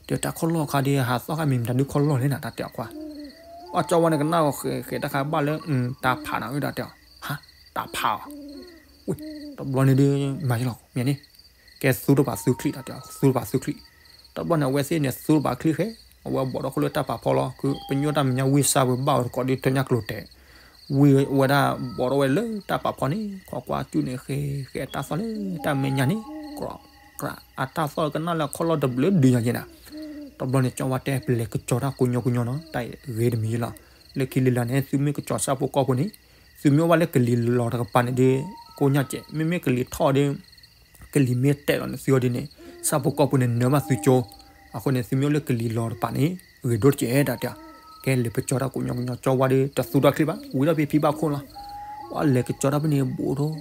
တဲတၢ်ခီၣ်လီၢ်ခါဒ်ဟးသီၣ်ခါမ့ၢ်မတၤဒုးခီၣ်လီၢ်လဲၣ်နၤ တၢ်တဲအီၤခွါ ပှၤကၠီဝါန့ၣ်ကနၣ်ဃဲးဃဲးတၢ်ခါဘၣ်လၢ တၢ်ဖးနၤဧၢ တၢ်တဲအီၤ ဟါ တၢ်ဖးအီၤ ဝဲ တဘျီန့ၣ်ဒုး မၤယလီၤ မ့ၢ်န့ၣ် ကဲသူတပာ်သုချံ တၢ်တဲအီၤ သူတပာ်သုချံ တဘျီန့ၣ် အဝဲသ့ၣ်န့ၣ် သူတပာ်ချံဃဲ အဝဲဘီၣ်ဒီးခိၣ်လၢတၢ်ပာ်ဖီလီၤ ကပညိၣ်တၢ်မဲာ်ညါဝံၣ်စၢ်ပှဲၤဘၣ်ဝဲတကိးဒုးထၢညါကျိၤတဲာ် ဝံၤဝဲဒၣ်ဘီထီၣ်ဝဲလၢတၢ်ပာ်ဖီန့ၣ် ခိးကွၢ်ကၠူၣ်န့ၣ် ဃဲဃဲအတၢ်သီၣ်လၢတၢ်မဲာ်ညါန့ၣ် ကြၢးကြၢးအတၢ်သီၣ်ကနၣ်လၢအခီၣ်လီၢ်တဘျုးဒုညါက့ၤနၤ. တဘျီန့ၣ် ကၠီဝါတဲ ပလဲၤကစီၤတၢ်ကိးညီကိးညီနီၤ တၢ်ဂ့ၤတမံၤလီၤ. လၢခံလံလၢ်န့ၣ် သုမ့ၢ်ကစီၤဆၣ်ဖိကီၢ်ဖိန့ၣ် သုမ့ၢ်အိၣ်ဘၣ်လၢကလံၤလီၤတကပၤန့ၣ်ဒီး ကိညၢ်စဲး မ့မ့ၢ်ကလံၤထီၣ်ဒီး ကလံၤမ့ၢ်တဲာ်လီၤန့ၣ် သုအီၤဒ်န့ၣ် ဆၣ်ဖိကီၢ်ဖိန့ၣ် နၢမးသုကၠိ. အဃိန့ၣ် သုမ့ၢ်အိၣ်လၢကလံၤလီၤတကပၤန့ၣ် ဂ့ၤဒိၣ်တက့ၢ်တၢ်တဲ. ကဲလဲၤပကစီၤတၢ်ကိးညီကိးညီ ကၠီဝါဒီး တသူထီၣ်ချ့ဘၣ် ဝံၤထီၣ်ဖဲဖံဘၣ်ခိၣ်လီၤ. ဝဲလဲၤကစီၤတၢ်ဖဲန့ၣ် ဘူးထီၣ်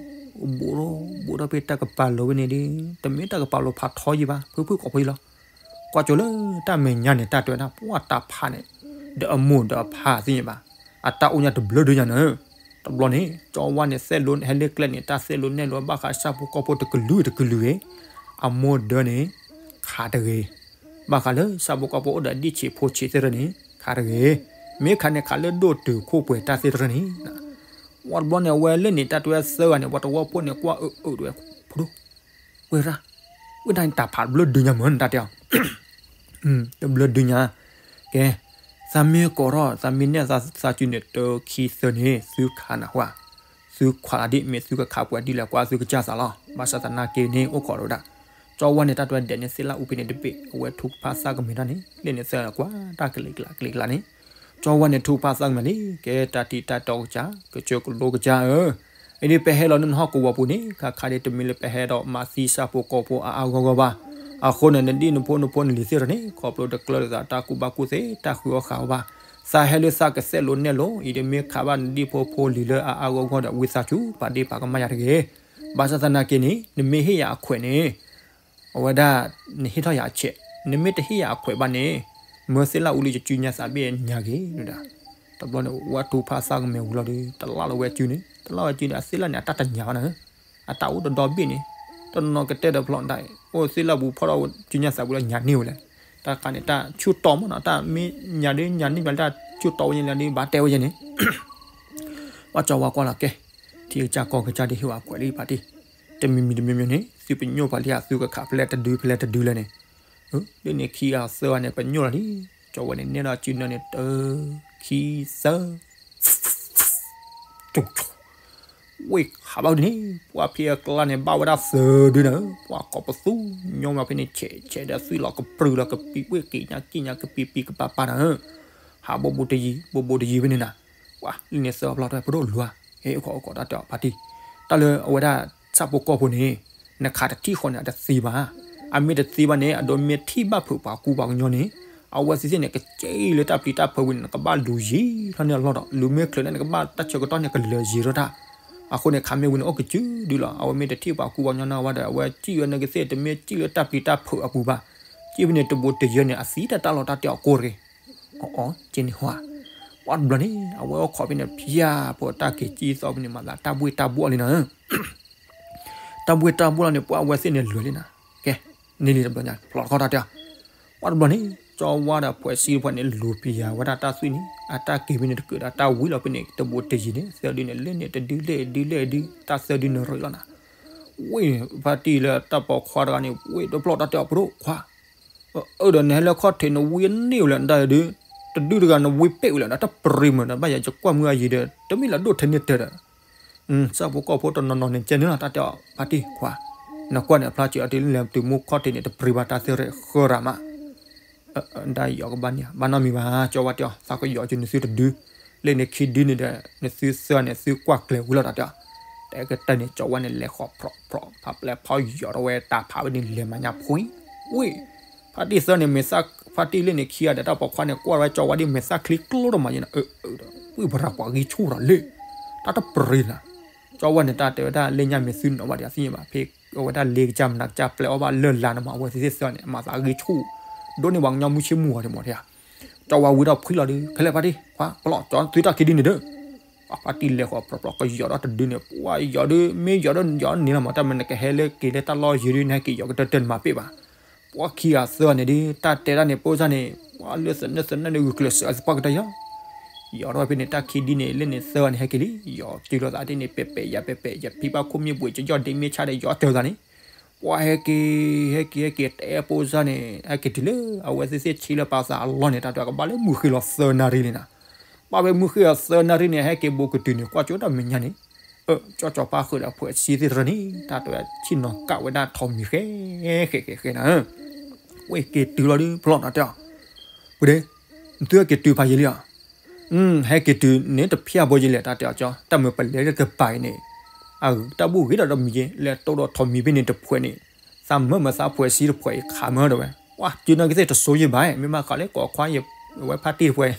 ဘူးထီၣ် ဘူးထီၣ်ဖဲတၢ်ကပၤလိၤဖဲန့ၣ်ဒီး တမ့ၢ်တၢ်ကပၤလိၤဖးထီယံၤဘၣ် ဖုဖုကိးဖိအံၤလီၤ. ကွၢ်ကၠိလၢတၢ်မဲာ်ညါန့ၣ် တၢ်တဲဝဲဒၣ် ပှၢ်တၢ်ဖးန့ၣ် ဒီးအမိၢ်ဒီးအဖးသ့ၣ်ညါဘၣ် အတၢ်အိၣ်ညါတဘျုးဒုညါန့ၣ်. တဘျီန့ၣ် ကၠီဝါန့ၣ် သဲလိဟဲလၢကျဲန့ၣ် တၢ်သဲလိနဲၣ်လိဘၣ်ဃးဆၣ်ဖိကီၢ်ဖိတကလုာ်တကလုာ်ဂ့ၤ အမိၢ်ဒၢန့ၣ် ခးတဂ့ၤ ဘၣ်ဃးလၢဆၣ်ဖိကီၢ်ဖိအိၣ်ဒီးဒံၣ်ဆံးဖိဆံးသ့ၣ်တဖၣ်န့ၣ် ခးတဂ့ၤ. မ့ၢ်ခးန့ၣ်ခးလၢဒိၣ်တုာ်ခိၣ်ပှဲၤတၢ်သ့ၣ်တဖၣ်န့ၣ်. ဝံၤတဘျီန့ၣ် အဝဲလၢန့ၣ် တၢ်တဲဝဲသၢဂၤန့ၣ် ပှၤတဝီဖိန့ၣ် ကွၢ်အၢအၢတဝဲ ဖိဒိၣ် ဝဲရၣ် ဝဲဒၣ်န့ၣ်တၢ်ဖးတဘျုးဒုညါမ့ၢ်န့ၣ် တၢ်တဲအီၤ တဘျုးဒုညါ. ကဲ သးမ့ၢ်ကိးထီၣ် သးမ့ၢ်နဲၣ်သးစုန့ၣ် တခံသၢန့ၣ် သုခးနၢ်ဟူဧါ, သုခွးလၢဒ် မ့ၢ်သုကခးပှဲၤဒ်လဲၣ်ကွၢ်သုကစၢ်သးလီၤ. ဘၣ်ဆၣ်သနာ်က့န့ၣ် အိၣ်ခိးဒီးဝဲဒၣ် ကၠီဝါန့ၣ် တၢ်တဲဝဲဒၣ်န့ၣ် သ့ၣ်လၣ်အူဖဲန့ၣ်တဘ့ၣ် အဝဲထုကဖၣ်သၣ်ကမဲာ်တၢ်န့ၣ် လၢန့ၣ်သၢဂၤကွၢ်တၢ်ကလံၤကျါကလံၤကျါန့ၣ် ကၠီဝါန့ၣ် ထုကဖၣ်သၣ်ကမဲာ်လံ ကဲတၢ်တံၤတၢ်တီကစၢ် ကစၢၢ်ကလိကစၢ်ဧၢ, အဒ်ပဟဲလီၤလၢနဟီၣ်ကဝီၤပူၤန့ၣ် ခါခါဒ်တမ့ၢ်လၢပဟဲဒီးမၤသံဆၣ်ဖိကီၢ်ဖိအါအါဂီၢ်ဂီၢ်ဘၣ်. အဃိန့ၣ် နဒံၣ်နဖိနဖိနလံၤသ့ၣ်တဖၣ်န့ၣ် ခီဖျိတကျၢၢ်လိာ်သးတၢ်ကူၣ်ဘၣ်ကူၣ်သ့ တၢ်ဃုအီၣ်ဃုအီဘၣ်. သးဟဲလၢသးကသဲၣ်လိနဲၣ်လိ အံၤဒ်မ့ၢ်ခးဘၣ်နဒံၣ်ဖိဖိလံၤလၢအါအါဂီၢ်ဂီၢ်ဒီး ဝံသးစူၤ ပာ်ဒ့ၣ်ပာ်ကမၣ်ယၤတဂ့ၤ. ဘၣ်ဆၣ်သနာ်က့န့ၣ် နမ့ၢ်ဟ့ၣ်ယၤအခွဲးန့ၣ် အဝဲဒၣ် နဟ့ၣ်ထီၣ်ယၤအဆဲး, နမ့ၢ်တဟ့ၣ်ယၤအခွဲးဘၣ်န့ၣ် မၢသ့ၣ်လၣ်အူလၢယစုညါသးဘ့ၣ်ညါက့ၤဒၣ်. တဘျီန့ၣ် ဝဲထုကဖၣ်သၣ်ကမဲာ်ဝံၤလီၤဒီး တလၢ်လီၤဝဲစုန့ၣ် တလၢ်ဝဲစုန့ၣ် အသ့ၣ်လၣ်န့ၣ် အတၢ်တညၣ်ဘၣ်နၤ, အတၢ်အိၣ်တဒီဘ့ၣ်န့ၣ် တနီၤကတဲဒီးဖျီၣ်ဒၣ် အိၣ်သ့ၣ်လၣ်ပူၤဖီၣ်ထီၣ်စုညါသးပူၤလၢညၣ်န့ၢ်ဝဲလဲၣ်. တၢ်ခါန့ၣ် တၢ်ဆူၣ်တီမးနီၤ တၢ်မ့ၢ်ညၣ်ဒ်ညၣ်န့ၢ်ဘၣ်လၢတၢ်ဆူၣ်တီဝဲန့ၣ်လၢဒ်ဘၣ်တဲဝဲယဲန့ၣ် ပှၤကၠီဝါကွၢ်လီၤကဲ, ထံကစၢ်ကီၢ်ကစၢ်ဒ်ဟ့ၣ်ဝဲအခွဲးလံ ဖါတံၢ်, တမံၤမံၤတမံၤမံၤန့ၣ် သုပညိၣ်ပှၤလံဧါ သုကခးဖဲလဲၣ်တဒုဖဲလဲၣ်တဒုလဲၣ်န့ၣ်, လၢန့ၣ်ခံဂၤသၢဂၤန့ၣ် ပညိၣ်လီၤလံ. ကၠီဝါန့ၣ် နဲၣ်ဒီးစုနၢန့ၣ် တၢ ခံ သၢ ဝ့ၢ်ခးဘၣ်ဒ်န့ၣ် ပှၤဖံးအကျါန့ၣ် ဘၣ်ဝဲဒၣ်သၢဒုန့ၣ် ပှၤကိးပသူ ညိမးဖဲန့ၣ် ဆဲးဆဲးဒီးသွံၣ်လီၤကပြုၢ်လီၤ ကပံာ်ဝ့ၢ်က့ၤညါက့ၤညါ ကပံာ်ပံာ်ကပၤပၤနၤ, ဟးဘိးဘိးတယံၤ ဘိးဘိးတယံၤဖဲန့ၣ်နၤ, ပှၤလၢန့ၣ်သၢဖျီၣ်ထီၣ် ပဒိၣ်လွၤ ဟဲအိၣ်ခိးအိၣ်ခိးတၢ်တဲအီၤ ဖါတံၢ်, တၢ်လၢအဝဲဒၣ်ဆၣ်ဖိကီၢ်ဖိန့ၣ် နခးတထံၣ်ဃီန့ၣ် အတသ့ဘၣ်, အမ့ၢ်တသ့ဘၣ်န့ၣ် အဒိမ့ၢ်ထံၣ်ဘၣ်ဖုးပှၤကူပှၤကညီန့ၣ် အဝဲသ့ၣ်သ့ၣ်န့ၣ် ကစ့လၢတၢ်ပျံၤတၢ်ဖုးဝံၤန့ၣ် နကဘၣ်လူၤယံၤထီၣ်န့ၢ်အလီၢ်ဒီး လူၤမ့ၢ်ချုးန့ၣ် နကဘၣ်တၢ်ဆၢကတီၢ်န့ၣ် ကလၢာ်ယံၤထီၣ်တၢ်. အဃိန့ၣ် ခးမ့ၢ်ဝံၤန့ၣ် အိၣ်ကစုဒုလီၤ. အဝဲမ့ၢ်တထံၣ်ပှၤကူပှၤကညီန့ၣ်ဝဲဒီး အဝဲစံၣ်ဝဲန့ၣ်ကသ့ၣ် တမ့ၢ်စံၣ်လၢတၢ်ပျံၤတၢ်ဖုးအပူၤဘၣ်. စံၣ်ဖဲန့ၣ်တဘိးတယၢန့ၣ် အသံတၢ်တၢ်လီၢ်တၢ်တဲအီၤကိၢ်တဂ့ၤ. အီအီ က့န့ၣ်ဟါ, ပှၤတဘျီန့ၣ် အဝဲအိၣ်ခိးဖဲန့ၣ် ဖျါဖိတၢ်က့ၤစံၣ်သီဖဲန့ၣ် မၤသးတၢ်ဘှ့ၣ်တၢ်ဘှီၣ်လံနၤ တၢ်ဘှ့ၣ်တၢ်ဘှီၣ်လီၤန့ၣ် ပှၤအဝဲသ့ၣ်န့ၣ်လွဲၤလံနၤ. ကဲ န့ၢ်လံတဘျီညါ ဖျီတခီတၢ်တဲအီၤ, ပှၤတဘျီန့ၣ် ကၠီဝါဒီးဖှဲးစံတဖၣ်န့ၣ် လူၤပျံၤယၤဝဲဒၣ်တၢ်သွံၣ်န့ၣ် အတၢ်က့ၤဖဲန့ၣ်တကၢးဒီးတၢ်ဝံၤလီၤဖဲန့ၣ် တဘိးတယံၤန့ၣ် သၢဒုန့ၣ် လဲၣ်န့ၣ်တဒု လဲၣ်ဒု လဲၣ်ဒု တၢ်သၢဒုန့ၣ်ရ့လီၤနၤ. ဝ့ၢ် ဖါတံၢ်လၢတၢ်ပိာ်ခွါတဂၤန့ၣ် ဝ့ၢ်တဘျီတၢ်တဲအီၤ ပဒိၣ်ခွါ အၢဒီးနဟဲလၢခီၣ်ထံးနဝံအန့ၢ်ဝဲလဲၣ် နတၢ်ဒု တဒုတဂၤနဝံပ့ၣ်ဝဲလဲၣ် နတၢ်ပရံးမး နဘၣ်ယၤယကွၢ်မုၢ်အယံၤဒီး တမ့ၢ်လၢဒိၣ်ထဲန့ၣ်တဲဒီး ဆၣ်ဖိကီၢ်ဖိတနီၤနီၤန့ၣ် ကဲန့ၣ်လီၤ တၢ်တဲအီၤ ဖါတံၢ်ခွါ နကွၢ်န့ၣ် အဖျါစၢၤအီၤတုၤလၢလဲၤတုၤမူခီၣ်ထံးန့ၣ် တပရံးဘၣ်တၢ်သ့ၣ်ရဲၣ်ဃၢရၤမး ဒၣ်ယီၤကဘၣ်န့ၣ် ဘၣ်နီတမံၤဘၣ် ကၠီဝါတဲအီၤ သးကယီၤက့ၤနသုတဒု လၢန့ၣ်ခံဒုန့ၣ်ဒီး နသုသၢန့ၣ် သုကွၢ်ကျဲၤဝံၤလီၤတၢ်တဲအီၤ တဲကတၢၢ်န့ၣ် ကၠီဝါန့ၣ် လဲၤဃီၤဖြီးဖြီး ဖးပျဲၢ်ဖီယီၤထီၣ်ဝဲတၢ်ဖးဝဲန့ၣ် လဲၤမၤညါဖှံ ဝ့ၢ် ဖါတံၢ်သၢန့ၣ် မ့ၢ်သး ဖါတံၢ်လၢန့ၣ်ခံဂၤဒီးတၢ်ပိာ်ခွါန့ၣ် ကွၢ်ဝဲကၠီဝါဒ်မ့ၢ်သးချံကျိတမးယဲနၤ အၢ အၢ ဒီး ဝံၣ်ပရၤပှၤဂံၢ်ဆူၣ်ဒီးလၢ တၢ်တပရံးနၤ ကၠီဝါန့ၣ် တၢ်တဲဝဲဒၣ်လၢညါမ့ၢ်သုနီၤဘၣ်ဒီးသ့ၣ်ညါဘၣ် ဖဲအဝဲဒၣ်လ့ကစၢ်မနၤကစၢ်ပျဲအီၣ်ဘၣ်လၢ်လၢ်န့ၣ်မး အဝဲသ့ၣ်သၢန့ၣ် မၤသးဂံၢ်ဆူၣ် ဒိၣ်န့ၢ်ပှၤကညီမုၢ်ဆ့ၣ်မုၢ်ဂီၤန့ၣ်မးတယၤ ကၠီဝါဝံထီၣ်ဖှံလီၤဒီး ခဲလၢာ်ဖါတံၢ် ခွါ ပလီၢ်ကၠီသုတၢ်ခံဒုန့ၣ်ဒီး ပှၤဖါတံၢ်လဲၤဃီၤဖြီးဖြီးကယီၤဒီးတဒုန့ၣ် ပှၤယီၤဒီး မ့ၢ်ယီၤဒီးယီၤန့ၣ်လီၤမး တၢ်မ့ၢ်နကဟဲလၢက့ၤလၢတၢ်လီၢ်ယံၤဒုန့ၣ် ဟဲက့ၤယီၤကတၢၢ်တၢၢ်န့ၣ်မၤပ့ၢ်ဘၣ် ပှၤခံဂၤသၢဂၤန့ၣ်ဒီး တၢ်တဲတၢ်န့ၣ် ပိစၢ်န့ၣ် ပှၤလၢသနၢၣ်သနၢၣ်န့ၣ် ဂုာ်ကျဲးစၢးအသပှၢ်ကတၢၢ်ယီၤ ယီၤထီၣ်ဖဲန့ၣ် တၢ်ခံဒုန့ၣ် လၢန့ၣ်သၢဂၤန့ၣ် ဟဲက့ၤလံ ယီၤတုၤလိာ်သးဒ်န့ၣ် ပဲာ်ပဲာ်ယၤပဲာ်ပဲာ် ယဖံဘၣ်ခိၣ်မ့ၢ်ဘှံး ယယီၤဒ့မ့ၢ်ဆါဒီးယီၤတၢၤသးန့ၣ် ပှၤဟဲက့ၤ ဟဲက့ၤ ဟဲက့ၤ တဲပိစၢ်န့ၣ် ဟဲက့ၤတုၤလၢ အဝဲသ့ၣ်သ့ၣ်ဆံလၢပာ်သးအလီၢ်န့ၣ် တၢ်တကဘၣ်လၢမုၢ်ဃ့လီၤသၢနၣ်ရံၣ်လံနၤ ဘၣ်ဝဲမုၢ်ဃ့ၢ်အသၢနၣ်ရံၣ်န့ၣ် ဟဲက့ၤဘူးကတုၤန့ၣ် ကွၢ်ကၠိတၢ်မဲာ်ညါန့ၣ်, အၢ ကၠီကၠီၤပၢ်ဃုာ်ဒီးအဖှဲးဆံသ့ၣ်တရၢန့ၣ် တၢ်တဲဝဲဆ့ၣ်နီၤကၣ်ဝဲဒၣ်ထိးမံၤဃဲ ဃဲဃဲဃဲနၤ, ဝဲက့ၤတုၤလီၤဒုး ဖျီၣ်နၤတဲအီၤ, ပုၢ်ဒ့, နသုဟဲက့ၤတုၤဖးယံာ်လံဧါ, ဟဲက့ၤတုၤန့ၣ်တဖျၢၣ်ဘိယံာ်လဲၣ် တၢ်တဲအီၤကၠီ တၢ်မ့ၢ်ပလဲၤတကပၤအံၤန့ၣ်, အတၢ်ဘူၣ်ဂ့ၤဒီးဒီးမံၤက့ လဲၤတိၢ်ဒီးထိးမံၤဖဲန့ၣ်တဖှဲးန့ၣ်, သးမၢမၤသးဖှဲးဆံတဖှဲးအံၤခးမၢဒီးဝဲ, ပှၤကၠုနာ်က့သ့ၣ်တစိယံာ်ဘၣ် မ့ၢ်မၤဃးလၢကိးခွါယဝဲဖါတံၢ်တဖှဲး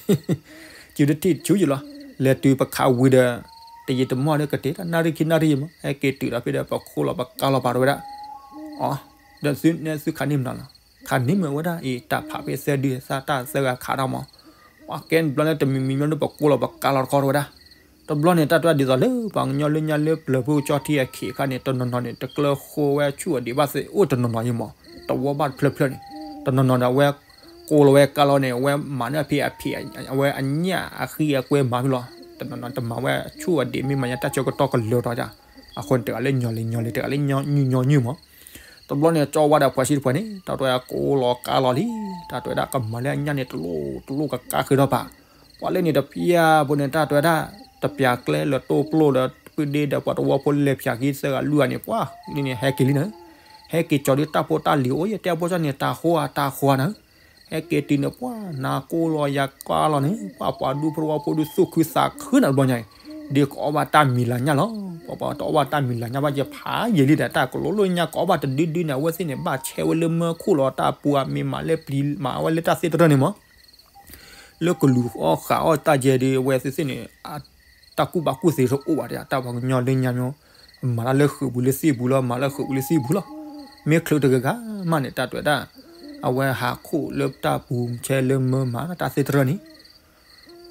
ကၠုတထံၣ်ဆူယံာ်လီၤ, လဲၤတုၤပခးဝံၤဒီး, တယံာ်တမီၢ်ဒီးကတ့ၢ်တၢ်နၣ်ရံၣ်ခံနၣ်ရံၣ်ယံာ်မး ဟဲက့ၤတုၤဒီးဖဲဒီးပကိၢ်လီၤပကါလီၤပာ်တဝဲဒၣ်, အီ, ဒီးသုနဲၣ်သုခးန့ၢ်မနုၤလီၤ, ခးန့ၢ်မ့ၢ်ဝဲဒၣ်အံၤ တၢ်ဖးဖဲသၢဒု သးတၢ်သၢဂၤခးတၢ်မး, ပှၤကဲဘျီလၢတမံၤမံၤမ့ၢ်လၢပကိၢ်လီၤပကါလီၤတခီတဝဲဒၣ်, တဘျီန့ၣ် တၢ်တဲဒ်သိးလၢပှၤကညီလၢညါလၢပျၢၤဖုကၠီထံအခ့အခါန့ၣ် တနီၤနီၤန့ၣ် တကျၢဃိဝဲဆူၣ်အဒံးဘၣ်သ့ၣ်အိၣ်တနီၤနီၤယံာ်မး, တဝီဘၣ်တဖျၢၣ်ဖျၢၣ်န့ၣ်, တနီၤနီၤဒီးအဝဲကိၢ်လီၤဝဲကါလီၤန့ၣ် အဝဲမၤန့ၢ်အဖံးအဖံး အဝဲအညၣ်အဃံအကွဲမၤဖဲလီၤ, တနီၤနီၤတမၤဝဲဆူၣ်အဒံး မ့ၢ်မၤညါတၢ်ဆၢကတီၢ်ကလၢၤဒီး, အဃိန့ၣ်တဂၤလၢညီလံၤညီလံၤ တဂၤလၢညီနုၢ်ညီနုၢ်မး, တဘျီန့ၣ် ကၠီဝါဒီးဖှဲးဆံတဖှဲးန့ၣ် တၢ်တဲကိၢ်လီၤကါလီၤလံ, တၢ်တဲဝဲဒၣ်ကမၤလၢအညၣ်န့ၣ်တလိၣ်တလိၣ်ကကါဃ့ထီၣ်ဘၣ်, ပှၤလၢန့ၣ်တဖျၢၣ်ဖိန့ၣ် တၢ်တဲဝဲဒၣ်, တပျၢၤကျဲလၢတိၢ်ပျိၢ်ဒီး ပုၢ်ဒ့ဒီးပှၤတဝီဖိလဲၤဖၠးက့ၤသၢဂၤလွံၢ်ဂၤန့ၣ် ပှၤလၢန့ၣ်ဟဲက့ၤလံနၤ, ဟဲက့ၤကၠီၤဒုးတၢ်ဖိတၢ်လံၤအိၣ်ယတဲအဖိကၠီန့ၣ် တၢ်ဃိဧါတၢ်ဃိဧါနၤ, ဟဲက့ၤတုၤန့ၣ် ပှၤနၤကိၢ်လီၤယၤကါလီၤန့ၣ် ပှၤပှၤဒူဖိတဝီဖိဒုးသူၣ်ခုသးခုနၤတဘျီညါအံၤ, ဒ်ကအီၣ်ဘၣ်တၢ်မံၤလၤညၣ်လီၤ, ပှၤပှၤတအီၣ်ဘၣ်တၢ်မံၤလၤညၣ်ဘၣ်ယဖးယံာ်လံဒီး တၢ်ကလိၣ်လိၣ်ညါကအီၣ်ဘၣ်တဒုဒုန့ၣ် အဝဲသ့ၣ်န့ၣ် ဘၣ်ဆဲးဝဲလၢမၢခိၣ်လီၤတၢ်ပူၤအမ့ၢ်မးလၢပျံၤမၤဝဲလၢတၢ်သ့ၣ်တရၢန့ၣ်မး လၢကလူၤအီၣ်ဃာ်အီၣ်တၢ်ယဲဒုး အဝဲသ့ၣ်သ့ၣ်န့ၣ်, တၢ်ကူၣ်ဘၣ်ကူၣ်သ့တအိၣ်ဘၣ်ဒီး တၢ်ပှၤကညီလၢညါမ့ၢ်, မၤတၢ်လၢဃုာ်ပူၤလၢသ့ၣ်ပူၤလီၤ မၤလၢဃုာ်ပူၤလၢသ့ၣ်ပူၤလီၤ, မ့ၢ်ချုးတဂၤဂၤမးန့ၣ် တၢ်တဲဝဲဒၣ်, အဝဲဟးခိၣ်လၢတၢ်ပူၤဆဲးလၢမၢမၤတၢ်သ့ၣ်တရၢန့ၣ်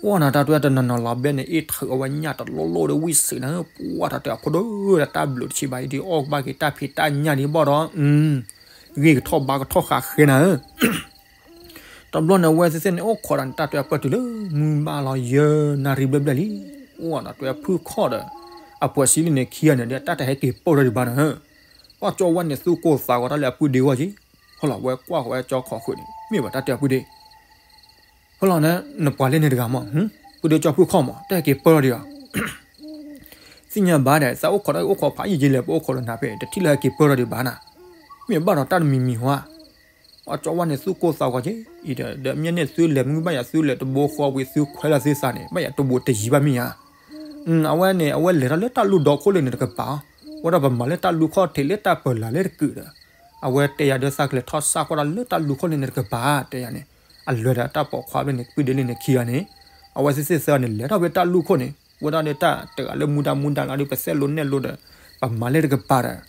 ပှၤနၤတၢ်တဲဝဲတနီၤနီၤလီၤဘဲန့ၣ် အ့ၣ်ထုးအဝဲညၣ်တလိၣ်လိၣ်ဒီးဝံၣ်စံးနၤ, ပှၤတၢ်တဲအဖိဒိၣ်ဒီးတၢ်ဘျုးတဆံးဘၣ်အံၤဒုးအီၣ်ကဘၣ်က့ၤတၢ်ဖံးတၢ်ညၣ်ဒံးဘၣ်ဒီး, ဂ့ၢ်ကထီၣ်ဘါကထီၣ်ဃးဃဲနၤဧၢ တဘျီန့ၣ် အဝဲသ့ၣ်သ့ၣ်န့ၣ် အိၣ်ခိးဒီးန့ၣ် တၢ်တဲပၢၢ်တုၤလၢမုၢ်ဘၣ်လီၤယဲၢ်နၣ်ရံၣ်ဘျဲၣ်ဘျဲၣ်လံ, အိၣ်ဒီးတဲဖုခီၣ်ဒီး, အပှဲၤစံလံန့ၣ်ခံဂၤန့ၣ်ဒီး တၢ်တဟဲက့ၤပၢၢ်ထီၣ်ဒံးဘၣ်နၤ, ပှၤကၠီဝါန့ၣ်သူၣ်ကိၢ်သးဂီၤတၢ်လၢအပုၢ်ဒ့ဂီၢ်က့, ဟီလီၤဝဲကွၢ်ဃီဝဲကၠီခီၣ်ဃုာ်န့ၣ် မ့ၢ်ဘၣ်တၢ်တဲအပုၢ်ဒ့ ဖဲလီၤန့ၣ် နပှၤလၢန့ၣ်တဂၤမး, ပုၢ်ဒ့ကၠီဖုခီၣ်မး တၢ်ဟဲက့ၤပၢၢ်ထီၣ်ဒံးဧါ, သ့ၣ်ညါဘၣ်ဒီး သးအိၣ်ခိးတၢ်အိၣ်ခိးဖးယံာ်ယံာ်လဲၣ် ပအိၣ်ခိးလၢနၤဖဲ တထံၣ်လၢဟဲက့ၤပၢၢ်ထီၣ်ဒံးဘၣ်နၤ, မ့ၢ်ဘၣ်ဒီးတၢ်တမံၤမံၤဟါ, ပှၤကၠီဝါန့ၣ်သူၣ်ကိၢ်သးဂီၤက့, အံၤဒီး ဒီးမ့ၢ်န့ၣ်သုလဲၤမုၢ်ဘၣ်ယၤသုလဲၤတဘိဃီဝံၤသုခွဲးလီၤသုသးန့ၣ် ဘၣ်ယၤတဘိတယံၤဘၣ်မ့ၢ်ဧါ, အဝဲန့ၣ် အဝဲလဲၤထီၣ်လၢတၢ်လူၢ်ဒီခိၣ်လၢန့ၣ်တကပၤ, ဝဲဒၣ်ပမၤလၢတၢ်လူၢ်ခီၣ်ထံးလၢတၢ်ပၢၢ်လၢ်လၢတကုာ်ဒီး, အဝဲတဲယၤဒီးသးကလဲၤထီၣ်စၢ်ကွၢ်တၢ်လၢတၢ်လူၢ်ခီၣ်လၢန့ၣ်တကပၤ, တဲယၤန့ၣ်, အလွဲဒီးတၢ်ပိာ်ခွါဖဲန့ၣ် ပုၢ်ဒ့လၢန့ၣ်ခံဂၤန့ၣ်, အဝဲသ့ၣ်သ့ၣ်သၢဂၤန့ၣ် လဲၤထီၣ်ဖဲတၢ်လူၢ်ခိၣ်န့ၣ် ဝဲဒၣ်ဒီးတၢ်တဂၤလၢမူဒါမူဒါလီၤဒီး ပသဲးလိနဲၣ်လိဒီး, ပမၤလၢတကပၤဒီး,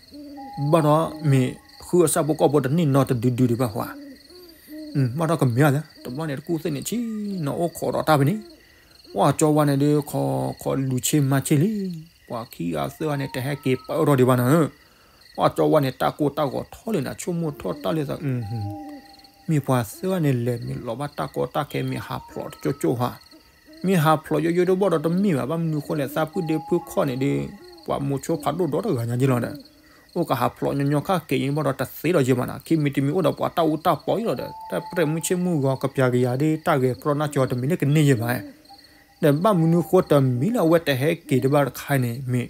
ဘၣ်ဒီးမ့ၢ်ဃုအဆၣ်ဖိကီၢ်ဖိတန့ၢ်နီတဒုဒုဒံးဘၣ်ဟါ, ဘၣ်ဒီးကမ့ၢ်ဧါလဲၣ် တဘျီန့ၣ်တကူၣ်သ့ၣ်န့ၣ် ဆ့ၣ်နီၤအိၣ်ခိးဒီးတၢ်ဖဲန့ၣ်, ပှၤကၠီဝါန့ၣ်ဒီး ခီခီလူၤဆ့မၤဆ့လံ, ပှၤခံဂၤသၢဂၤန့ၣ် တဟဲက့ၤပၢၢ်ထီၣ်ဒံးဘၣ်နၤဧၢ, ပှၤကၠီဝါန့ၣ် တၢ်ကိၢ်တၢ်ဂီၤထီၣ်လံနၤ ဆိကမိၣ်ထီၣ်တၢ်လၢသး မ့ၢ်ပှၤသၢဂၤန့ၣ်လဲၤမ့ၢ်လီၤဘၣ်တၢ်ကီတၢ်ခဲမ့ၢ်ဟးဖျိးတကၠိကၠိဟါ, မ့ၢ်ဟးဖျိးယိယိဒိၣ်ဘၣ်ဒီးတမ့ၢ်ဘၣ် ဘၣ်မနုၤဃိလဲၣ် သးပုၢ်ဒ့ဖုခီၣ်န့ၣ်ဒီး, ပှၤမိၤဆိဖးဒိၣ်ဒီတဂၤညါက့လီၤဒီး, အိၣ်ကဟးဖျိးညီညီခါက့ၤယံၤဘၣ်ဒီးတသ့ဒီးယံၤမးနၤ ခံမံၤတမံၤအိၣ်ဒီးပှၤတၢ်အူတၢ်ပီအံၤလီၤဒီး တၢ်ပြဲးမုၢ်ဆ့ၣ်မုၢ်ဂီၤကပျၤကယၤဒီး တၢ်ဂဲၤကြီနၢ်ကၠီတမံၤန့ၣ်ကန့ၢ်ယံၤမး ဒီးဘၣ်မနုၤဃိတမံၤလၢအဝဲတဟဲက့ၤတဘၣ်တခါန့ၣ် မ့ၢ်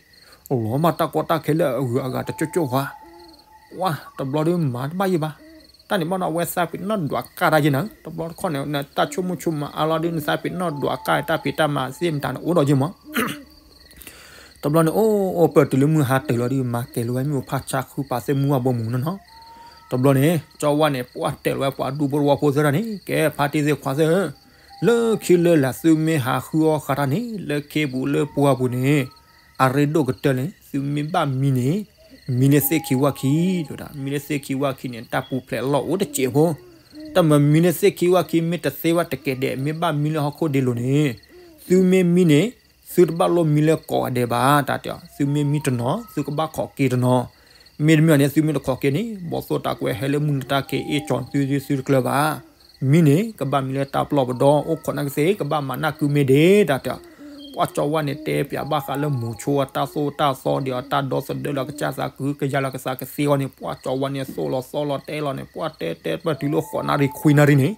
လီၤဘၣ်တၢ်ကီတၢ်ခဲလၢအဂုၤအဂၤတကၠိကၠိဧါ, ဝါ တဘျီဒီးမၤတဘၣ်ယံၤဘၣ်, တၢ်န့ၣ်ဘၣ်ဒီးအဝဲသးပ့ၤနီၣ်ဒွးကၢ်တၢ်ယံၤနၤ တဘျီတခီၣ်န့ၣ် နတၢ်ဆိကမိၣ်ဆိကမးအါလီၤဒီး နသးပ့ၤနီၣ်ဒွးကၢ်တၢ်ဖံးတၢ်မၤသ့ၣ်မတၤန့ၣ်အိၣ်ဒီးယံၤမး တဘျီန့ၣ် အိၣ်အိၣ်ပၢၢ်တုၤလၢမုၢ်ဟါတၢၤလီၤဒီး မၤကဲၤလီၤဝဲမ့ၣ်အူဖးဆါဃုပာ်သ့ၣ်မူဝါဘီမုၢ်နီၢ်နီၢ်, တဘျီန့ၣ် ကၠီဝါန့ၣ် ပှၢ်တဲာ်လီၤဝဲပှၤဒူဖိတဝီဖိသ့ၣ်တဖၣ်န့ၣ် ကဲဖါတံၢ်သ့ၣ်ခွါသ့ၣ်ဧၢ, လၢခံလၢလာ်သုမ့ၢ်ဟးဃုအီၣ်ဃာ်တၢ်န့ၣ် လၢခ့ပူၤလၢပှၢ်ပူၤန့ၣ် အရ့ဒိၣ်ကတၢၢ်လံ သုမ့ၢ်ဘၣ်မံန့ၣ် မံလၢသ့ၣ်ခံဝၣ်ခံ တဲဝဲဒၣ် မံလၢသ့ၣ်ခံဝၣ်ခံန့ၣ် တၢ်ပူၤဖျဲးအလီၢ်အိၣ်တစဲးဖိ, တၢ်မၤမံလၢသ့ၣ်ခံဝၣ်ခံမ့ၢ်တသ့ဝဲတကဲဒဲး မ့ၢ်ဘၣ်မံလၢဟီၣ်ခိၣ်ဒ့လိၤန့ၣ် သုမ့ၢ်မံန့ၣ် သုတဘၣ်လိၣ်မံလၢကိးဂၤဒဲးဘၣ် တၢ်တဲအီၤ သုမ့ၢ်မံတနီၤ သုကဘၣ်ခိးက့ၤတနီၤ, မ့တမ့ၢ်န့ၣ် သုမ့ၢ်တခိးက့ၤန့ၣ် ဘီၣ်သိၣ်တၢ်ကွဲးဟဲလၢမုၢ်နတၢ်က့ၤအ့ၣ်ကၠီၤသုသုသုတကျၢၤဘၣ်, မံန့ၣ် ကဘၣ်မံလၢတၢ်ပျီပဒီ အိၣ်ခိးနာ်က့သ့ၣ် ကဘၣ်မၤနၢ်ကုမ့ၢ်ဒ့ တၢ်တဲအီၤ, ပှၤကၠီဝါန့ၣ် တဲပၠးဘၣ်ဃးလၢမိၤဆိအတၢ်သိၣ်တၢ်သီဒီး အတၢ်ဒီသဒၢလၢကစၢ်သးကဟုကယာ်လၢကစၢ်ကသ့အဂီၢ်န့ၣ် ပှၤကၠီဝါန့ၣ် သိၣ်လီၤသီလီၤတဲလီၤန့ၣ် ပှၤတဲတဲပၢၢ်တုၤလၢဃိးနၣ်ရံၣ်ခွံနၣ်ရံၣ်န့ၣ်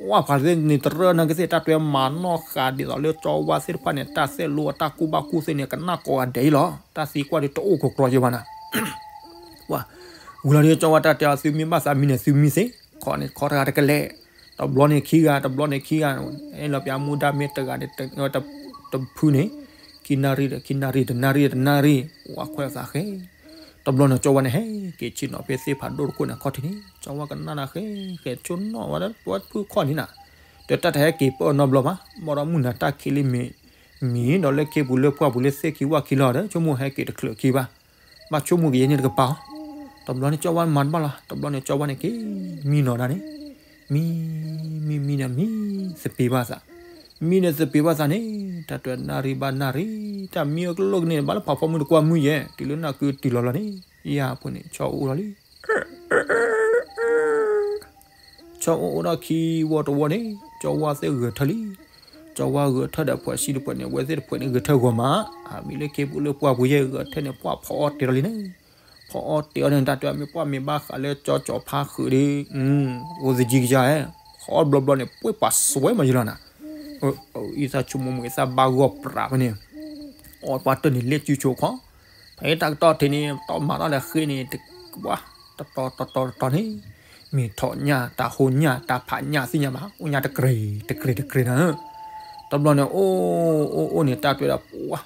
ဝါဖးသ့ၣ်န့ၣ်တရၢနာ်က့သ့ၣ် တၢ်တွဲမၤနီၣ်ဃာ်ဒ်သိးလၢကၠီဝါသ့ၣ်တဖၣ်န့ၣ် တၢ်သဲၣ်လိအတၢ်ကူၣ်ဘၣ်ကူၣ်သ့န့ၣ် ကနၣ်ကိးဂၤဒဲးအံၤလီၤ. တၢ်သံကွၢ်ဒီးတအိၣ်ကကျီယဲဘၣ်နၤ. ဝါ, ဝံၤလီၤဒီးကၠီဝါတၢ်တဲအီၤ သုမ့ၢ်ဘၣ်သးမံန့ၣ် သုမံသ့, ခီန့ၣ်ခီတဂၤတကလဲာ်, တဘျီန့ၣ်ခံဂၤ တဘျီန့ၣ်ခံဂၤ, အဲၣ်လီၤပျၢ်မူဒါမ့ၢ်တဂၤန့ၣ် တဖုန့ၣ်, ခံနၣ်ရံၣ်ဒီးခံနၣ်ရံၣ် တနၣ်ရံၣ်တနၣ်ရံၣ် ဝါခွဲးသးဃဲ တဘျီန့ၣ်ကၠီဝါန့ၣ် ဟဲက့ၤဆ့ၣ်နီၤဖဲသ့ၣ်ဖးဒိၣ်တခိၣ်န့ၣ်အခီၣ်ထံးန့ၣ် ကၠီဝါကနၣ်နၤဃဲ ဃဲဆိနီၣ်ဝဲဒၣ်ပှၤဖုခီၣ်န့ၣ်နၤ, ဒီးတၢ်တဟဲက့ၤပၢၢ်နီတဘျီဘၣ်, ဘၣ်ဒီးမုၢ်နၤတၢ်ခံးလံမ့ၢ်, မံၤဒီးလၢခ့ပူၤလၢပှၢ်ပူၤလၢသ့ၣ်ခံဝၣ်ခံလီၤဒီး ဆိကမိၣ်ဟဲက့ၤတချုးခံဘၣ်, ဘၣ်ဆိကမိၣ်ကယဲၢ်န့ၣ်တကပၤအီၤ, တဘျီန့ၣ်ကၠီဝါမၤတဘၣ်လီၤ, တဘျီန့ၣ်ကၠီဝါန့ၣ်က့ၤ, မံနီၤဒၣ်န့ၣ်, မံ, မံမံဒီးမံ, သပ့ၤဘၣ်သး, မံဒီးသပ့ၤဘၣ်သးန့ၣ်, တၢ်တွဲနၣ်ရံၣ်ဘၣ်နၣ်ရံၣ်, တၢ်မံအကလိာ်ကန့ၣ် ဘၣ်လၢဖးဖီမုၢ်တကွၢ်မုၢ်ယဲၢ် တုၤလၢနၢ်ကုတုၤလီၤလီၤန့ၣ်, ယၤဖိန့ၣ် ဆီအိၣ်လီၤလံ ဆီအိၣ်အိၣ်ဒီးခံဝီတဝီန့ၣ် ကၠီဝါသ့ၣ်ဂဲၤထၢၣ်လံ, ကၠီဝါဂဲၤထၢၣ်ဒီးဖှၢၣ်ဆံတဖှၢၣ်န့ၣ် အဝဲသ့ၣ်တဖှၢၣ်န့ၣ်ဂဲၤထၢၣ်ဂီၤမး, အမံၤလၢခ့ပူၤလၢပှၢ်ပူၤယဲၢ်ဂဲၤထၢၣ်န့ၣ် ပှၢ်ဖီအီၣ်တဲာ်လီၤလံန့ၣ်, ဖီအီၣ်တဲာ်အီၤန့ၣ် တၢ်တဲမ့ၢ်ပှၢ်မ့ၢ်ဘၣ်ဃးလၢကၠီကၠီဖါဃုာ်ဒီး, အိၣ်သယံကယၤ, ဖီအီၣ်ဘျီဘျီန့ၣ် ပှ့ၤပှၤစွဲမးယလီၤနၤ, အံသးဆိကမိၣ်မုၢ်အံသးဘၣ်ဂီၢ်ပြးဖဲန့ၣ် အီၣ်ပှၤတၢၢ်န့ၣ် လ့ၣ်စုဆိခီ, ဖဲတၢ်ကတီၢ်ထံးန့ၣ် တၢ်မၤတၢ်လဲၤဃ့န့ၣ် တဝါ, တတီၤတတီၤတတီၤန့ၣ်, မ့ၢ်ထီၣ်ညၣ် တၢ်ဟိညၣ် တၢ်ဖးညၣ်သ့ၣ်ညါဘၣ် အိၣ်ညါတကြဲးတကြဲးတကြဲးနၤ, တဘျီန့ၣ် အိၣ်အိၣ်အိၣ်န့ၣ် တၢ်တဲဒီးပှၢ်,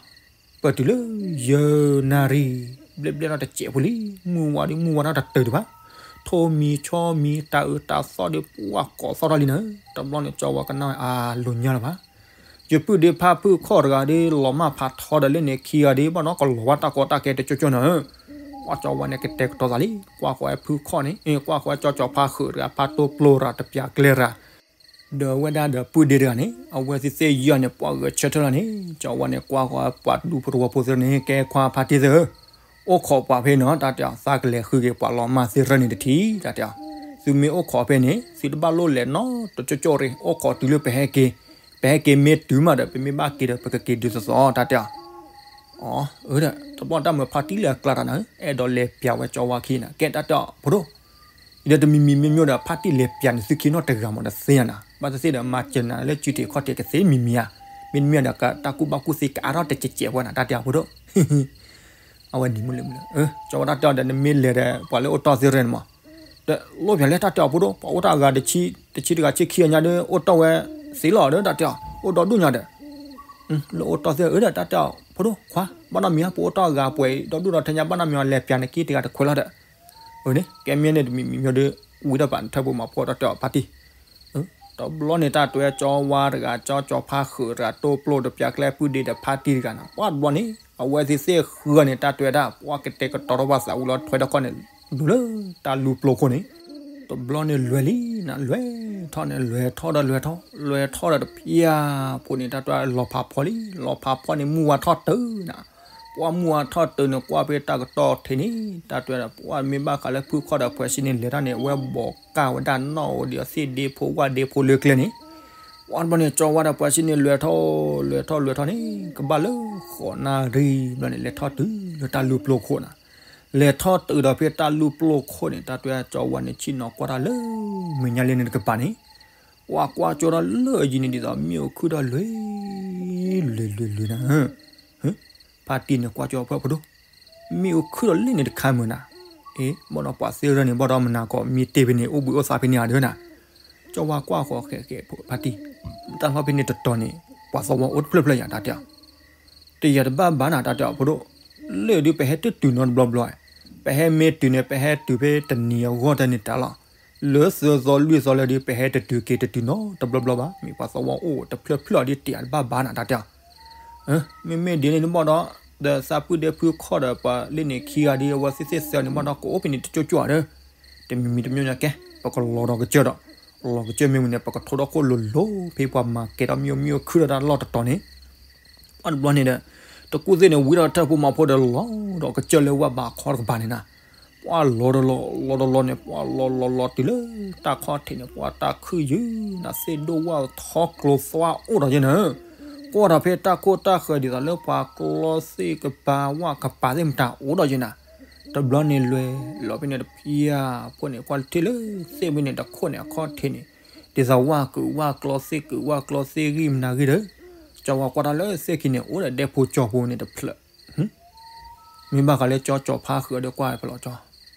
ပၢၢ်တုၤလၢ ယဲၢ်နၣ်ရံၣ်, ဘျဲၣ်ဘျဲၣ်ထီၣ်တစဲးဖိလံ, မုၢ်ဝါဒီးမုၢ်ဝါထီၣ်တတုၤတဘၣ်, ထိၣ်မံၤဆီမံၤ တၢ်အၢတၢ်သီၣ်ဒီးပှၢ်ကိးသီၣ်ထီၣ်လံနၤ, တဘျီန့ၣ် ကၠီဝါကနၣ်ဝဲအါလိာ်ညါလၢၤဘၣ် ယပုၢ်ဒ့ဖါဖုခီၣ်တဂၤဒီး လီၤမၢ်ဖးထီဒီးလၢန့ၣ်ခံဂၤဒီး ဘၣ်နီၣ်ကလီၤဝဲတၢ်ကီတၢ်ခဲတကၠိကၠိနၤဧၢ, ပှၢ်ကၠီဝါန့ၣ်ကတဲာ်ကတီၤသးလံ, ကွၢ်ဃီဝဲဖုခီၣ်န့ၣ်, ကွၢ်ဃီဝဲကၠီကၠီဖါဃုာ်တဂၤ ဖါတိပျိရၤ တပျၢ်ကျဲရၤ, ဒီးဝဲဒၣ်ဒီးပုၢ်ဒ့တဂၤန့ၣ် အဝဲသ့ၣ်သ့ၣ်ယီၢ်န့ၣ် ပှၢ်ဂဲၤဆၢထၢၣ်လီၤန့ၣ် ကၠီဝါန့ၣ် ကွၢ်ဃီဝဲပှၤဒူဖိတဝီဖိသ့ၣ်န့ၣ် ကဲခွါဖါတံၢ်သ့ၣ်ဧၢ, အိၣ်ခိးပှၤဖဲနီၤ တၢ်တဲအီၤ သးကလဲၤဃုက့ၤပှၤလီၤမၢ်သ့ၣ်ရၢၢ်န့ၣ်တထံၣ် တၢ်တဲအီၤ, သုမ့ၢ်အိၣ်ခိးဖဲန့ၣ် သုတဘၣ်လိၣ်လဲၤနီတကၠိကၠိရ့ၣ် အိၣ်ခိးတုၤလၢပဟဲက့ၤ, ပဟဲက့ၤမ့ၢ်တုၤမးဒီး ပမ့ၢ်ဘၣ်က့ၤဒီး ပကက့ၤဒုးသီသီ တၢ်တဲအီၤ, အၢ တဘျီတၢ်မၤဖါတံၢ်လဲၤအကျါတၢ်နၤဧၢ, အဲၣ်ဒိးလဲၤပျၢ်ဝဲကၠီဝါခံနၤ ကဲတၢ်တဲအီၤ ဖိဒိၣ် ဒီးတမံၤမံၤမ့ၢ်မ့ၢ်ဒီး ဖါတံၢ်လဲၤပျၢ်န့ၣ် သုခံနီတဂၤမးဒီးသ့နၤ, ဘၣ်သ့ၣ်သ့ၣ်ဒီး မၤစၢၤနၤလၢစုတံၢ်ခီၣ်ထံးကသ့မံၤမံၤဧါ, မ့တမ့ၢ်ဒီး တၢ်ကူၣ်ဘၣ်ကူၣ်သ့ကအါထီၣ်တစဲးစဲးဝဲနၤ တၢ်တဲအီၤဖိဒိၣ်, အဝဲန့ၣ်မ့ၢ်လၢမ့ၢ်လၢ, ကၠီဝဲတၢ်တဲအီၤဒီး နမ့ၢ်လဲၤဒီး ပှၤလၢအိၣ်တီၢ်သ့ၣ်ရၢၢ်န့ၣ်မး, ဒီးလိၣ်ပျၢ်လၢတၢ်တဲအီၤဖိဒိၣ် ပှၤအိၣ်တၢ်အဂၤတဆံတဂၤဆံခံအညါဒီး အိၣ်တီၢ်ဝဲသ့လီၤဒီး တၢ်တဲအီၤ အိၣ်ဒီဒူၣ်ညါဒီး လၢအိၣ်တီၢ်သ့ၣ်ဧၢဒီး တၢ်တဲအီၤ ဖိဒိၣ်ခွါ ဘၣ်နီတမံၤဧါ ပအိၣ်တီၢ်အဂၤပှဲၤဒီဒူၣ်ဒီထၢညါ ဘၣ်နီတမံၤဧါ လဲၤပျၢ်န့ၣ်က့တဂၤတခွဲးလီၤဒီး, အၢန့ၣ် ကဲမ့ၢ်န့ၣ်တမံၤမံၤမ့ၢ်ဒီး ဝံၤဒီးပာ်နထၢၣ်ဖိမၤဖိတၢ်တဲအီၤဖါတံၢ်, တဘျီန့ၣ် တၢ်တဲကၠီဝါတဂၤ ကၠီကၠီဖါဃုာ်တဂၤ တိပျိတပျၢ်ကျဲ ပုၢ်ဒ့ဒီးဖါတံၢ်တဂၤန့ၣ် ပှၢ်တဘျီန့ၣ် အဝဲသ့ၣ်သ့ၣ်ဃုာ်န့ၣ် တၢ်တဲဝဲဒၣ် ပှၢ်ကတဲာ်ကတီၤထီၣ်ဘၣ်သးဝံၤလီၤ ထွဲထီၣ်ခီၣ်န့ၣ် ဒိၣ်လၢတၢ်လူၤပျိခိၣ်န့ၣ်, တဘျီန့ၣ်လွဲၤလံနၤ လွဲၤထီၣ်န့ၣ် လွဲၤထီၣ်ဒီးလွဲၤထီၣ် လွဲၤထီၣ်ဒီးတပျၢ်ဖိန့ၣ် တၢ်တဲလီၤဖးဖီလံ လီၤဖးဖီန့ၣ် မုၢ်ဝါထီၣ်တုၤနၤ, ပှၢ်မုၢ်ဝါထီၣ်တုၤန့ၣ် ကွၢ်ဖဲတၢ်ကတီၢ်ထံးန့ၣ် တၢ်တဲဒီး ပှၢ်မ့ၢ်ဘၣ်ဃးလၢဖုခီၣ်ဒီးဖှၢၣ်ဆံန့ၣ် လဲၤတၢ်န့ၣ် အဝဲဘီးကၢ်ဝဲဒၣ်နီၣ်အိၣ်ဒီးသ့ၣ်ဒ့ဖိ ဝၣ်ဒ့ဖိလၢကျဲန့ၣ်, ပှၢ်တဘျီန့ၣ် ကၠီဝါဒီးဖှၢၣ်ဆံန့ၣ် လွဲၤထီၣ် လွဲၤထီၣ် လွဲၤထီၣ်န့ၣ် ကဘၣ်လၢဃိးနၣ်ရံၣ်ဘျီန့ၣ် လဲၤထီၣ်တုၤလၢတၢ်လူၤပျိခိၣ်နၤ, လဲၤထီၣ်တုၤဒီးဖဲတၢ်လူၤပျိခိၣ်န့ၣ် တၢ်တဲကၠီဝါန့ၣ် ဆ့ၣ်နီၤကွၢ်တၢ်လၢမဲာ်ညါလၢန့ၣ်တကပၤန့ၣ်, ပှၢ်ကွၢ်ကၠိဒီးလၢအယံၤန့ၣ် ဒ်သိးမ့ၣ်အူခုၣ်ထီၣ်လွဲၤ လွဲၤလွဲၤလွဲၤနၤ, ဖါတံၢ်န့ၣ်ကွၢ်ကၠိဖၢၣ်ဖိဒိၣ်, မ့ၣ်အူခုၣ်ထီၣ်လၢန့ၣ်တခါမုၢ်နၤ, အ့ ဘၣ်ဒီးပှၤသ့ၣ်ရၢၢ်န့ၣ် ဘၣ်ဒီးမနၤကီး မ့ၢ်တ့ၢ်ဖဲန့ၣ် အိၣ်ဘှံးအိၣ်သါဖဲန့ၣ်ဧါဒီးနၤ, ကၠီဝါကွၢ်ဃီၤဃဲးဃဲးဖါတံၢ်, တၢ်လီၢ်ဖဲန့ၣ်တတီၤန့ၣ် ပှၤသဝီအိၣ်တဖျၢၣ်ဖျၢၣ်ယၤ တၢ်တဲအီၤ တယၤတဘၣ်ဘၣ်နၤ တၢ်တဲအီၤဖိဒိၣ်, လၢဒုးပဟဲတတုၤနီတဘျီဘျီ, ပဟဲမ့ၢ်တုၤန့ၣ် ပဟဲတုၤဖဲတနံၤအဂီၢ်တၢ်န့ၣ်တၢ်လီၤ, လၢသၢသီလွံၢ်သီလၢဒုး ပဟဲတတုၤက့ၤတတုၤနီတဘျီဘျီဘၣ်, မ့ၢ်ပှၤသဝီအိၣ်တဖျၢၣ်ဖျၢၣ်အီၤဒ်တယၤတဘၣ်ဘၣ်နၤ တၢ်တဲအီၤ မ့မ့ၢ်ဒ်န့ၣ်န့ၣ်ဘၣ်ဒီး, ဒီးသးပုၢ်ဒ့ဖုခီၣ်ဒီးပှၤလၢန့ၣ်ခံဂၤဒ် အဝဲသ့ၣ်သ့ၣ်သၢန့ၣ်ဘၣ်ဒီး ကအိၣ်ဖဲန့ၣ်တကၠိကၠိဒီး, တမံၤမံၤတမံၤမံၤကဲ, ပကလီၤဒီးကစၢၢ်ဒီး, လီၤကစၢၢ်မ့ၢ်ဝံၤန့ၣ် ပကထိဒီးခိၣ်လိၤလိၤ ဖဲပှၤမၤကဲထီၣ်မ့ၣ်အူမ့ၣ်အူခုၣ်ဒီးတၢ်လီၢ်တတီၤန့ၣ် ပှၢ်တဘျီန့ၣ်ဒီး, တကူၣ်သ့ၣ်န့ၣ် ဝံထီၣ်ထၢၣ်ဖိမၤဖိဒီးလီၤဒီးကစၢၢ်လၢဝၣ်ဘးခီတကပၤန့ၣ်နၤ, ပှၢ်လီၤဒီးလီၤ လီၤဒီးလီၤန့ၣ် ပှၢ်လီၤလီၤလီၤတုၤလၢတၢ်ခီၣ်ထံးန့ၣ် ပှၢ်တၢ်ခုၣ်ယုာ်နၤ သ့ၣ်ဒိၣ်ဝၣ်ထီကျိၤသွါအိၣ်ဒီးယဲနၤ, ကွၢ်ဒီးဖဲတၢ်ခိၣ်တၢ်ဃၢၤဒ်သိးလၢပှၤကျီသ့ၣ်ကပၤဝၣ်ကပၤသ့ၣ်မတၤအိၣ်ဒီးယဲနၤ, တဘျီန့ၣ်လွဲၤလီၤဖဲန့ၣ်တဖျၢၣ်ဖိန့ၣ် ကွၢ်ထံၣ်လၢသ့ၣ်ဝံၤန့ၣ် တခိၣ်န့ၣ်အခီၣ်ထံးန့ၣ် ဒ်သိးဝၣ်ကုာ်ဝၣ်ကျီသ့ၣ်ကုာ်ဝၣ်ကျီသ့ၣ်ဂံၢ်မနၤဂ့ၤဒီး, ကၠီဝါကွၢ်တၢ်လၢသ့ၣ်ခံန့ၣ် အိၣ်ဒီးဒဲဖိကၠီဖိန့ၣ်တဖျၢၣ်, မ့ၢ်ဘၣ်ဃးလၢကၠီကၠီဖးဃုာ်အီၤဒီးကွၢ်ဖဲလီၤကၠီ,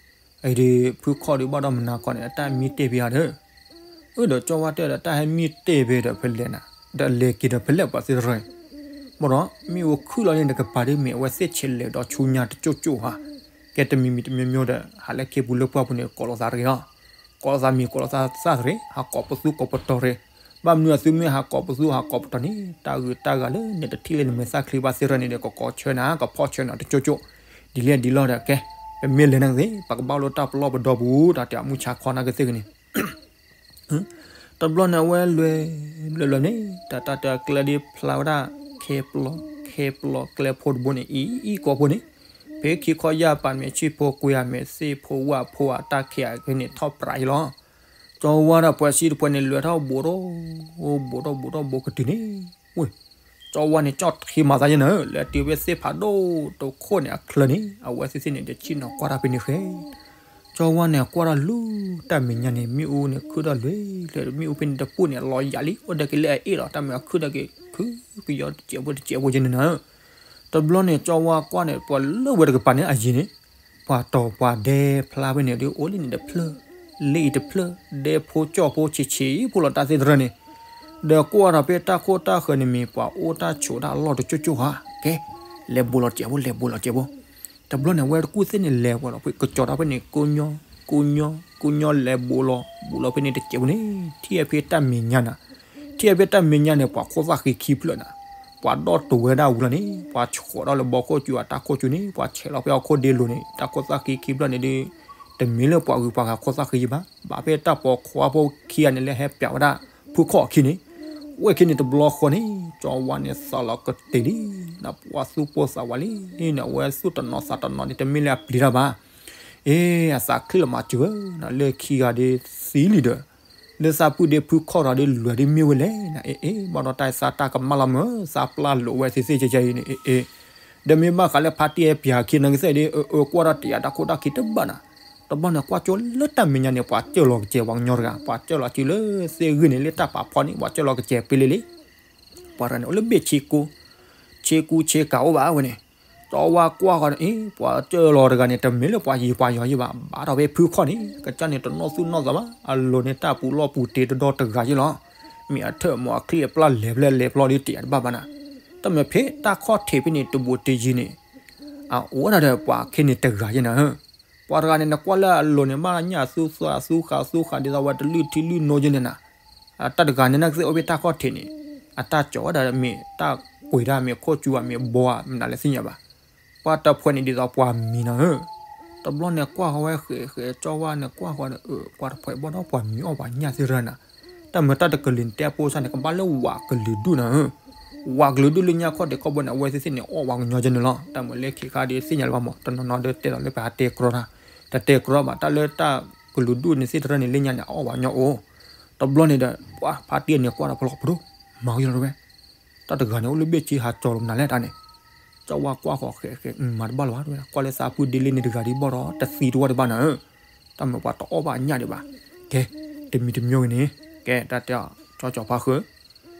အံၤဒီးဖုခီၣ်ဒုးဘၣ်ဒီးမနၤကီၢ်န့ၣ် အတၢ်မံတ့ၢ်ဖဲဧါဒီး, အၢဒီးကၠီဝါတဲဒီးတၢ်ဟဲမံတ့ၢ်ဖဲဒီးဖဲလဲၣ်နၤ, ဒီးလဲၤက့ၤဒီးဖဲလဲၣ်ပှၤသ့ၣ်တရၢန့ၣ်, ဘၣ်ဒီးမ့ၣ်အူခုၣ်လီၤန့ၣ်တကပၤဒ်မ့ၢ်အဝဲသ့ၣ်ဆဲးလဲၤဒီးဆူညါတကၠိၢ်ကၠိၢ်ဧါ, ကဲတမံၤမံၤတမံၤမံၤဒီး ဟးလၢခ့ပူၤလၢပှၢ်ပူၤန့ၣ် ကိးလိာ်သးတဂ့ၤလီၤ. ကိးလိာ်သးမံၤကိးလိာ်သးသၣ်သရ့ၣ် ဟးကိးပသူကိးပတီၢ်ရ့ၣ်, ဘၣ်မနုၤအသုမ့ၢ်ဟးကိးပသူဟးကိးပတီၢ်န့ၣ် တၢ်ဂုၤတၢ်ဂၤလၢနတထံၣ်လၢနမဲာ်သၣ်ချံဘၣ်သ့ၣ်တရၢန့ၣ်ဒီး ကကိးဆၢနၤ ကဖီၣ်ဆၢနၤတကၠိၢ်ကၠိၢ်, ဒ်လဲၣ်ဒ်လဲၣ်ဒီးကဲ, ပမ့ၢ်လဲၤနၤကသ့ၣ် ပကဘၣ်လိၣ်တၢ်ပလီၢ်ပဒီပူၤ တၢ်တဲအမုၢ်ဆါခီနၤကသ့ၣ်ဂ့ၤန့ၣ် တဘျီန့ၣ်အဝဲလဲၤ, လဲၤလဲၤန့ၣ် တၢ်တၢ်တၢ်ကျဲဒ်ဖျါဝဲဒၣ်, ခဲပျီ, ခဲပျီကျဲဖိတဘိန့ၣ် အံၤအံၤကိးဖိန့ၣ်, ဖဲခံခီယၢ်ပာ်မဲာ်ဆံၣ်ဖိကွံာ်အမဲာ်သ့ၣ်ဖိဝၣ်ဖိအတၢ်ခဲအံၤန့ၣ်ထီၣ်ပြးအံၤလီၤ. ကၠီဝါဒီးပှၤစံတပှဲၤန့ၣ် လဲၤထီၣ်ဘိးထီၣ်, ဘိးထီၣ်ဘိးထီၣ်ဘိးကတုၤန့ၣ်, ဝ့ၢ်, ကၠီဝါန့ၣ်ကၠီၣ်ထံမၤသးယဲၢ်နၤဧၢ, လဲၤတုၤဖဲသ့ၣ်ဖးဒိၣ်တခိၣ်န့ၣ်အချၢန့ၣ် အဝဲသ့ၣ်သ့ၣ်န့ၣ် တဆံၣ်နီၤကွၢ်တၢ်ဖဲန့ၣ်ဃဲ ကၠီဝါန့ၣ် ကွၢ်ထီၣ်လူၤတၢ်မဲာ်ညါန့ၣ် မ့ၣ်အူန့ၣ်ခုၣ်ထီၣ်လွဲၢ်လွဲၢ် မ့ၣ်အူဖဲန့ၣ်တပိၢ်န့ၣ် အလီၤယၢ်လံ အိၣ်ဒီးက့ၤလၢအအ့ၣ်လီၤ တၢ်မ့ၢ်အခုၣ်ဒီးက့ၤ ခုကယီတစဲးဖိတစဲးဖိက့ၤန့ၣ်နၤဧၢ. တဘျီန့ၣ် ကၠီဝါကွၢ်န့ၣ် ပှၤလၢဝဲတကပၤန့ၣ် အယံၤန့ၣ် ပှၤတီၤပှၤဒဲဖျါဖဲန့ၣ်ဒီး အိၣ်လံန့ၣ်တဖျၢၣ် လၢအံၤတဖျၢၣ် ဒဲဖိကၠီဖိဆံးဆံးဖိလီၤတၢ်သ့ၣ်တရၢန့ၣ် ဒီးကွၢ်ထီၣ်ဖဲတၢ်ခိၣ်တၢ်ဃၢၤန့ၣ်မ့ၢ်ပှၤအိၣ်တၢ်ဆိးတၢ်အလီၢ်တကၠိၢ်ကၠိၢ်ဧါ, ကဲ လဲၤဘိးလီၤစဲးဖိ လဲၤဘိးလီၤစဲးဖိ. တဘျီန့ၣ် ဝဲတကူၣ်သ့ၣ်န့ၣ်လဲၤပှၤလီၤဖဲ ကစီၤတၢ်ဖဲန့ၣ် ကိညီ ကိညီ ကိညီလဲၤဘိးလီၤ ဘိးလီၤဖဲန့ၣ်တစဲးဖိန့ၣ် ထံၣ်ဝဲဖဲတၢ်မဲာ်ညါနၤ, ထံၣ်ဝဲဖဲတၢ်မဲာ်ညါန့ၣ် ပှၤခိၣ်သၣ်ဃံခံဖျၢၣ်နၤ, ပှၤဒီၣ်တိၤဝဲဒၣ်ဝံၤလီၤန့ၣ် ပှၤဆှီးထီၣ်လၢဘီခိၣ်စူၤအတၢ်ခိၣ်စူၤန့ၣ် ပှၤဆဲးလီၤဖဲဟီၣ်ခိၣ်ဒ့လိၤန့ၣ် တၢ်ခိၣ်သၣ်ဃံခံဖျၢၣ်န့ၣ်ဒီး တမ့ၢ်လၢပှၤဂုၤပှၤဂၤခိၣ်သၣ်ဃံယံၤဘၣ်, ဘၣ်ဖဲတၢ်ပိာ်ခွါဖိခံဂၤန့ၣ်လၢဟဲပျးဝဲဒၣ် ဖုခီၣ်အခံန့ၣ်, ဝဲခံန့ၣ်တဘျီဃီန့ၣ် ကၠီဝါန့ၣ်သးလီၤကတ့ၤလံ, နပှၤသူၣ်ပိၢ်သးဝးလံ, နဝဲသူၣ်တနီၤသးတနီၤန့ၣ် တမ့ၢ်လၢအပျံၤတၢ်ဘၣ်. အ့ အသးခုလၢမၤစၢၤဧၢ, နလၢခံဂၤဒ်သံလံဒီး လၢသးပုၢ်ဒ့ဖုခီၣ်တဂၤဒ်လဲၤဒ်မ့ၢ်ဝဲလဲၣ်, နအ့ၣ်အ့ၣ် ဘၣ်ဒီးတၢ်သးတၢ်ကမၣ်လီၤမၢ်, သးပျၢ်လိာ်ဝဲသ့ၣ်သ့ၣ်ကဲကဲအံၤန့ၣ် အ့ၣ်အ့ၣ်, ဒီးမ့ၢ်ဘၣ်ဃးလၢဖါတံၢ်ဟဲပျးခံနၤကသ့ၣ်ဒ် အၢအၢကွၢ်ဒီးတယာ်တၢ်ခိၣ်တၢ်ခံတဘၣ်နၤ, တဘျီန့ၣ်ကွၢ်ကၠိလၢတၢ်မဲာ်ညါန့ၣ် ပှၤစၢၢ်လီၤကစဲးပှၤကညီတဂၤ, ပှၤစၢၢ်လီၤစုလၢသ့ၣ်ဂံၢ်န့ၣ် လၢတၢ်ပာ်ဖီန့ၣ် ပှၤစၢၢ်လီၤကစဲးပ့လ့လံ ပှၤတဂၤန့ၣ် အိၣ်လၢဘ့ၣ်ဆ့ကူ, ဆ့ကူဆ့ကၤအိၣ်ဘၣ်ဝဲန့ၣ်, ကၠီဝါကွၢ်ဃီန့ၣ် အ့ၣ် ပှၤစၢၢ်လီၤတဂၤန့ၣ် တမ့ၢ်လၢပှၤယံၤပှၤယီၤယံၤဘၣ်, ဘၣ်ဒီးဖဲဖုခီၣ်န့ၣ် ကစၢ်န့ၣ်တနီၣ်သူၣ်နီၣ်သးဘၣ်, အလိၤန့ၣ်တၢ်ပူၤလီၢ်ပူၤတ့တဒီတဂၤယံၤလီၤ, မ့ၢ်အထၢၣ်မ့ၢ်အချံအပျၢ်လဲၤဖျၢၣ်လဲၤဖျီဒ်တယာ်တဘၣ်ဘၣ်နၤ, တၢ်မ့ၢ်ဖဲတၢ်ခီၣ်ထံးဖဲန့ၣ်တဘူးတယံၤန့ၣ် အအိၣ်ဒၣ်ဒီးပှၤခဲန့ၣ်တဂၤယဲၢ်နၤဧၢ, ပှၤတဂၤန့ၣ် နကွၢ်လၢအလိၤန့ၣ် မ့ၢ်ညၣ်သူသူသူဃာ်သူဃာ်ဒ်သိးဝဲတလုၢ်ထံလုၢ်နိယဲၢ်န့ၣ်နၤ, တၢ်တဂၤန့ၣ် နကသ့ၣ်အိၣ်ဖဲတၢ်ခီၣ်ထံးန့ၣ်, အတၢ်ကၠီၤဝဲဒၣ်မ့ၢ်တၢ်ကွံာ်ဒၣ်မ့ၢ်ခိၣ်စူၤဧါမ့ၢ်ဘီဧါ မနုၤလဲၣ်သ့ၣ်ညါဘၣ်, ပှၤတဖှဲးန့ၣ်ဒ်သိးပှၤမံၤနၤဧၢ, တဘျီန့ၣ်ကွၢ်ဃီဝဲဃဲးဃဲးကၠီဝါန့ၣ်ကွၢ်ဃီန့ၣ် အၢ ပှၤတဖှဲးဘၣ်ဒီးပှၤမံၤအီၣ်ပှၤညၣ်သ့ၣ်တရၢနၤ, တၢ်မ့ၢ်တၢ်တကလုာ်န့ၣ် တဲပိစၢ်န့ၣ် ကဘၣ်လၢဝးကလုာ်ဒူၣ်နၤဧၢ, ဝးကလုာ်ဒူၣ်လၢညါခီၣ်ထံးခီၣ်ဘိန့ၣ် အဝဲသ့ၣ်သ့ၣ်န့ၣ် အီၣ်ဝးကညီကဲန့ၣ်လီၤ, တၢ်မ့ၢ်လၢခံခါဒ်သ့ၣ်ညါလၢၤဘၣ်မး တနီၤနီၤဒီးတဲလီၤလၢပဟးတဲကြီတၢ်, တတဲကြီဘၣ် တၢ်လၢတၢ်ကလုာ်ဒူၣ်န့ၣ်သ့ၣ်တရၢန့ၣ် လၢညါန့ၣ် အီၣ်ဝးကညီအိၣ်, တဘျီန့ၣ်ဒီး ပှၤဖါတံၢ်န့ၣ်ကွၢ်ဒီးဖီလီၤပဒိၣ်, မၤကယီၤတဝဲ တၢ်တဂၤန့ၣ် အိၣ်လၢဘ့ၣ်ဆ့ဟးကၠီၤလီၤမနုၤလဲၣ်တၢ်န့ၣ်, ကၠီဝါကွၢ်ဃီဃဲးဃဲး မၤတဘၣ်လၢၤဘၣ်တဝဲ ကွၢ်လၢသးပုၢ်ဒ့လ့န့ၣ်တဂၤဒ်ဘၣ်ဒီး တသံတဝီတဘၣ်နၤဧၢ, တၢ်မ့ၢ်ပှၤတအီၣ်ဘၣ်ညၣ်ဒံးဘၣ်, ကဲ တမံၤတမံၤဂ့ၤန့ၣ် ကဲတၢ်တဲအီၤ ကၠီကၠီၤဖါဃုာ်,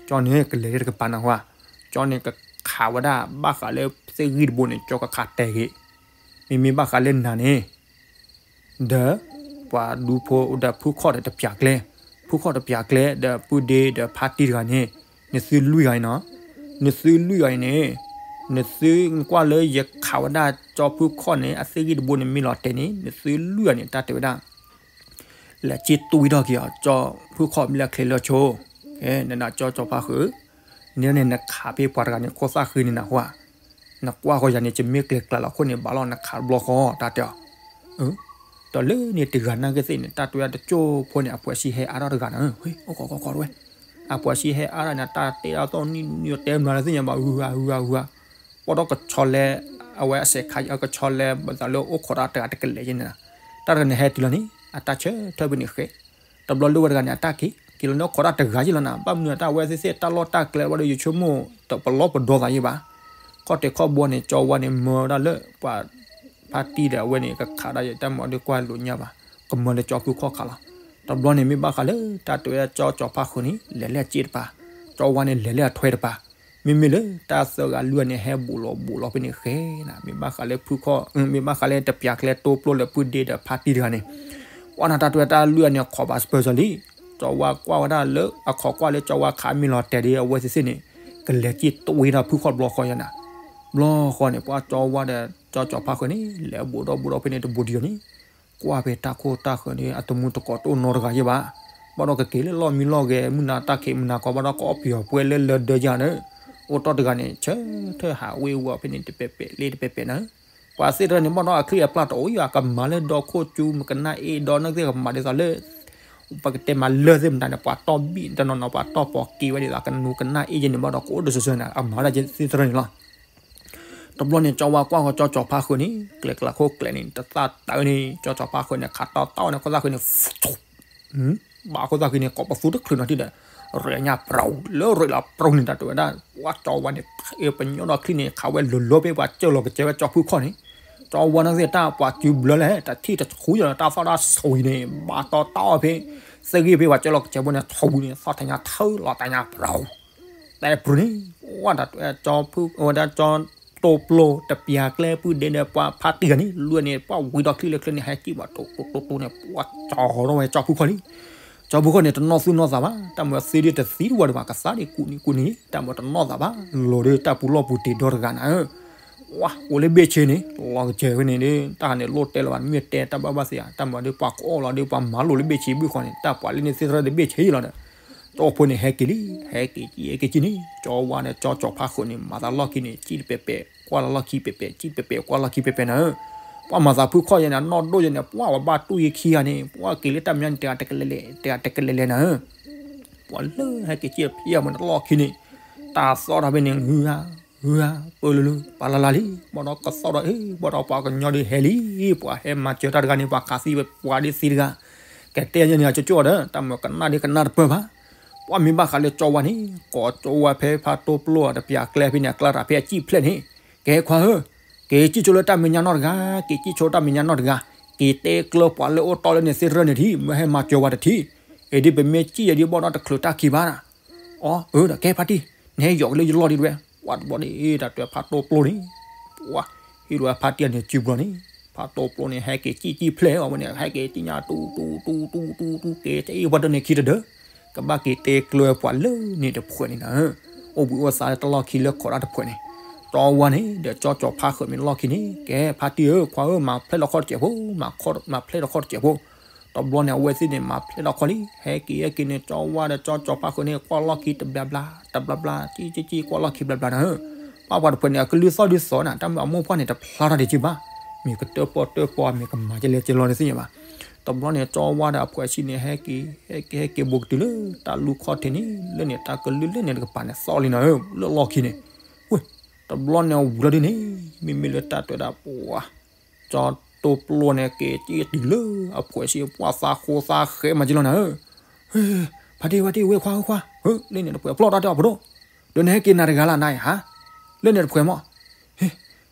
ကၠီန့ၣ် ကလဲၤတကပၤနၤဟါ, ကၠီန့ၣ်ကခးဝဲဒၣ် ဘၣ်ဃးလၢသ့ၣ်ဂံၢ်တဘိန့ၣ် ကၠီကခးတဲာ်ဂ့ၤ, မ့မ့ၢ်ဘၣ်ဃးလၢနၤန့ၣ် ဒီး ပှၤဒူဖိဒီးဖုခီၣ်ဒီးတပျးကျဲ, ဖုခီၣ်တပျးကျဲ ဒီးပုၢ်ဒ့ဒီးဖါတံၢ်တဂၤန့ၣ် နသုလွံၢ်ဂၤအံၤနီၤ, နသုလွံၢ်ဂၤအံၤန့ၣ်, နသုကွၢ်လၢယခးဝဲဒၣ်ကၠီဖုခီၣ်န့ၣ် အသ့ၣ်ဂံၢ်တဘိန့ၣ်မ့ၢ်လီၤတဲာ်န့ၣ် နသုလွံၢ်ဂၤန့ၣ် တၢ်တဲဝဲဒၣ် လဲၤက့ၤတွံၢ်ထီၣ်က့ၤအီၤ ကၠီဖုခီၣ်မ့ၢ်လၢချ့လၢဆိ, ကဲ နနၤကၠီကၠီၤဖါဃုာ်, န့ၣ်န့ၣ် နခးဖဲပှၤတဂၤန့ၣ် ခိၣ်သၣ်ဃံန့ၣ်နဟါ နကွၢ်ဃီယၤန့ၣ် ယမ့ၢ်ကျဲၤကျါလီၤခိၣ်န့ၣ် ဘၣ်လီၤနခးတဘျီဃီ တၢ်တဲအီၤ, ဒီးလၢန့ၣ်တဂၤနာ်က့သ့ၣ်န့ၣ် တၢ်တဲဝဲဒၣ်တကၠိၢ်ဖိန့ၣ် အပှဲၤစံဟဲအါထီၣ်တဂၤနၤ, ဟ့ၣ် အိၣ်ခိးခိးခိးတဝဲ, အပှဲၤစံဟဲအါထီၣ်န့ၣ် တၢ်တဲဒၣ်သိၣ်နံၣ်နံၣ်တဲမနုၤလၢသ့ၣ်ညါဘၣ် ဟူဟးဟူဟးဟူဟး, ပီၣ်ဒီးကဆီလဲ အဝဲအစဲးခါ ကဆီလဲဘၣ်သးလၢအိၣ်ခိးတၢ်တဂၤတကလဲာ်က့န့ၣ်, တၢ်တဂၤန့ၣ်ဟဲတုၤလီၤန့ၣ် အတၢ်ဆၢထၢၣ်ဖဲန့ၣ်ဃဲ တဘျီလၢဝဲတဂၤန့ၣ် အတၢ်က့ၤ က့ၤလီၤန့ၣ် အိၣ်ခိးတၢ်တဂၤယ့ၢ်လီၤနၤ, ဘၣ်မနုၤတၢ်အဝဲသ့ၣ်သ့ၣ်တၢ်လီၢ်တၢ်ကျဲဝဲဒီး ယဆိကမိၣ်တပလီၢ်ပဒီသးယ့ၢ်ဘၣ်, ခီၣ်တဲာ်ခီၣ်ဘီန့ၣ် ကၠီဝါန့ၣ် မၢဝဲဒၣ်လၢပှၤဖါတံၢ်ဒီးအဝဲန့ၣ် ကခးဒၣ်ယတၢ်မၤဒုးကွၢ်လိာ်ညါဘၣ်, ကမၢလၢကၠီဖုခီၣ်ခးလီၤ, တဘျီန့ၣ်မ့ၢ်ဘၣ်ဃးလၢတၢ်တဲဝဲဒၣ်ကၠီကၠီၤဖါဃုာ်န့ၣ် လဲၤလၢအစ့တပၤ, ကၠီဝါန့ၣ်လဲၤလၢအထွဲတပၤ, မ့မ့ၢ်လၢတၢ်သၢဂၤလွံၢ်ဂၤန့ၣ် ဟဲဘူးလီၤဘူးလီၤဖဲန့ၣ်ဃဲနၤ, မ့ၢ်ဘၣ်ဃးလၢဖုခီၣ်, မ့ၢ်ဘၣ်ဃးလၢတပျၢ်ကျဲတိပျိလၢပုၢ်ဒ့ဒီးဖါတံၢ်တဂၤန့ၣ်, ကွၢ်နၤတၢ်တဲဝဲတၢ်လွံၢ်ဂၤန့ၣ် ခိးဘၣ်စပၢၤစၢၤလံ, ကၠီဝါကွၢ်ဝဲဒၣ်လၢအခီၣ်ကွၢ်လၢကၠီဝါခးမ့ၢ်လီၤတဲာ်ဒ်အဝဲသ့ၣ်န့ၣ်, ကလဲၤစ့တဝ့ဒီးဖုခီၣ်တဘျီဃီယဲနၤ, ဘျီဃီန့ၣ် ပှၤကၠီဝါဒီးကၠီကၠီၤဖါဃုာ်န့ၣ် လဲၤဘူးဒီးဘူးဒီးဖဲန့ၣ်တဘူးဒံးအီၤန့ၣ်, ကွၢ်ဖဲတၢ်ခိၣ်တၢ်ဃၢၤန့ၣ် အတမူတကိးတအိၣ်နီတဂၤယဲဘၣ်, ဘၣ်ဒီးကက့ၤလၢလီၢ်မံလီၢ်ဂဲၤ မုၢ်နၤတၢ်ခံးမုၢ်နၤကီး ဘၣ်ဒီးကအီၣ်ပယီၤပှဲၤလၢလၢဒၢယၤန့ၣ်, အိၣ်တီၢ်တဂၤန့ၣ် ဆၢထၢၣ်ဟးဝ့ၢ်ဝီဖဲန့ၣ်တပဲာ်ပဲာ်လ့တပဲာ်ပဲာ်နၤ, ပှၤသ့ၣ်တဖၣ်န့ၣ် ဘၣ်ဒီးအချံအပျၢ်တအိၣ်အံၤ အကမၤလၢဒီခိၣ်ကၠူမကနၣ်အ့ၣ်ဒီး နကသ့ၣ်ကမၤဒ်သိးလၢ ပကတဲမၤလၢၢ်သ့ၣ်မတၤန့ၣ် ပှၤတီၢ်ဘံၣ်တနီၤနီၤ ပှၤတီၢ်ပိာ်က့ၤဝဲဒ်သိးကနူးကနၣ်အ့ၣ်ယဲန့ၣ် ဘၣ်ဒီးကအိၣ်ဒီးစၢၤစၢၤန့ၣ် အမၤဝဲဒၣ်သ့ၣ်တဖၣ်န့ၣ်လီၤ. တဘျီန့ၣ် ကၠီဝါကွၢ်ဃီကၠီကၠီၤဖါဃုာ်န့ၣ် ကျဲကျးခိၣ်ကျဲန့ၣ် တသၣ်တၢ်န့ၣ် ကၠီကၠီၤဖါဃုာ်န့ၣ် ခးတီၢ်တီၢ်န့ၣ် ခိၣ်သၣ်ဃုာ်န့ၣ် ဘၣ်ခိၣ်သၣ်ဃုာ်န့ၣ် ကိးပသူတချုးနီၤထံၣ်ဒီး ရဲၣ်ညါပြူၤ လၢရဲၣ်လီၤပြူၤန့ၣ် တၢ်တဲဝဲဒၣ် ပှၤကၠီဝါန့ၣ် ပညီဒီးချံန့ၣ် ခးဝဲလိၤလိၤဖဲပှၤစၢလီၤကစဲးဝဲကၠီဖုခီၣ်န့ၣ်, ကၠီဝါန့ၣ်သ့ၣ်တၢ်ပှၤစုဘျၢလဲၣ် တၢ်ထံၣ်တဆူယလီၤ တၢ်သီၣ်တၢ်ဆူအံၤန့ၣ် ဘၣ်တီၢ်တီၢ်ဖဲ သ့ဂ့ၢ်ဖဲပှၤစၢလီၤကစဲးဖိန့ၣ် ဆူန့ၣ် သီၣ်ထညါထၢလီၤတညါပြူၤ တဲပြူၤန့ၣ်, ဝဲဒၣ်ကၠီဖု ဝဲဒၣ်ကၠီတိပျိ တပျၢ်ကျဲပုၢ်ဒ့ဒီးပှၤဖါတံၢ်ဂၤန့ၣ် လွံၢ်န့ၣ် ပှၤဝံၤဒီးချံလၢချ့န့ၣ် ဟဲကံၣ်ဘၣ်တိတိတိန့ၣ် ပှၤကၠီထီၣ်ဝဲကၠီဖုခီၣ်လံ. ကၠီဖုခီၣ်န့ၣ် တနီၣ်သူၣ်နီၣ်သးဘၣ် တၢ်မၤသ့ဒ်တသံတဝီဒံးဘၣ် ကသါဒ်ကူးနံၤကူးနံၤ တၢ်မၤတနီၣ်သးဘၣ် လီၤဒီးတၢ်ပူၤလီၢ်ပူၤတ့ၢ်ဒီတဂၤနၤဧၢ, ဝါ အိၣ်လၢဘ့ၣ်ဆ့န့ၣ် လီၤကစဲးဝဲန့ၣ်ဒီး တၢ်ဟးန့ၣ်လိၣ်တဲလၢၤဘၣ် မ့ၢ်တဲတၢ်ဘၣ်ဘၣ်သ့ဧါ တၢ်မၤဒီးပှၤကအီၣ်လီၤဒီးပှၤမၤလိာ်လၢဘ့ၣ်ဆ့ဘုၣ်ဃီန့ၣ် တၢ်ပှၤလၢန့ၣ်သ့ၣ်သရၢဒီးဘ့ၣ်ဆ့လီၤဒီး ကၠီဖိန့ၣ် ဟဲက့ၤလံ ဟဲက့ၤက့ၤက့ၤက့ၤန့ၣ် ကၠီဝါဒီးကၠီကၠီၤဖါဃုာ်န့ၣ် မၤသးလီၢ်ခံန့ၣ် စံၣ်တပဲာ်ပဲာ် ကွၢ်လီၢ်ခံပဲာ်ပဲာ် စံၣ်တပဲာ်ပဲာ် ကွၢ်လီၢ်ခံပဲာ်ပဲာ်နၤဧၢ, ပှၤမၤသးဖုခီၣ်ယဲန့ၣ် အနီၢ်ဒိၣ်ယဲန့ၣ် ပှၤဝဲဘၣ်တူၢ်ယခံဂၤန့ၣ် ပှၤက့ၤလၢတၢ်မညါန့ၣ် တဂၤတကလဲၤလဲၤ တဂၤတကလဲၤလဲၤနၤဧၢ ပှၤလၢဟဲက့ၤစံၣ်ဖဲအမ့ၢ်တလီၢ်ခံန့ၣ် တၢ်သီၣ်ထီၣ်ဖဲန့ၣ် ဂုၤဂၤ ဂုၤဂၤ ပၢလၢလၢ ပှၤလၢ်လၢ်လံ ဘၣ်ဒီးကသီၣ်ဒီး အ့ ဘၣ်ဒီးပှၤကညီဒ်ဟဲလံ ပှၤဟဲမၤစၢၤတၢ်တဂၤန့ၣ် ပှၤခးသံဝဲပှၤဒ်သံတဂၤ ကတဲယဲန့ၣ် အကၠိကၠိဒီး တၢ်မၤကနၣ်ဒ်ကနၣ်တပၢၢ်ဘၣ် ပှၤမ့ၢ်ဘၣ်ဃးလၢကၠီဝါန့ၣ် ကိးကၠီဝါဖဲဖါတိပျိတပျၢ်ကျဲဖဲန့ၣ် အကျါတၢ်ဖဲအစံၣ်ဖျဲၣ်န့ၣ် ကဲခွါဧၢ က့ၤစံၣ်ဆိလၢတၢ်မဲာ်ညါနီတဂၤ က့ၤစံၣ်ဆိတၢ်မဲာ်ညါနီတဂၤ က့ၤတဲကျၢၤပှၤလၢအိၣ်တီၢ်လၢန့ၣ်သ့ၣ်တဖၣ်န့ၣ်ထံၣ် မ့ၢ်ဟဲမၤစၢၤဝဲတထံၣ် အ့ၣ်ဒ်ပမ့ၢ်စံၣ်ယဲဒ်ဘၣ်ဒီးတချုးတၢ်ခံးဘၣ်နၤ အီ အၢ ဒီးကဲဖါတံၢ် နဟဲယီၤက့ၤလၢယလီၢ်ဒ်တဝဲ ပှၤတဘျီန့ၣ် တၢ်တဲဖါတိပျိန့ၣ် ပှၤ ဟ့ၣ်ဒိးဖါတံၢ်န့ၣ်စုပျီန့ၣ် ဖါတိပျိန့ၣ် ဟဲက့ၤစံၣ်စံၣ်ဖျဲၣ်အီၤဝဲန့ၣ် ဟဲက့ၤစံၣ်ညါတူတူတူတူတူ က့ၤတအ့ၣ်ပှၤတန့ၢ်ခံတဒၢ ကဘၣ်က့ၤတဲကျၢၤပှၤလၢန့ၣ်တဖှဲးန့ၣ်နၤ အိၣ်ဘှံးအိၣ်သါလၢတလီၢ်ခံလၢခိးတၢ်တဖှဲးန့ၣ် ကၠီဝါန့ၣ် ဒီးကၠီကၠီၤဖါဃုာ်မ့ၢ်လီၢ်ခံန့ၣ် ကဲဖါတံၢ်ဧၢ ခွါဧၢ မၤဖျဲၣ်လီၤခီၣ်တစဲးဖိ မၤဖျဲၣ်လီၤခီၣ်တစဲးဖိ တဘျီန့ၣ် အဝဲသ့ၣ်န့ၣ် မၤဖျဲၣ်လီၤခီၣ်လံ ဟဲက့ၤဟဲက့ၤန့ၣ် ကၠီဝါဒီးကၠီကၠီၤဖါဃုာ်န့ၣ် ကွၢ်လီၢ်ခံတဘျီဘျီ တဘျီဘျီ စံၣ်စံၣ်စံၣ် ကွၢ်လီၢ်ခံဘျီဘျီနၤဧၢ ပှၤပှၤတဖှဲးန့ၣ် အကလုၢ်သီၣ်ဒုးသီၣ်နၤ တၢ်မ့ၢ်အမိၢ်ပှၢ်န့ၣ်တဖျါထီၣ်ဒံးက့ဘၣ် မ့ၢ်ကတၢၣ်ပီၣ်တၢၣ်ပီၣ် မ့ၢ်ကမၤကလဲၤကလီၤတသ့ၣ်ညါဘၣ် တဘျီန့ၣ် ကၠီဝါဒီးအဖှဲးဆံးန့ၣ် ဟဲက့ၤ ဟဲက့ၤ ဟဲက့ၤဘူးကတုၤလၢတၢ်လူၢ်ခီၣ်ထံးန့ၣ် လၢန့ၣ်တၢ်ကလုၢ်လၢန့ၣ်တကပၤန့ၣ် သီၣ်လံနၤဧၢ လၢလီၢ်ခံန့ၣ် ဝ့ၢ် တဘျီန့ၣ်ဝံၤလီၤဒ်န့ၣ် မ့မ့ၢ်လၢတၢ်တဲဒၣ်ပှၤ ကၠီတိပျိန့ၣ် က့ၤစံၣ်တုၤလၢအဖှဲးဆံး ပှၤသးဃိသးဃဲးမၤကလီၤနၤဧၢ ဖါတံၢ် ဖါတံၢ် ဝဲခွါဧၢခွါ လၢန့ၣ်တဖှဲးဖျီၣ်တၢ်တဲအီၤပဒိၣ် ဒီးနဟဲက့ၤနၤတဂၤလၢ်နၤအံၤဟါ လၢန့ၣ်တဖှဲးမး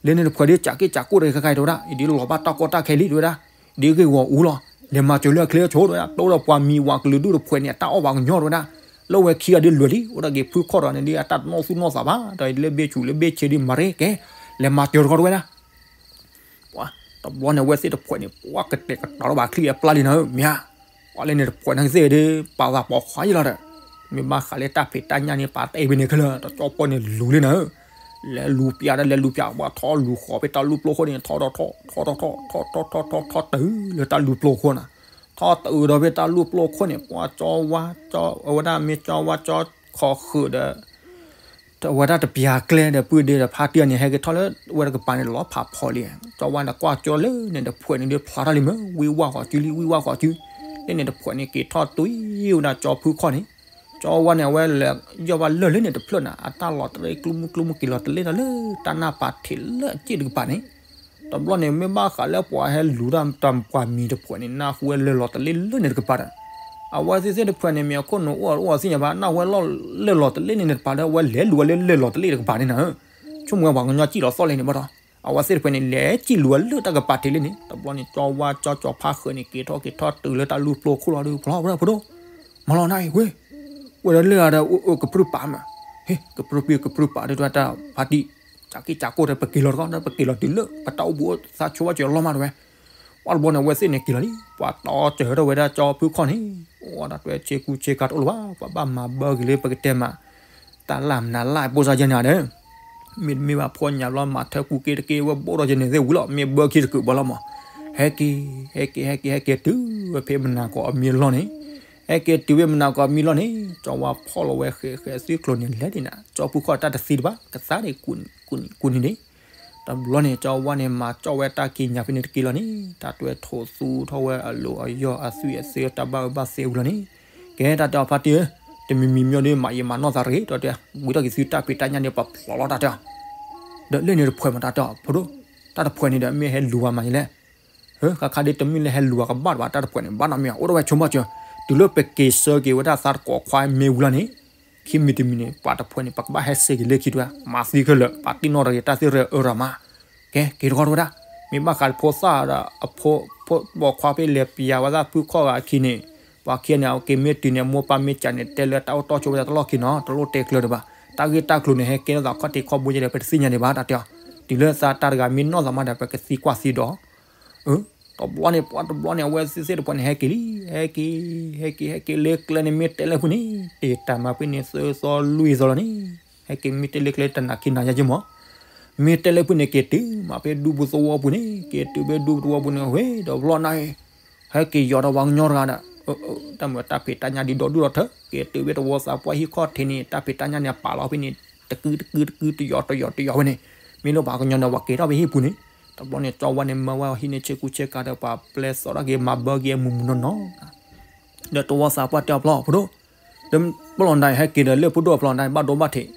လၢန့ၣ်တဖှဲးဒ် ကးက့ၣ်ကးကိၣ်တဂၤခဲခါအံၤတဲဝဲဒၣ် အံၤဒ်လီၤဘၣ်တၢ်ကီတၢ်ခဲလံတဲဝဲဒၣ် ဒ်ဂ့ၢ်ဂီၤအူလီၤ လဲၤမၤစၢၤလၢအချ့အဆိတဲဝဲဒၣ် တိဒီးပှၤမံၤဝၤကလုာ်ဒူၣ်တဖှဲးန့ၣ် အတၢ်အီၣ်ပှၤကညီတဲဝဲဒၣ် လၢဝဲခံဂၤဒ်လွဲၢ်လံ အိၣ်ဒၣ်က့ၤဖုခီၣ်ဒီးန့ၣ်ဒ် အတၢ်တနီၣ်သူၣ်နီၣ်သးဘၣ် ဒီးလၢဘ့ၣ်ဆူးလၢဘ့ၣ်ဆ့ဒ်မၤရ့ကဲ လဲၤမၤစၢၤတခီတဲဝဲဒၣ် ပှၤ တဘျီန့ၣ် အဝဲသ့ၣ်တဖှဲးန့ၣ် ပှၤကတဲာ်ကတီၤထီၣ်ဘၣ်ချံအပျၢ်လံနၤဧၢ မ့ၢ်ဧါ ပှၤလၢန့ၣ်တဖှဲးန့ၣ်ကသ့ၣ်ဒ် ပာ်သးပိာ်ခွါယလီၤဒီး မ့ၢ်ဘၣ်ဃးလၢတၢ်ဖံးတၢ်ညၣ်န့ၣ် ပာ်တ့ၢ်ဖဲန့ၣ်ခဲလၢာ် တကၠီပီန့ၣ်လူၤလံနၤဧၢ လဲၤလူၤပၠးဒီးလဲၤလူၤပၠး ပှၤထီၣ်လူၤဃီၤဖဲတၢ်လူၢ်ပျိခိၣ်န့ၣ် ထီၣ်ထီၣ်ထီၣ်ထီၣ်ထီၣ်ထီၣ်ထီၣ်ထီၣ်တုၤလၢတၢ်လူၢ်ပျိခိၣ်နၤ ထီၣ်တုၤဒီးဖဲတၢ်လူၢ်ပျိခိၣ်န့ၣ် ပှၤကၠီဝါ ကၠီ အဝဲဒၣ်မ့ၢ်ကၠီဝါကၠီခီၣ်ဃုာ်ဒီး အဝဲဒၣ်တပျၢ်ကျဲဒီးပုၢ်ဒ့ဒီးဖါတံၢ်န့ၣ် ဟဲက့ၤထီၣ်လၢဝဲတကပၤန့ၣ် လီၤဖးဖီလံ ကၠီဝါန့ၣ်ကွၢ်ကၠီလၢန့ၣ်တဖှဲးန့ၣ်ဒ်ဖျါထီၣ်လံမ့ၢ် ဝံၢ်ဝါဃီၤစုလံ ဝံၢ်ဝါဃီၤစု လၢန့ၣ်တဖှဲးန့ၣ်က့ၤထီၣ်တွံၢ်ဝဲဒၣ်ကၠီဖုခီၣ်န့ၣ် ကၠီဝါန့ၣ် အဝဲလဲၤယီၢ်ဘၣ်လၢၢ်လၢန့ၣ်တဖျၢၣ်နၤ အတၢ်လီၤတရံးကျိမုၢ်ကျိမုၢ်က့ၤလီၤတလ့ၣ်ဒီးလၢတၢ်နၢ်ပာ်ထံးလၢအစ့ၣ်တကပၤန့ၣ် တဘျီန့ၣ် မ့ၢ်ဘၣ်ဃးလၢပှၤဟဲလူၤတၢ်တၢ်ပှၤမံၤတဖှဲးန့ၣ် နၢ်ဟူဝဲလၢၢ်လီၤတလ့ၣ်လၢန့ၣ်တကပၤဒီး အဝဲသ့ၣ်သ့ၣ်တဖှဲးန့ၣ် မ့ၢ်အခိၣ်နူာ်အိၣ်အိၣ်သ့ၣ်ညါဘၣ် နၢ်ဟူဝဲလီၤလၢၢ်လီၤတလ့ၣ်န့ၣ်တကပၤဒီး အဝဲလဲၤလူၤဝဲလၢလၢၢ်လီၤတလ့ၣ်တကပၤန့ၣ်နၤဧၢ ဆိကမိၣ်ဝဲပှၤကညီစံၣ်လီၤသီၣ်လဲၣ်န့ၣ်ဘၣ်ဒီး အဝဲသ့ၣ်တဖၣ်န့ၣ် လဲၤစံၣ်လူၤဝဲလၢတၢ်ကပၤထံးလၢန့ၣ် တဘျီန့ၣ် ကၠီဝါကၠီကၠီဖါဃၢၤန့ၣ် က့ၤထီၣ်က့ၤထီၣ်တုၤလၢတၢ်လူၢ်ပျိခိၣ်လီၤဒီး ဖျီဖျီဖိဒိၣ်, မၤလီၤနၤအံၤဝဲ, ဝဲဒၣ်လၢအဒီး အိၣ်အိၣ်ကပြုၢ်ပာ်မး, ဟ့ၣ် ကပြုၢ်ပံၢ်ကပြုၢ်ပာ်ဒီး တၢ်ဖါတံၢ် ကးက့ၢ်ကးကိၢ်ဒီး ပက့ၤလီၤတခီ ပက့ၤလီၤတုၤလၢ ပတၢ်အိၣ်ဘူးအိၣ်သးဆိဝဲကၠီလီၤမးတဝဲ, ပှၤတဘျီန့ၣ် အဝဲသ့ၣ်န့ၣ်က့ၤလီၤလံ ပှၤတီစၢၤထီၣ်ဝဲဒၣ်ကၠီဖုခီၣ်န့ၣ်, အိၣ်ဝဲဒၣ်တွဲဆ့ကူဆ့ကၤတအိၣ်လၢၤဘၣ် ပှၤဘၣ်မၤဘၢက့ၤလၢပကတဲမး တၢ်လၢ်မနုၤလၢ်ပိၢ်စါယဲၢ်န့ၣ်ဒီး မ့တမ့ၢ်ဘၣ်ဖှီၣ်ညါဘျီ မၤထၢကူက့တက့ၢ် ဝဲဘိၣ်ထီၣ်ယဲၢ်န့ၣ်သ့ၣ်ဝံၤလီၤ မ့ၢ်ဘၢခံတကုးဘၣ်လီၤမး, ဟဲက့ၤ ဟဲက့ၤ ဟဲက့ၤ ဟဲက့ၤတုၤဝဲဖဲမနၤကီးအမံၤလီၢ်န့ၣ်, ဟဲက့ၤတုၤဖဲမနၤကီးအမံၤလီၢ်န့ၣ် ကၠီဝါဖီၣ်လီၤဝဲဃဲးဃဲးသုချိၣ်န့ၣ် လဲၤဒံးနၤ ကၠီဖုခီၣ်တၢ်တသံတဘၣ် ကသါန့ၣ် ကူးန့ၢ်ဒံး တဘျီန့ၣ် ကၠီဝါန့ၣ် မၤကၠီၣ်ဝဲတၢ်က့ၤညါဖဲန့ၣ်တက့ၢ်လီၤန့ၣ် တၢ်တွဲထိးသူထီၣ်ဝဲအလိၤအယီၢ်အသွံၣ်အသ့တၢ်ဘၣ်အၢဘၣ်သီဝံၤလီၤန့ၣ်, ကဲတၢ်တဲအီၤဖါတံၢ်ဧၢ, တမံၤမံၤမံၤဒီး မၤယံာ်မၤနီၢ်သးတဂ့ၤ တၢ်တဲ, ဝံၤထီၣ်က့ၤသုတၢ်ဖံးတၢ်ညၣ်န့ၣ် ပဖျိးလီၤတၢ်တဲအီၤ, ဒီးလၢန့ၣ်တဖှဲးမးတၢ်တဲအီၤ ဖိဒိၣ်, တၢ်တဖှဲးန့ၣ်ဒီး မ့ၢ်ဟဲလူၤဝဲမးယလဲၣ် ဟၢ ခါခါဒ်တမ့ၢ်လၢဟဲလူၤအကဘၣ်တဘၣ် တၢ်တဖှဲးန့ၣ် ဘၣ်နီတမံၤ အိၣ်ဒၣ်ဝဲဆိကမိၣ်စၢၤ, တုၤလၢပက့ၤဆၢက့ၤဝဲဒၣ်သးတကိးခွါမ့ၢ်ဝံၤလီၤန့ၣ်, ခံမံၤတမံၤန့ၣ် ပှၤတဖှဲးန့ၣ် ပကဘၣ်ဟဲစ့က့ၤလၢခံတဝဲ မၤသံခဲလၢာ် ပှၤတ့ၢ်နီၣ်တဂ့ၤ တၢ်သ့ၣ်ရဲၣ်အၢရၤမး, ကဲ က့ၤတခီတဝဲဒၣ်, မ့ၢ်ဘၣ်ဃးဖိသၣ်ဒီး အဖိ ဖိပိာ်ခွါဖဲလဲၤပျးဝဲဒၣ်ဖုခီၣ်ဂၤအခံန့ၣ်, ပှၤခံဂၤန့ၣ် အက့ၤမ့ၢ်တုၤန့ၣ် အမိၢ်ပၢ်မ့ၢ်စံးန့ၣ် တဲလၢတၢ်အိၣ်တီၢ်ဆိဝဲဒၣ်တလီၢ်ခံနီၤ တလိၣ်တဲကျၢၤဒံးဘၣ်, တၢ်ဂ့ၢ်တၢ်ကျိၤန့ၣ် ဟဲကဲထီၣ်သးခီၣ်ထံးခီၣ်ဘိယဲၢ်ဒီး ပတသ့ၣ်ညါဒံးဘၣ် တၢ်တဲအီၤ, တုၤလၢသးတၢ်တဂၤမ့ၢ်နီၣ်သးမးဒီး ပကသံကွၢ်သံဒိး အၢ, တဘျီန့ၣ် ပှၤတဘျီန့ၣ် အဝဲသ့ၣ်သ့ၣ်တဖၣ်န့ၣ် ဟဲက့ၤလံ, ဟဲက့ၤ, ဟဲက့ၤ ဟဲက့ၤ လၢကျဲန့ၣ် မ့ၢ်တဲလၢဖုန့ၣ် တ့ၢ်တၢ်မၤဖဲန့ၣ် သၢသီလွံၢ်သီလီၤန့ၣ်, ဟဲက့ၤမ့ၢ်တဲလၢကျဲတနၤခံနၤယါက့မး, မ့ၢ်တဲလၢဖုန့ၣ် က့ၤတုၤမးဖဲဒူပူၤသဝီပူၤန့ၣ် က့ၤတုၤဖဲဒူပူၤသဝီပူၤန့ၣ် ဝဲဒီးဘျီန့ၣ် ဟဲက့ၤယီၤဒီးပှၤကညီတဂၤဒီး တၢ်မၤတၢ်ဖံးတၢ်ညၣ်ဒ်ဒီဒူၣ်ဒီထၢ က့ၤတုၤဖဲတဝီသးပှၢ်ဟံၣ်ခီၣ်ထံးန့ၣ် တၢ်ဖံးတၢ်ညၣ်န့ၣ် အပာ်လီၤဖဲန့ၣ် တကုတကုတကု တယီၤတယီၤတယီၤဖဲန့ၣ်, မ့ၢ်လၢပှၤကညီန့ၣ် ပှၤက့ၤထီၣ်ဖဲဟံၣ်ပူၤန့ၣ်, တဘျီန့ၣ် ကၠီဝါန့ၣ် မၢဝဲဟံးန့ၢ်ဆ့ကူဆ့ကၤဒီး ပှၤပျဲစီၤထီၣ်က့ၤမၤဘၢက့ၤအမုၢ်မုၢ်နီၢ်နီၢ် ဒီးတဝီသးပှၢ်တဲအီၤဖျီ ဖိဒိၣ်, ပလီၢ်ဒၣ်ဟဲက့ၤဒီးလၢဖိဒိၣ်အဖျီဒၣ် ဘၣ်ဒိဘၣ်ထံး,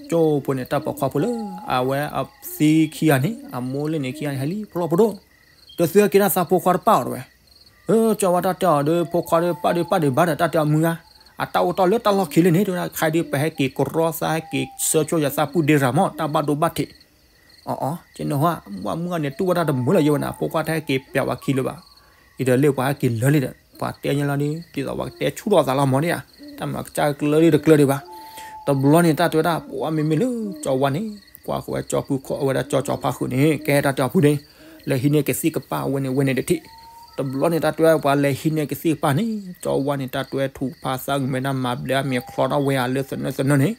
ကၠိဖိန့ၣ် တၢ်ပိာ်ခွါဖိလၢ အဝဲအသံခံဂၤန့ၣ် အမိၢ်လၢန့ၣ်ခံဂၤန့ၣ် ဟဲလံ ဖျီဖိဒိၣ်, ဒီးသုဟဲက့ၤတၢ်သးဖိခွါတပၣ်အီၤတဝဲ, ကၠီဝါတၢ်တဲအီၤဒီး ဖိခွါဒီးပၣ်ဒီးပၣ်ဒံးဘၣ်ဒီး တၢ်တဲအီၤမုၢ်ဂၤ, အတၢ်အိၣ်တီၢ်လၢတၢ်လီၢ်ခံလၢန့ၣ် တဝဲဒၣ်ခါဒီး ပဟဲက့ၤကရီသးဟဲက့ၤဆၢဆိယသးပုၢ်ဒ့ရၤမး တၢ်ဘၣ်ဒိဘၣ်ထံး အီၤအီၤ ကဲနဟါ ဘၣ်မုၢ်ဂၤန့ၣ် တူၢ်ဝဲတၢ်တမုာ်လၢၤယဲဝဲန့ၣ် ဖိခွါတဟဲက့ၤပျးဝဲခံလၢၤဘၣ်, အံၤဒီးလၢပှၤဟဲက့ၤလၢာ်လံဒီး ပှၤတဲညါလီၤဒီး ဒ်သိးပှၤကတဲဆူၣ်ထီၣ်သးလီၤမးဒ်ဧါ, တၢ်မၤကစၢ်ကျၢၤဒ်တကျၢၤဒံးဘၣ်, တဘျီန့ၣ် တၢ်တဲဝဲဒၣ် ပှၤမ့မ့ၢ်လၢကၠီဝါန့ၣ် ကွၢ်ဃီဝဲကၠီဖုခီၣ်အဝဲဒၣ်ကၠီကၠီဖါဃုာ်န့ၣ် ကဲတၢ်တဲအီၤဖုန့ၣ် လဲၤဟံးန့ၢ်ကသံၣ်ကပၢ်အဝဲန့ၣ်ဝဲန့ၣ်တထံၣ်, တဘျီန့ၣ် တၢ်တဲဝဲပှၤလဲၤဟံးန့ၢ်ကသံၣ်ကပၢ်န့ၣ် ကၠီဝါန့ၣ် တၢ်တဲဝဲထူးဖးသးကမဲာ်တၢ်မၤဘျဲးအမ့ၤချီထီၣ်ဝဲဧါလၢသနၢသနၢန့ၣ်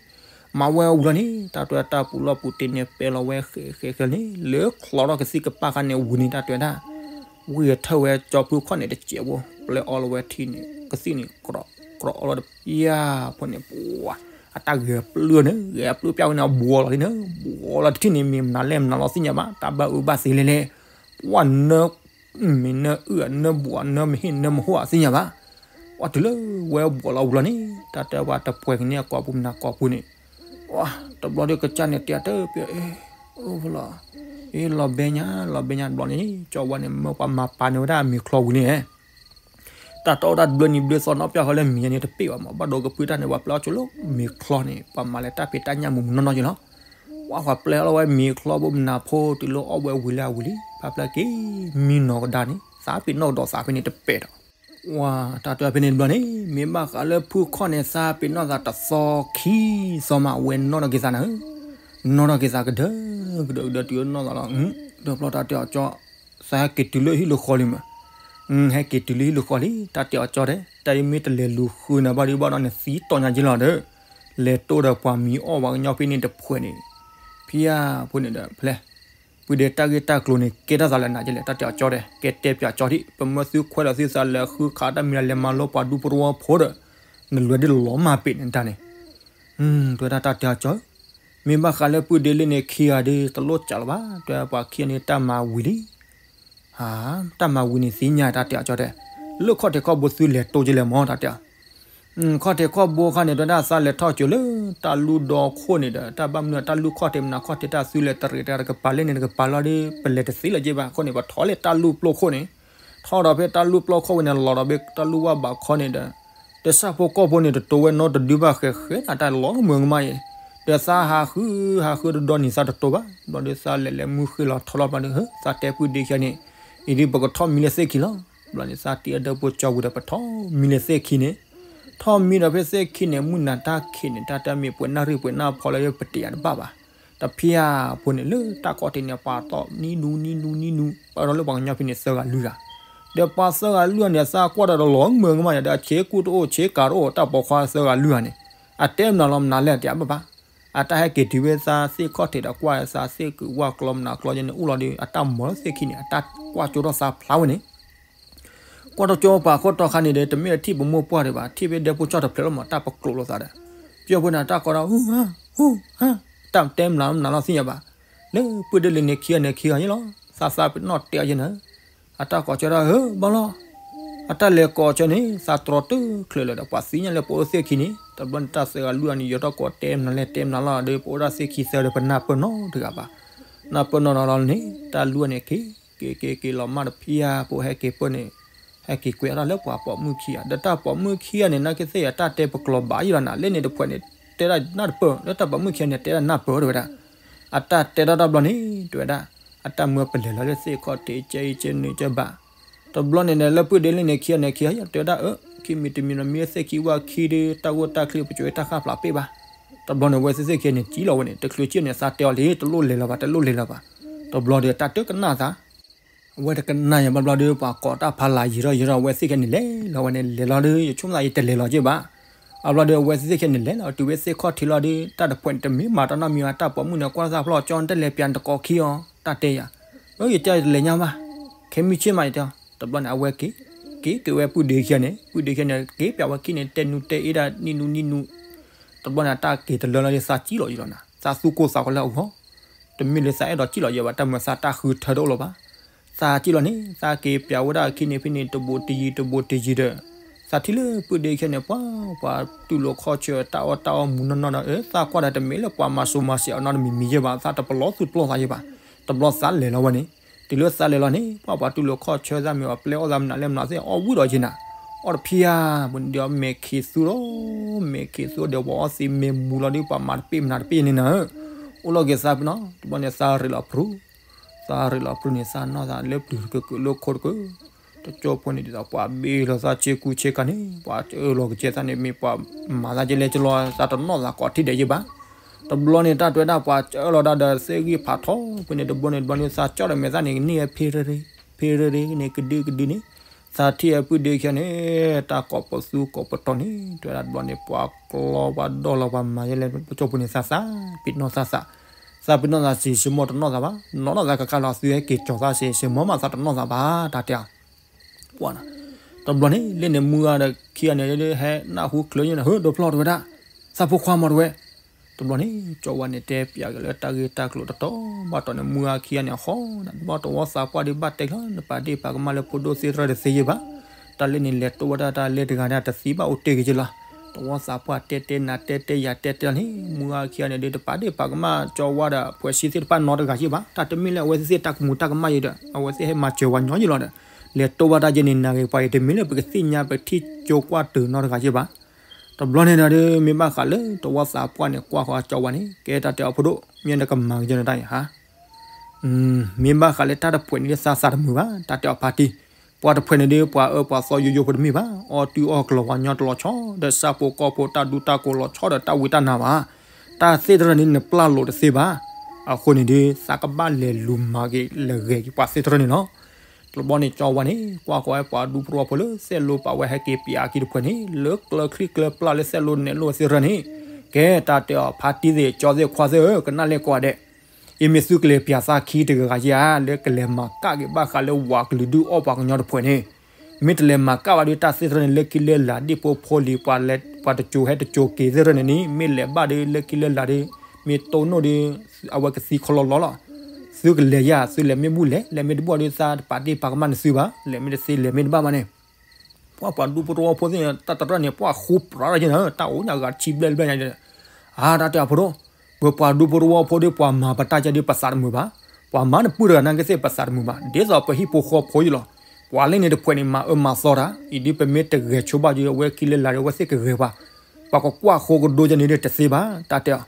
မၤဝဲအဝံၤလီၤန့ၣ် တၢ်တဲဝဲတၢ်ပူၤလီၢ်ပူၤတ့ၢ်န့ၣ် ပဲလီၤဝဲဃဲးဃဲးဃဲးန့ၣ် လၢချီထီၣ်ကသံၣ်ကပၢ်ခါန့ၣ်ဝံၤန့ၣ် တၢ်တဲဝဲဒၣ် ဝံၤထၢၣ်ဝဲကၠီဖုခီၣ်န့ၣ်တစဲးဖိ ပျဲအီၤလီၤဝဲထံန့ၣ် ကသံၣ်န့ၣ် ကြီကြီအီၤလီၤတပျၢ်ဖိန့ၣ် ပှၤ အတၢ်ဂဲၤပျုၢ်န့ၣ် ဂဲၤပျုၢ်ပျၢ်ဝဲန့ၣ် အဘူးအီၤလီၤလံန့ၣ် ဘူးအီၤလီၤတထံၣ်န့ၣ် မ့ၢ်မနုၤလဲၣ်မနုၤလီၤသ့ၣ်ညါဘၣ် တၢ်ဘၣ်အၢဘၣ်သီလဲၣ်လဲၣ် ပှၤနၢ မ့ၢ်နၢအုၣ်နၢဘူး နၢမဟ့ၣ်နၢမဟိၣ်အသ့ၣ်ညါဘၣ် ပှၤတုၤလၢဝဲဘူးအီၤလီၤဝံၤလီၤန့ၣ် တၢ်တဲပှၤတပှဲၤကန့ၢ်အကိာ်ပူၤမနုၤကိာ်ပူၤန့ၣ် ပှၤ တဘျီဒီးကစၢ်န့ၣ်တဲတၢ်ပျၢ် အ့ အိၣ်ဖလီၤ အ့ လီၤဘဲညါ လီၤဘဲညါတဘျီန့ၣ် ကၠီဝါန့ၣ် မၢပှၤမၤပာ်န့ၢ်ဝဲဒၣ်မ့ၤချီဝံၤလံ တၢ်တီတၢ်တဘျုးနံၤဘျုးသီနီၢ်ပျၢ်ဃီလၢမံၤညါန့ၣ်တပ့ၢ်ဘၣ်မး ဘၣ်ဒီးကပုၢ်တၢ်န့ၣ်ပှၤပျဲအီၣ်ဆိလၢမ့ၤချီန့ၣ် ပှၤမၤလဲၤတၢ်ဖံးတၢ်ညၣ်မုၢ်မုၢ်နီၢ်နီၢ်က့လီၤ ပှၤပှၤပျဲအီၣ်လီၤဝဲမ့ၤချီဘိမနၤဖိတုၤလၢအီၣ်ဝဲဝံၤလၢအဝံၤလံ ဖးဖျါက့ၤ မံနီၢ်ကဒါန့ၣ် သးပ့ၤနီၣ်ကဒီးသးဖဲန့ၣ်တပဲာ်ဒီး ဝါ တၢ်တဲဖဲန့ၣ်တဘျီန့ၣ် မ့ၢ်ဘၣ်ဃးလၢဖုခီၣ်န့ၣ် သးပ့ၤနီၣ်သးတသီခံသီမး အဝဲနီၣ်ထီၣ်က့ၤသးနၤဧၢ နီၣ်ထီၣ်က့ၤသးကဒၢ ကဒၢကဒၢတုၤလၢနီၣ်သးလီၤ ဒီးဖျီတၢ်တဲအီၤကၠီ သးဟဲက့ၤတုၤလၢဟံၣ်လၢဃီလံမး ဟဲက့ၤတုၤလၢဟံၣ်လၢဃီလံ တၢ်တဲအီၤကၠီတဲ တၢ်အံၤမ့ၢ်တလဲၤလူၤဃုနၤဘၣ်ဒံးဘၣ်ဒီးန့ၣ် သံတီၢ်ညါက့လီၤဒီး လဲၤတိၢ်ဒီးပှၤမံၤအီၣ်ပှၤကညီဖဲန့ၣ်တဖှဲးန့ၣ် ဖံဧၢ ဖိန့ၣ်ဒီး ဖဲလဲၣ် ပုၢ်ဒဲးတၢ်ဂ့ၢ်တၢ်ကျိၤန့ၣ် ကဲထီၣ်သးလၢနၤကလဲၣ် တၢ်တဲအီၤကၠီတဲ ကဲတဲပၠးကၠီဒံး ပမၢသုခွဲးဒီးသုသးလဲၤဃုခးတၢ်မံၤလၢလဲၤမၤလိပှၤဒူဖိတဝီဖိဒီး နလွဲၤဒ်လီၤမၢ်ပ့ၤန့ၣ်တၢ်န့ၣ် တဲဝဲဒၣ်တၢ်တဲအီၤကၠီ မ့ၢ်ဘၣ်ဃးလၢပုၢ်ဒဲးလၢန့ၣ်ခံဂၤဒီး တလိၣ်စးလီၤဘၣ် တဲပှၤခံဂၤန့ၣ် တၢ်မၤဝံၤလံ ဟါ တၢ်မၤဝံၤန့ၣ်သ့ၣ်ညါတၢ်တဲအီၤကၠီတဲ လၢခီၣ်ထံးခီၣ်ဘိသုလဲၤတိၢ်ကလဲၣ်မး တၢ်တဲအီၤ ခီၣ်ထံးခီၣ်ဘိခါန့ၣ် တဲဝဲဒၣ်သးလဲၤထီၣ်ကၠိလၢတၢ်လူၢ်ဒီခိၣ်န့ၣ်ဒီး တၢ်ဘၣ်မနုၤတၢ်လူၢ်ခီၣ်ထံးမနုၤခီၣ်ထံးတၢ်သုလဲၤတရံးတၢ်တကပၤလၢန့ၣ်တကပၤလီၤဒီး ပလဲၤတသ့လၢၤက့ဘၣ် အဃိန့ၣ် ပထီၣ်လၢတၢ်လူၢ်ပျိခိၣ်န့ၣ် ထီၣ်ဒီးဖဲတၢ်လူၢ်ပျိခိၣ်ဝဲန့ၣ် လီၤဒီးဖဲတၢ်လူၢ်ဝၢ်ဘးခီန့ၣ်ဒီး တၢ်ဆၣ်ဖိကီၢ်ဖိန့ၣ် တတိၤဝဲနီတဒုဘၣ်ဃဲးဃဲးနၤတၢ်လီၤကမၢကမၣ်အံၤ ဒီးသးဟးဃု ဟးဃုတဒီနံၤသးတတိၤဘၣ်, ဘျီဒီးသးလဲၤလဲၤမုၢ်ဃ့ၢ်လီၤထီလီၤဘျီဒီး သးတဲပုၢ်ဒ့ခံဂၤန့ၣ်, အံၤဒ်ပကထီၣ်မံလၢသ့ၣ်ခံလီၤ. ဘျီန့ၣ်သးတ့အဒၢပှိၢ်ကၠီဝံၤဒီး ပထီၣ်မံလၢသ့ၣ်ခံန့ၣ်, ထီၣ်မံဒီးဖဲသ့ၣ်ခံန့ၣ် မုၢ်နၤတၢ်ခံးန့ၣ် တၢ်တမ့ၢ်ပှဲၤနၣ်ရံၣ်ပှဲၤနၣ်ဖီလၢပတ့ၢ်အတဘၣ်ဘၣ်. တဖၣ်ဖိန့ၣ်လၢတၢ်ကီတ့ၢ်န့ၣ် ပှၤတီၢ်နံၤနူနံၤနူနံၤနူ, ပာ်ထီၣ်လၢပှၤကညီဖဲန့ၣ်သၢဂၤလွံၢ်ဂၤ, ဒီးပှၤသၢဂၤလွံၢ်ဂၤန့ၣ် သးကွၢ်ဒီးတလီၤမုာ်ကမၣ်ယၤဒီး အဆ့ကူတအိၣ်ဆ့ကၤတအိၣ် တၢ်ပိာ်ခွါသၢဂၤလွံၢ်ဂၤန့ၣ်, အတဲမနုၤလီၤမနုၤလဲၣ်တဘၣ်ဘၣ်. အတၢ်ဟဲက့ၤတုၤဝဲသးသ့ၣ်ခီၣ်ထံးဒီးကွၢ်သးသ့ၣ်ကုာ်ဝၢ်ကျီမနုၤကျီယဲန့ၣ် အိၣ်လီၤဒီး အတၢ်မီၤလၢသ့ၣ်ခံန့ၣ် အတၢ်ကွၢ်ကၠိထီၣ်သးဖျါဝဲန့ၣ် ကွၢ်ထီၣ်ကၠိပာ်ခိၣ်တီခါန့ၣ်ဒီး တမ့ၢ်ထံၣ်ပမိၢ်ပှၢ်ဒံးဘၣ်, ထံၣ်ဖဲဒဲဖိကၠီၣ်တဖျၢၣ်လီၤမး တၢ်ပကျိာ်လိာ်သးဒီး, ပျီၢ်ဖိန့ၣ် တၢ်ကီဒီး ဟူဟါ ဟူဟါ, တၢ်တဲမနုၤမနုၤလီၤသ့ၣ်ညါဘၣ်. လၢပုၢ်ဒ့လံန့ၣ်ခံဂၤန့ၣ်ခံဂၤယဲလီၤ, သးသးပ့ၤနီၣ်တဲအီၤယဲန့ၣ်, အတၢ်ကိးဆၢဒၣ်ဧၢ ဘၣ်လီၤ, အတၢ်လဲၤကိးဆၢန့ၣ် သးတြီတုၤချုးလၢာ်ဒီး ပှၤသ့ၣ်ညါလၢပအိၣ်သ့ၣ်ခံန့ၣ် တဘျီန့ၣ် တၢ်သၢဂၤလွံၢ်ဂၤန့ၣ် ယီၤထီၣ်ကိးတဲမနုၤလဲၣ်တဲမနုၤလီၤဒီး ပအိၣ်ဒၣ်သ့ၣ်ခံသၢဒီး ပနၢ်ပၢၢ်နီတဂၤဘၣ်. နၢ်ပၢၢ်နီတဂၤလီၤန့ၣ် တၢ်လွံၢ်ဂၤန့ၣ်က့ၤ က့ၤက့ၤက့ၤလီၤမၢ်တဖၣ်ဧါ ပဟဲက့ၤပၢၢ်န့ၣ်, ဟဲက့ၤကွဲးအီၣ်တၢ်လၢပှၤပိာ်မုၣ်ခံဂၤ, ဒီးတၢ်ပိာ်မုၣ်ခံဂၤန့ၣ် နာ်က့သ့ၣ်အတၢ်တဲပကျိာ်ဘၣ်ယဲလီၤနၤ, လၢန့ၣ်တဖှဲးန့ၣ် တဲဒၣ်နၢ်တပၢၢ်, လၢတၢ်ပိာ်မုၣ်ခံဂၤန့ၣ် တဲဒၣ်နၢ်ပၢၢ်တဝဲဒၣ်. အတၢ်တဲထီၣ်တဘျီန့ၣ် တဝဲဒၣ်, အတၢ်မၢပလဲၤလီၤလၢသ့ၣ်ခီၣ်ထံး ကဲအံၤကဲနုာ်ကဲဘၣ်. တဘျီန့ၣ်ဒီး လၢပုၢ်ဒ့လံန့ၣ်ခံဂၤန့ၣ်ခံဂၤ တဲဝဲဒၣ်အၢ ခံမံၤတမံၤလီၤ မံလၢသ့ၣ်ခံဝၣ်ခံဒီး တၢ်ဂိၢ်တၢ်ချံပကၠိတၢ်ဃၣ်ဖျါပ့ၢ်ဘၣ်. တဘျီန့ၣ် အဝဲသ့ၣ်သ့ၣ်ခံဂၤန့ၣ် ကံလီၤဝဲန့ၣ် တချုးကံန့ၣ် သးတဲအီၤလံ တလိၣ်လဲၤလၢၤဘၣ် တလိၣ်လဲၤလၢၤဘၣ်. တဘျီဒီး တၢ်တကနၣ်သး အဝဲတကနၣ်ယၤဘျီဘျီဒီး ပှၤကိးတၢ်ဖးလၢယံာ်ထီၣ်ယံာ်ထီၣ် အဝဲသ့ၣ်ခံဂၤန့ၣ်လဲၤလီၤလၢယဆိကမိၣ်သးယတလဲၤလီၤက့ဘၣ်. အဘျီဒီး အဝဲသ့ၣ်ခံဂၤန့ၣ်လဲၤလီၤ တုၤဝဲသ့ၣ်ခီၣ်ထံးလီၤဒီး တၢ်တဖှဲးန့ၣ်တမ့ၢ်မၤတၢ်နီတမံၤဘၣ် တၢ်ပိာ်မုၣ်န့ၣ် ကွၢ်သးဖျီၣ် ကၠီနတလဲၤပျးနတကိးခံအီၤ တၢ်တဲယၤ, အၢ ယတဲယတလဲၤညါဘၣ်, ခဲမုၢ်ဆ့ၣ်မးယတဲအီၤ. တဘျီန့ၣ် အဝဲက့ၤ က့ၤက့ၤဝဲပုၢ်ဒ့ခံဂၤန့ၣ် ပုၢ်ဒ့ခံဂၤန့ၣ် က့ၤပျးဝဲခံန့ၣ် တဲနူတဲအ့ဒၣ်နံၣ်နူနံၣ်နူ တဘျီန့ၣ် တၢ်က့ၤတလၢလီၤဒီး သးကံလီၤယံာ်လီၤနၤ, သးသူၣ်ကိၢ်သးဂီၤလၢအဂီၢ်, တမ့ၢ်လၢသးအဲၣ်ဒိးကံလီၤယံာ်ဘၣ် တၢ်မၤသးတၢ်ဃုထၢတအိၣ်လၢၤဘၣ်. သးကံလီၤန့ၣ် သးက့ၤပျးဝဲဒၣ်ခံန့ၣ်ဖဲန့ၣ် တဘိးတယံၤတဘိးတယံၤဒီး သးထံၣ်လၢပုၢ်ဒ့ခံဂၤန့ၣ် ပှၤ ပှၤတူၢ်လိာ်ခီၣ်ဆၢတၢ်အီၣ်တၢ်အီမူးနီၢ်နီၢ်ဒီး အၢ သးကွၢ်ဒီးတမ့ၢ်လၢပှၤမၤစိၤမၤစဲးအီၤနီတမံၤမံၤယဲၢ်ဘၣ် သးတပလီၢ်သူၣ်ပလီၢ်သးယဲၢ်ဘၣ်. တဘျီသးလဲၤလီၤဝဲန့ၣ် တုၤလၢသးလဲၤလီၤန့ၣ် ပှၤ ပှၤတူၢ်လိာ်ခီၣ်ဆၢသးမ့ၢ်အပျဲၢ်အီၣ်သးမနုၤလဲၣ်မနုၤသ့ၣ် အီၣ်ဝံၣ်ဒီးယဲၢ်နၤ, အီၣ်တဖံးဧါ, ပှၤန့ၣ်ဒီးမဲာ်ခံးသူဒီး မဲာ်ခံးသူဒီး ပှၤအီၣ်သ့မဲာ်မူလီၤဒီး ပှၤမၤတပ့ၢ်မနုၤတပ့ၢ်န့ၣ်နၤဧၢ, အိၣ်လီၤက့ၤသးပ့ၤနီၣ် တဘျီန့ၣ် သးရ့းလီၤဖြူ သးရ့းလီၤဖြူန့ၣ် သးနီၢ်သးလၢပျုၤတကၢးကၢးလၢခိတကၢး, တကၠိဖိန့ၣ်ဒ်သိး ပှၤဘ့ၣ်လီၤသးဆ့ကူဆ့ကၤန့ၣ် ပှၤအၢၣ်လီၤကစဲသးန့ၣ် မ့ၢ်ပှၤမၤသးကဲလဲၣ်ကလီ သးတနီၣ်သးကိးထံၣ်ဒဲးယဲၢ်ဘၣ်. တဘျီန့ၣ် တၢ်တဲဝဲဒၣ်ပှၤကၢၣ်လီၤဒၣ်ဒီးသ့ၣ်ဂံၢ်ဖးထီ ဖဲန့ၣ်တဘျီန့ၣ် တဘျီန့ၣ် သးကၠီၣ်ဒီးမဲာ်သၣ်န့ၣ် ကန့ၢ်ဖ့ရ့ရ့ ဖ့ရ့ရ့န့ၣ် ကဒုကဒုန့ၣ် သးထံၣ်အပုၢ်ဒ့ခံဂၤန့ၣ် တၢ်ကိးပသူကိးပတီၢ်န့ၣ် တဲဝဲဒၣ်တဘျီန့ၣ် ပှၤကျီပှၤဒီၣ်လီၤပှၤမၤယဲလဲၣ် ပကၠိဖိန့ၣ် သးသးပ့ၤနီၣ်သးသး, သးပ့ၤနီၣ်သးစံး စံးမိၢ်တနီၣ်သးဘၣ် နီၢ်နီၢ်သးကကါလီၤ သုဟဲက့ၤကၠီၤသးစံး စံးမိၢ်မးသးတနီၣ်သးဘၣ် တၢ်တဲအီၤ ပှၤနီၤ, တဘျီန့ၣ် လၢန့ၣ်မုၢ်ဂၤဒီးခံဂၤန့ၣ် ဟဲနၢ်ဟူချုးန့ၣ် ဟၢဒိးဖျီၣ်တဝဲဒၣ်, သးဖိခွါမးတဝဲ, တဘျီန့ၣ် ကၠီဝါန့ၣ်တဲပၠးက့ၤလၢတၢ်ဂ့ၢ်တၢ်ကျိၤတတီၤဘၣ်တီၤန့ၣ် မုၢ်ဂၤခံဂၤန့ၣ် ဟီၣ်ဒၣ် တဘျီတဝီသးပှၢ်ဒံးဘၣ်တဲလီၤ နပာ်ဒ့ၣ်ပာ်ကမၣ်လၢဖိဒိၣ်သ့ၣ်တဖၣ်တသ့ယဲၢ်ဘၣ်, တၢ်လၢန့ၣ်လဲၤတိၢ်ဝဲဒၣ်တၢ်လၢတဂၤန့ၣ် တသံဘၣ်အိၣ်တ့ၢ်ဂ့ၤက့လီၤ, တဝီသးပှၢ်တဲတဲနၤတဲတဲယၤတဲတဲလီၤန့ၣ် မုၢ်ဂၤခံဂၤန့ၣ်ဒီး တပာ်ဒ့ၣ်ပာ်ကမၣ်ကၠီဝါဒီး ဖှဲးဆံသ့ၣ်တဖၣ်နီတဂၤယဲၢ်ဘၣ်, တၢ်တမ့ၢ်လၢအဝဲသ့ၣ်သ့ၣ်တၢ်ကမူၤတၢ်ကမၣ်ယဲၢ်ဒီး အဝဲသ့ၣ်ဟဲမၤစၢၤဝဲညီယဲၢ်လီၤဒီး လဲၤတိၢ်ဘၣ်တၢ်ယဲၢ်န့ၣ် နၤဂ့ၤပှၤဂ့ၤ တမ့ၢ်လၢပကသ့ၣ်ညါပထံၣ်ကၠိကွၢ်တၢၤနီတဂၤယဲၢ်ဘၣ်, တဘျီန့ၣ်ဒီး မ့ၢ်ဘၣ်ဃးလၢတဝီသးပှၢ်န့ၣ် ကွၢ်ဃီကၠီဝါန့ၣ် ကဲတၢ်တဲအီၤဖိဒိၣ် မ့ၢ်နကမၤက့ၤနတၢ်အံၤဟါ မ့ၢ်ဘၣ်ဃးလၢတၢ်တဖှဲးန့ၣ်လၢသးသးတမုာ်ဘၣ် တၢ်တဲအီၤဖါတံၢ်, ပှၤတဖှဲးန့ၣ်ဒီး ပှၤအၢပှၤသီယိယိဖိတမ့ၢ်ဘၣ်, အီၣ်တုၤအီၣ်ကလီၤပှၤညီတလီၤဆီ ဒီးဆၣ်ဖိကီၢ်ဖိတၢ်ဒူတၢ်ကိးလီၤဆီဒီးတၢ်ဝံတၢ်နါဘၣ်, တၢ်သ့ၣ်တဖၣ်န့ၣ် နပျၢ်လိာ်တသ့ဘၣ်, အဃိန့ၣ်ဒီး သးကဘၣ်လဲၤလူၤမၤက့ၤလဲၤဂဲၤက့ၤပှၤသ့ၣ်တဖၣ်န့ၣ်လီၤ. တဘျီန့ၣ်ကၠီဝါန့ၣ် ကွၢ်ဃီဝဲပှၤဒူဖိတဝီဖိလၢသဲးလိပာ်ဝဲဟဲက့ၤပၠးအခံတဖှဲးန့ၣ် လၢကျၢၤချံကျၢၤပျၢ်လၢသဲးလိနဲၣ်လိာ်သ့ၣ်တဖၣ်န့ၣ်, ကဲတၢ်တဲအီၤဖါတံၢ်သ့ၣ်ကၠီသ့ၣ်ခွါသ့ၣ်ဧၢ ကနၣ်လဲၣ်ကိးဂၤဒဲး အံၤမ့ၢ်သုကလဲၤပၠးသးခံတဂၤဂၤယဲၢ်ဧါ လၢကလဲၤမၤကၣ်က့ၤဘၣ်ဃးလၢဝၤကလုာ်ဒူၣ်အီၣ်ပှၤကညီတဖှဲးန့ၣ်, မ့ၢ်တလဲၤမၤကၣ်ဘၣ်ဒီးတၢ်သ့ၣ်တဖၣ်န့ၣ် လၢခံလၢလာ်ဒ့ၣ်ဖိဖိလံၤ ပှၤတစိၤဟဲတစိၤက့ၤသ့ၣ်တဖၣ်န့ၣ်န့ၣ် မ့ၢ်လဲၤဘၣ်ဒီးလၢခံလၢလာ်ဒီး မ့ၢ်တိၢ်နီၣ်ဒီး အဝဲကသံခီလီၤလီၤလီၤ. သုကလဲၤယဲၢ် သုလဲၤမ့ၢ်ဘူၣ်လဲၤ လဲၤမ့ၢ်တဘူၣ်ဒီးသးတပာ်ဒ့ၣ်ပာ်ကမၣ်နသုဘၣ် လဲၤမ့ၢ်တသ့လဲၤမ့ၢ်တဘၣ်ဘၣ်န့ၣ် ပှၤပှၤဒူဖိတဝီဖိသ့ၣ် တၢ်တရၣ်န့ၣ် ပှၤဃူပြးတၢ်က့ၤနၤ တၢ်အိၣ်ညါဂၤတဆံဘျဲၣ်ဘျဲၣ်ညါ အါ တၢ်တဲအီၤဖိဒိၣ်, ပပှၤဒူဖိတဝီဖိဒီးပှၤမၤပတၢ်ကဲဒီးပသးတမုာ်ဘၣ်, ပှၤမၤနပုၢ်တဂၤနာ်က့သ့ၣ်ပသးတမုာ်ဘၣ်, ဒ်သိးပဟံၣ်ဖိဃီဖိယံၤလီၤ. ပှၤလၢန့ၣ်တဖှဲးန့ၣ် မၤအၢမၤသီတၢ်, အံၤဒ်ပမ့ၢ်တဂဲၤဆိဘၣ်ဒီး အဝဲခံလၢလာ်ဒီး အဝဲသ့ၣ်ကဂဲၤပှၤ, ပှၤကကွၢ်ဃိကဒိကဲန့ၣ်ဒီးတသ့ဘၣ်, တၢ်တဲအီၤ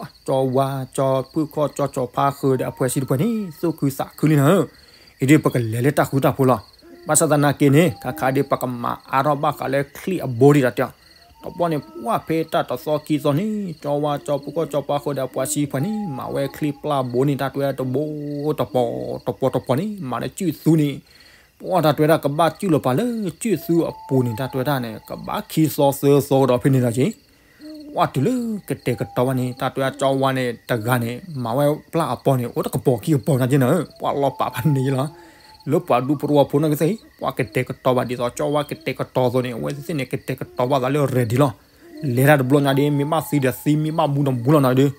ကၠီဝါ ကၠီဖုၣ်ခီၣ် ကၠီကၠီဖါဃၢၤဒီးအဖှဲးဆံတဖှဲးန့ၣ် သူၣ်ခုသးခုလံနၤဧၢ, အံၤဒ်ပကလဲၤလၢတၢ်ဃူတၢ်ဖိးလီၤ. ဘၣ်ဆၣ်သနာ်က့န့ၣ် ခါခါဒ်ပကမၤအါထီၣ် ဘၣ်ဃးလၢချံၣ်အဘိဒံးတၢ်တဲအီၤ, တဘျီန့ၣ် ပှၢ်ဖဲတၢ်တသီခံသီန့ၣ် ကၠီဝါ ကၠီဖုၣ်ခီၣ် ကၠီဖါဃၢၤဒီးအဖှဲးဆံတဖှဲးန့ၣ် မၤဝဲချံၣ်ပျၢ်ဘိန့ၣ် တၢ်တဲဝဲဒၣ် တဘိတပီၤ တပီၤတပီၤန့ၣ် မၤလၢစုၣ်သူန့ၣ် ပှၢ်တၢ်တဲဝဲဒၣ် ကဘၣ်စုၣ်လီၤပာ်လၢစုၣ်သူအပူၤန့ၣ် တၢ်တဲဝဲဒၣ်န့ၣ် ကဘၣ်ခံသီသၢသီကဒီးဖဲန့ၣ်လီၤက့ၤ. ပှၢ်တုၤလၢကတဲာ်ကတီၤဘၣ်န့ၣ် တၢ်တဲဝဲဒၣ် ကၠီဝါန့ၣ်တဂၤန့ၣ် မၤဝဲပျၢ်အပီန့ၣ် အိၣ်တကပီၤခံကပီၤနၤက့ၤနၤဧၢ, ပှၢ်လီၤပာ်ဖးန့ၣ်လီၤ. လၢပှၤဒူဖိတဝီဖိနီၢ်ကသ့ၣ်အံၤ ပှၢ်ကတဲာ်ကတီၤဘၣ်ဒ်သိး ကၠီဝါကတဲာ်ကတီၤအသိးန့ၣ် အဝဲသ့ၣ်န့ၣ် ကတဲာ်ကတီၤဘၣ်သးလၢ ready လီၤ. လဲၤတၢ်တဘျီညါဒီး မ့ၢ်ဘၣ်သံဒီးသံ မ့ၢ်ဘၣ်မူဒီးမူလီၤနၤဒီး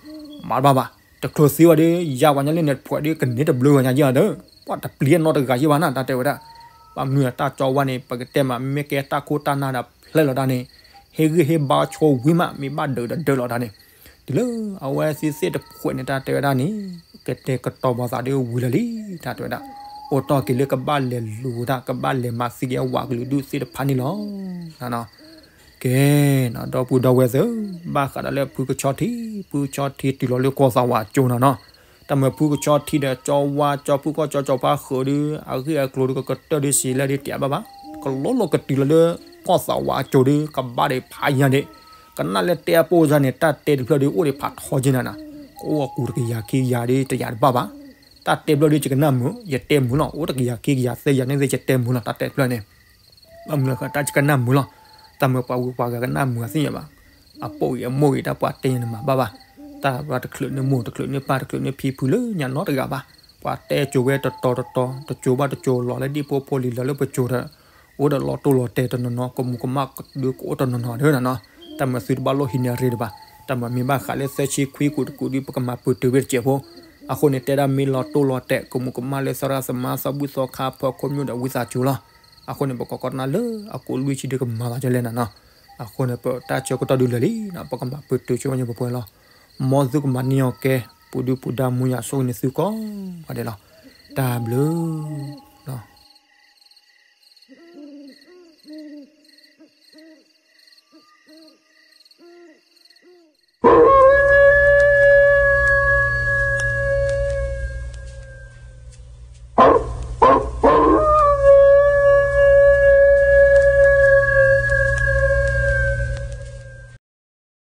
မၤတဘၣ်ဘၣ်. တချုးသံဘၣ်ဒီး ယါပှၤညါလၢန့ၣ်တဖှဲးဒီး ကန့ၢ်တဘျုးဂၤညါက့ၤအီၤဒီး ပှၢ်တပျံၤနီတဂၤယ့ၢ်ဘၣ်နၤ တၢ်တဲဝဲဒၣ်. ဘၣ်မနုၤအတၢ်ကၠီဝါန့ၣ် ပကတဲမး မ့ၢ်ကဲတၢ်ခိၣ်တၢ်နၢ်ဒီးဖျဲၣ်လီၤတၢ်န့ၣ် ဟ့ၣ်ဂံၢ်ဟ့ၣ်ဘါဆိဝံၤမး မ့ၢ်ဘၣ်ဒုးဒီးဒုးလီၤတၢ်န့ၣ် တုၤလၢအဝဲသ့ၣ်သ့ၣ်တဖှဲးန့ၣ် တၢ်တဲဝဲဒၣ်န့ၣ် ကတဲာ်ကတီၤဘၣ်သးဒီးဝံၤလီၤလံ တၢ်တဲဝဲဒၣ်. အိၣ်တီၢ်က့ၤလၢကဘၣ်လဲၤလူၤတၢ် ကဘၣ်လဲၤမၤသံက့ၤအဝးကလုာ်ဒူၣ်သ့ၣ်တဖၣ်န့ၣ်လီၤ. ကဲ ဒီပုၢ်ဒီဝဲၢ်သ့ၣ်, ဘၣ်ဃးဒီးလၢဖုကဆီထံ, ဖုကဆီထံတုၤလီၤလၢကီၢ်သးဝးအကၠိနၤနီၤ. တၢ်မၤဖုကဆီထံဒီး ကၠီဝါ ကၠီဖုၣ်ခီၣ် ကၠီကၠီဖါဃၢၤဒီး အဂ့ၢ်အကျိၤဒီး ကကတၢၢ်ဒီးစံးလဲၣ်ဒီးတဲဘၣ်ဘၣ်. ကလီလီၤကတုၤလီၤလၢကီၢ်သးဝးအကၠိဒီး ကဘၣ်ဒီးဖးယံၤဒီး ကနၣ်လၢတဲအပိၢ်စါန့ၣ် တၢ်တဲတဖျၢၣ်ဒီး အိၣ်ဒီးဖးထီက့ၤနၤနီၤ. ကအိၣ်အကူးတကယၤခံကယၤဒီး တယၤတဘၣ်ဘၣ်. တၢ်တဲဖျၢၣ်ဒီး ယကနၣ်မုာ် ယတဲမုာ်လီၤ. အိၣ်တကယၤခံကယၤသၢယၤန့ၣ်သ့ၣ် ယတဲမုာ်လီၤ တၢ်တဲတဖျၢၣ်န့ၣ် ဘၣ်မနုၤဃီတၢ်ကနၣ်မုာ်လီၤ. တၢ်မၤပှၤဝံပှၤဂၤကနၣ်မုာ်အသ့ၣ်ညါဘၣ်. အပိာ်အံၤအမိၢ်အံၤ တၢ်ပှၤတဲညါန့ၣ်မၤဘၣ်ဘၣ်. တၢ်ပှၤတချုးန့ၢ်မိၢ် တချုးန့ၢ်ပၢ် တချုးန့ၢ်ဖံဖုလၢညါနီတဂၤဘၣ်. ပှၤတဲကၠိဝဲတတီၤတတီၤ တကၠိဘၣ်တကၠိ လီၤလၢဒ့ၣ်ဖိဖိလံၤ လီၤလၢပကၠိဒီး အိၣ်ဒီးလီၤတိၢ်လီၤတဲာ်တနီၤနီၤ ကမူးကမၣ်ဒုးကအိၣ်တနီၤနီၤဒီးနၤနီၤ. တၢ်မၤသုတဘၣ်လိၣ်ဟံးန့ၢ်အရ့ဒံးဘၣ်. တၢ်မၤမ့ၢ်ဘၣ်ဃးလၢသၢဆံခွံကူးတကူးဒီး ပကမၤပတုာ်ဝဲတစဲးဖိ. အဃိန့ၣ် တဲဒၣ်မ့ၢ်လီၤတိၢ်လီၤတဲာ် ကမူးကမၣ်လၢသရၣ်သမါ သီဘူၣ်သီခါ ဖီခိၣ်မၠိဒီးဝံသးစူၤလီၤ. အဃိန့ၣ် ပကကိးကနၣ်လၢအကိးလွံၢ်ဆံဒီးကမၤသးဒ်လဲၣ်နၤနီၤ. အဃိန့ၣ် ပတၢ်ဆၢကတီၢ်ဒုးလၢာ်လံနီၤ ပကမၤပတုာ်ဆိဝဲညါပှဲၤပှဲၤလီၤ. မ်သုကမၤန့ၢ်အီၤကဲ ပူၤဒုပူၤဒါမူယၤ ဆိၣ်ဂ့ၤန့ၢ်သုကိးဂၤဒဲးလီၤ. တၢ်ဘျုးလီၤ.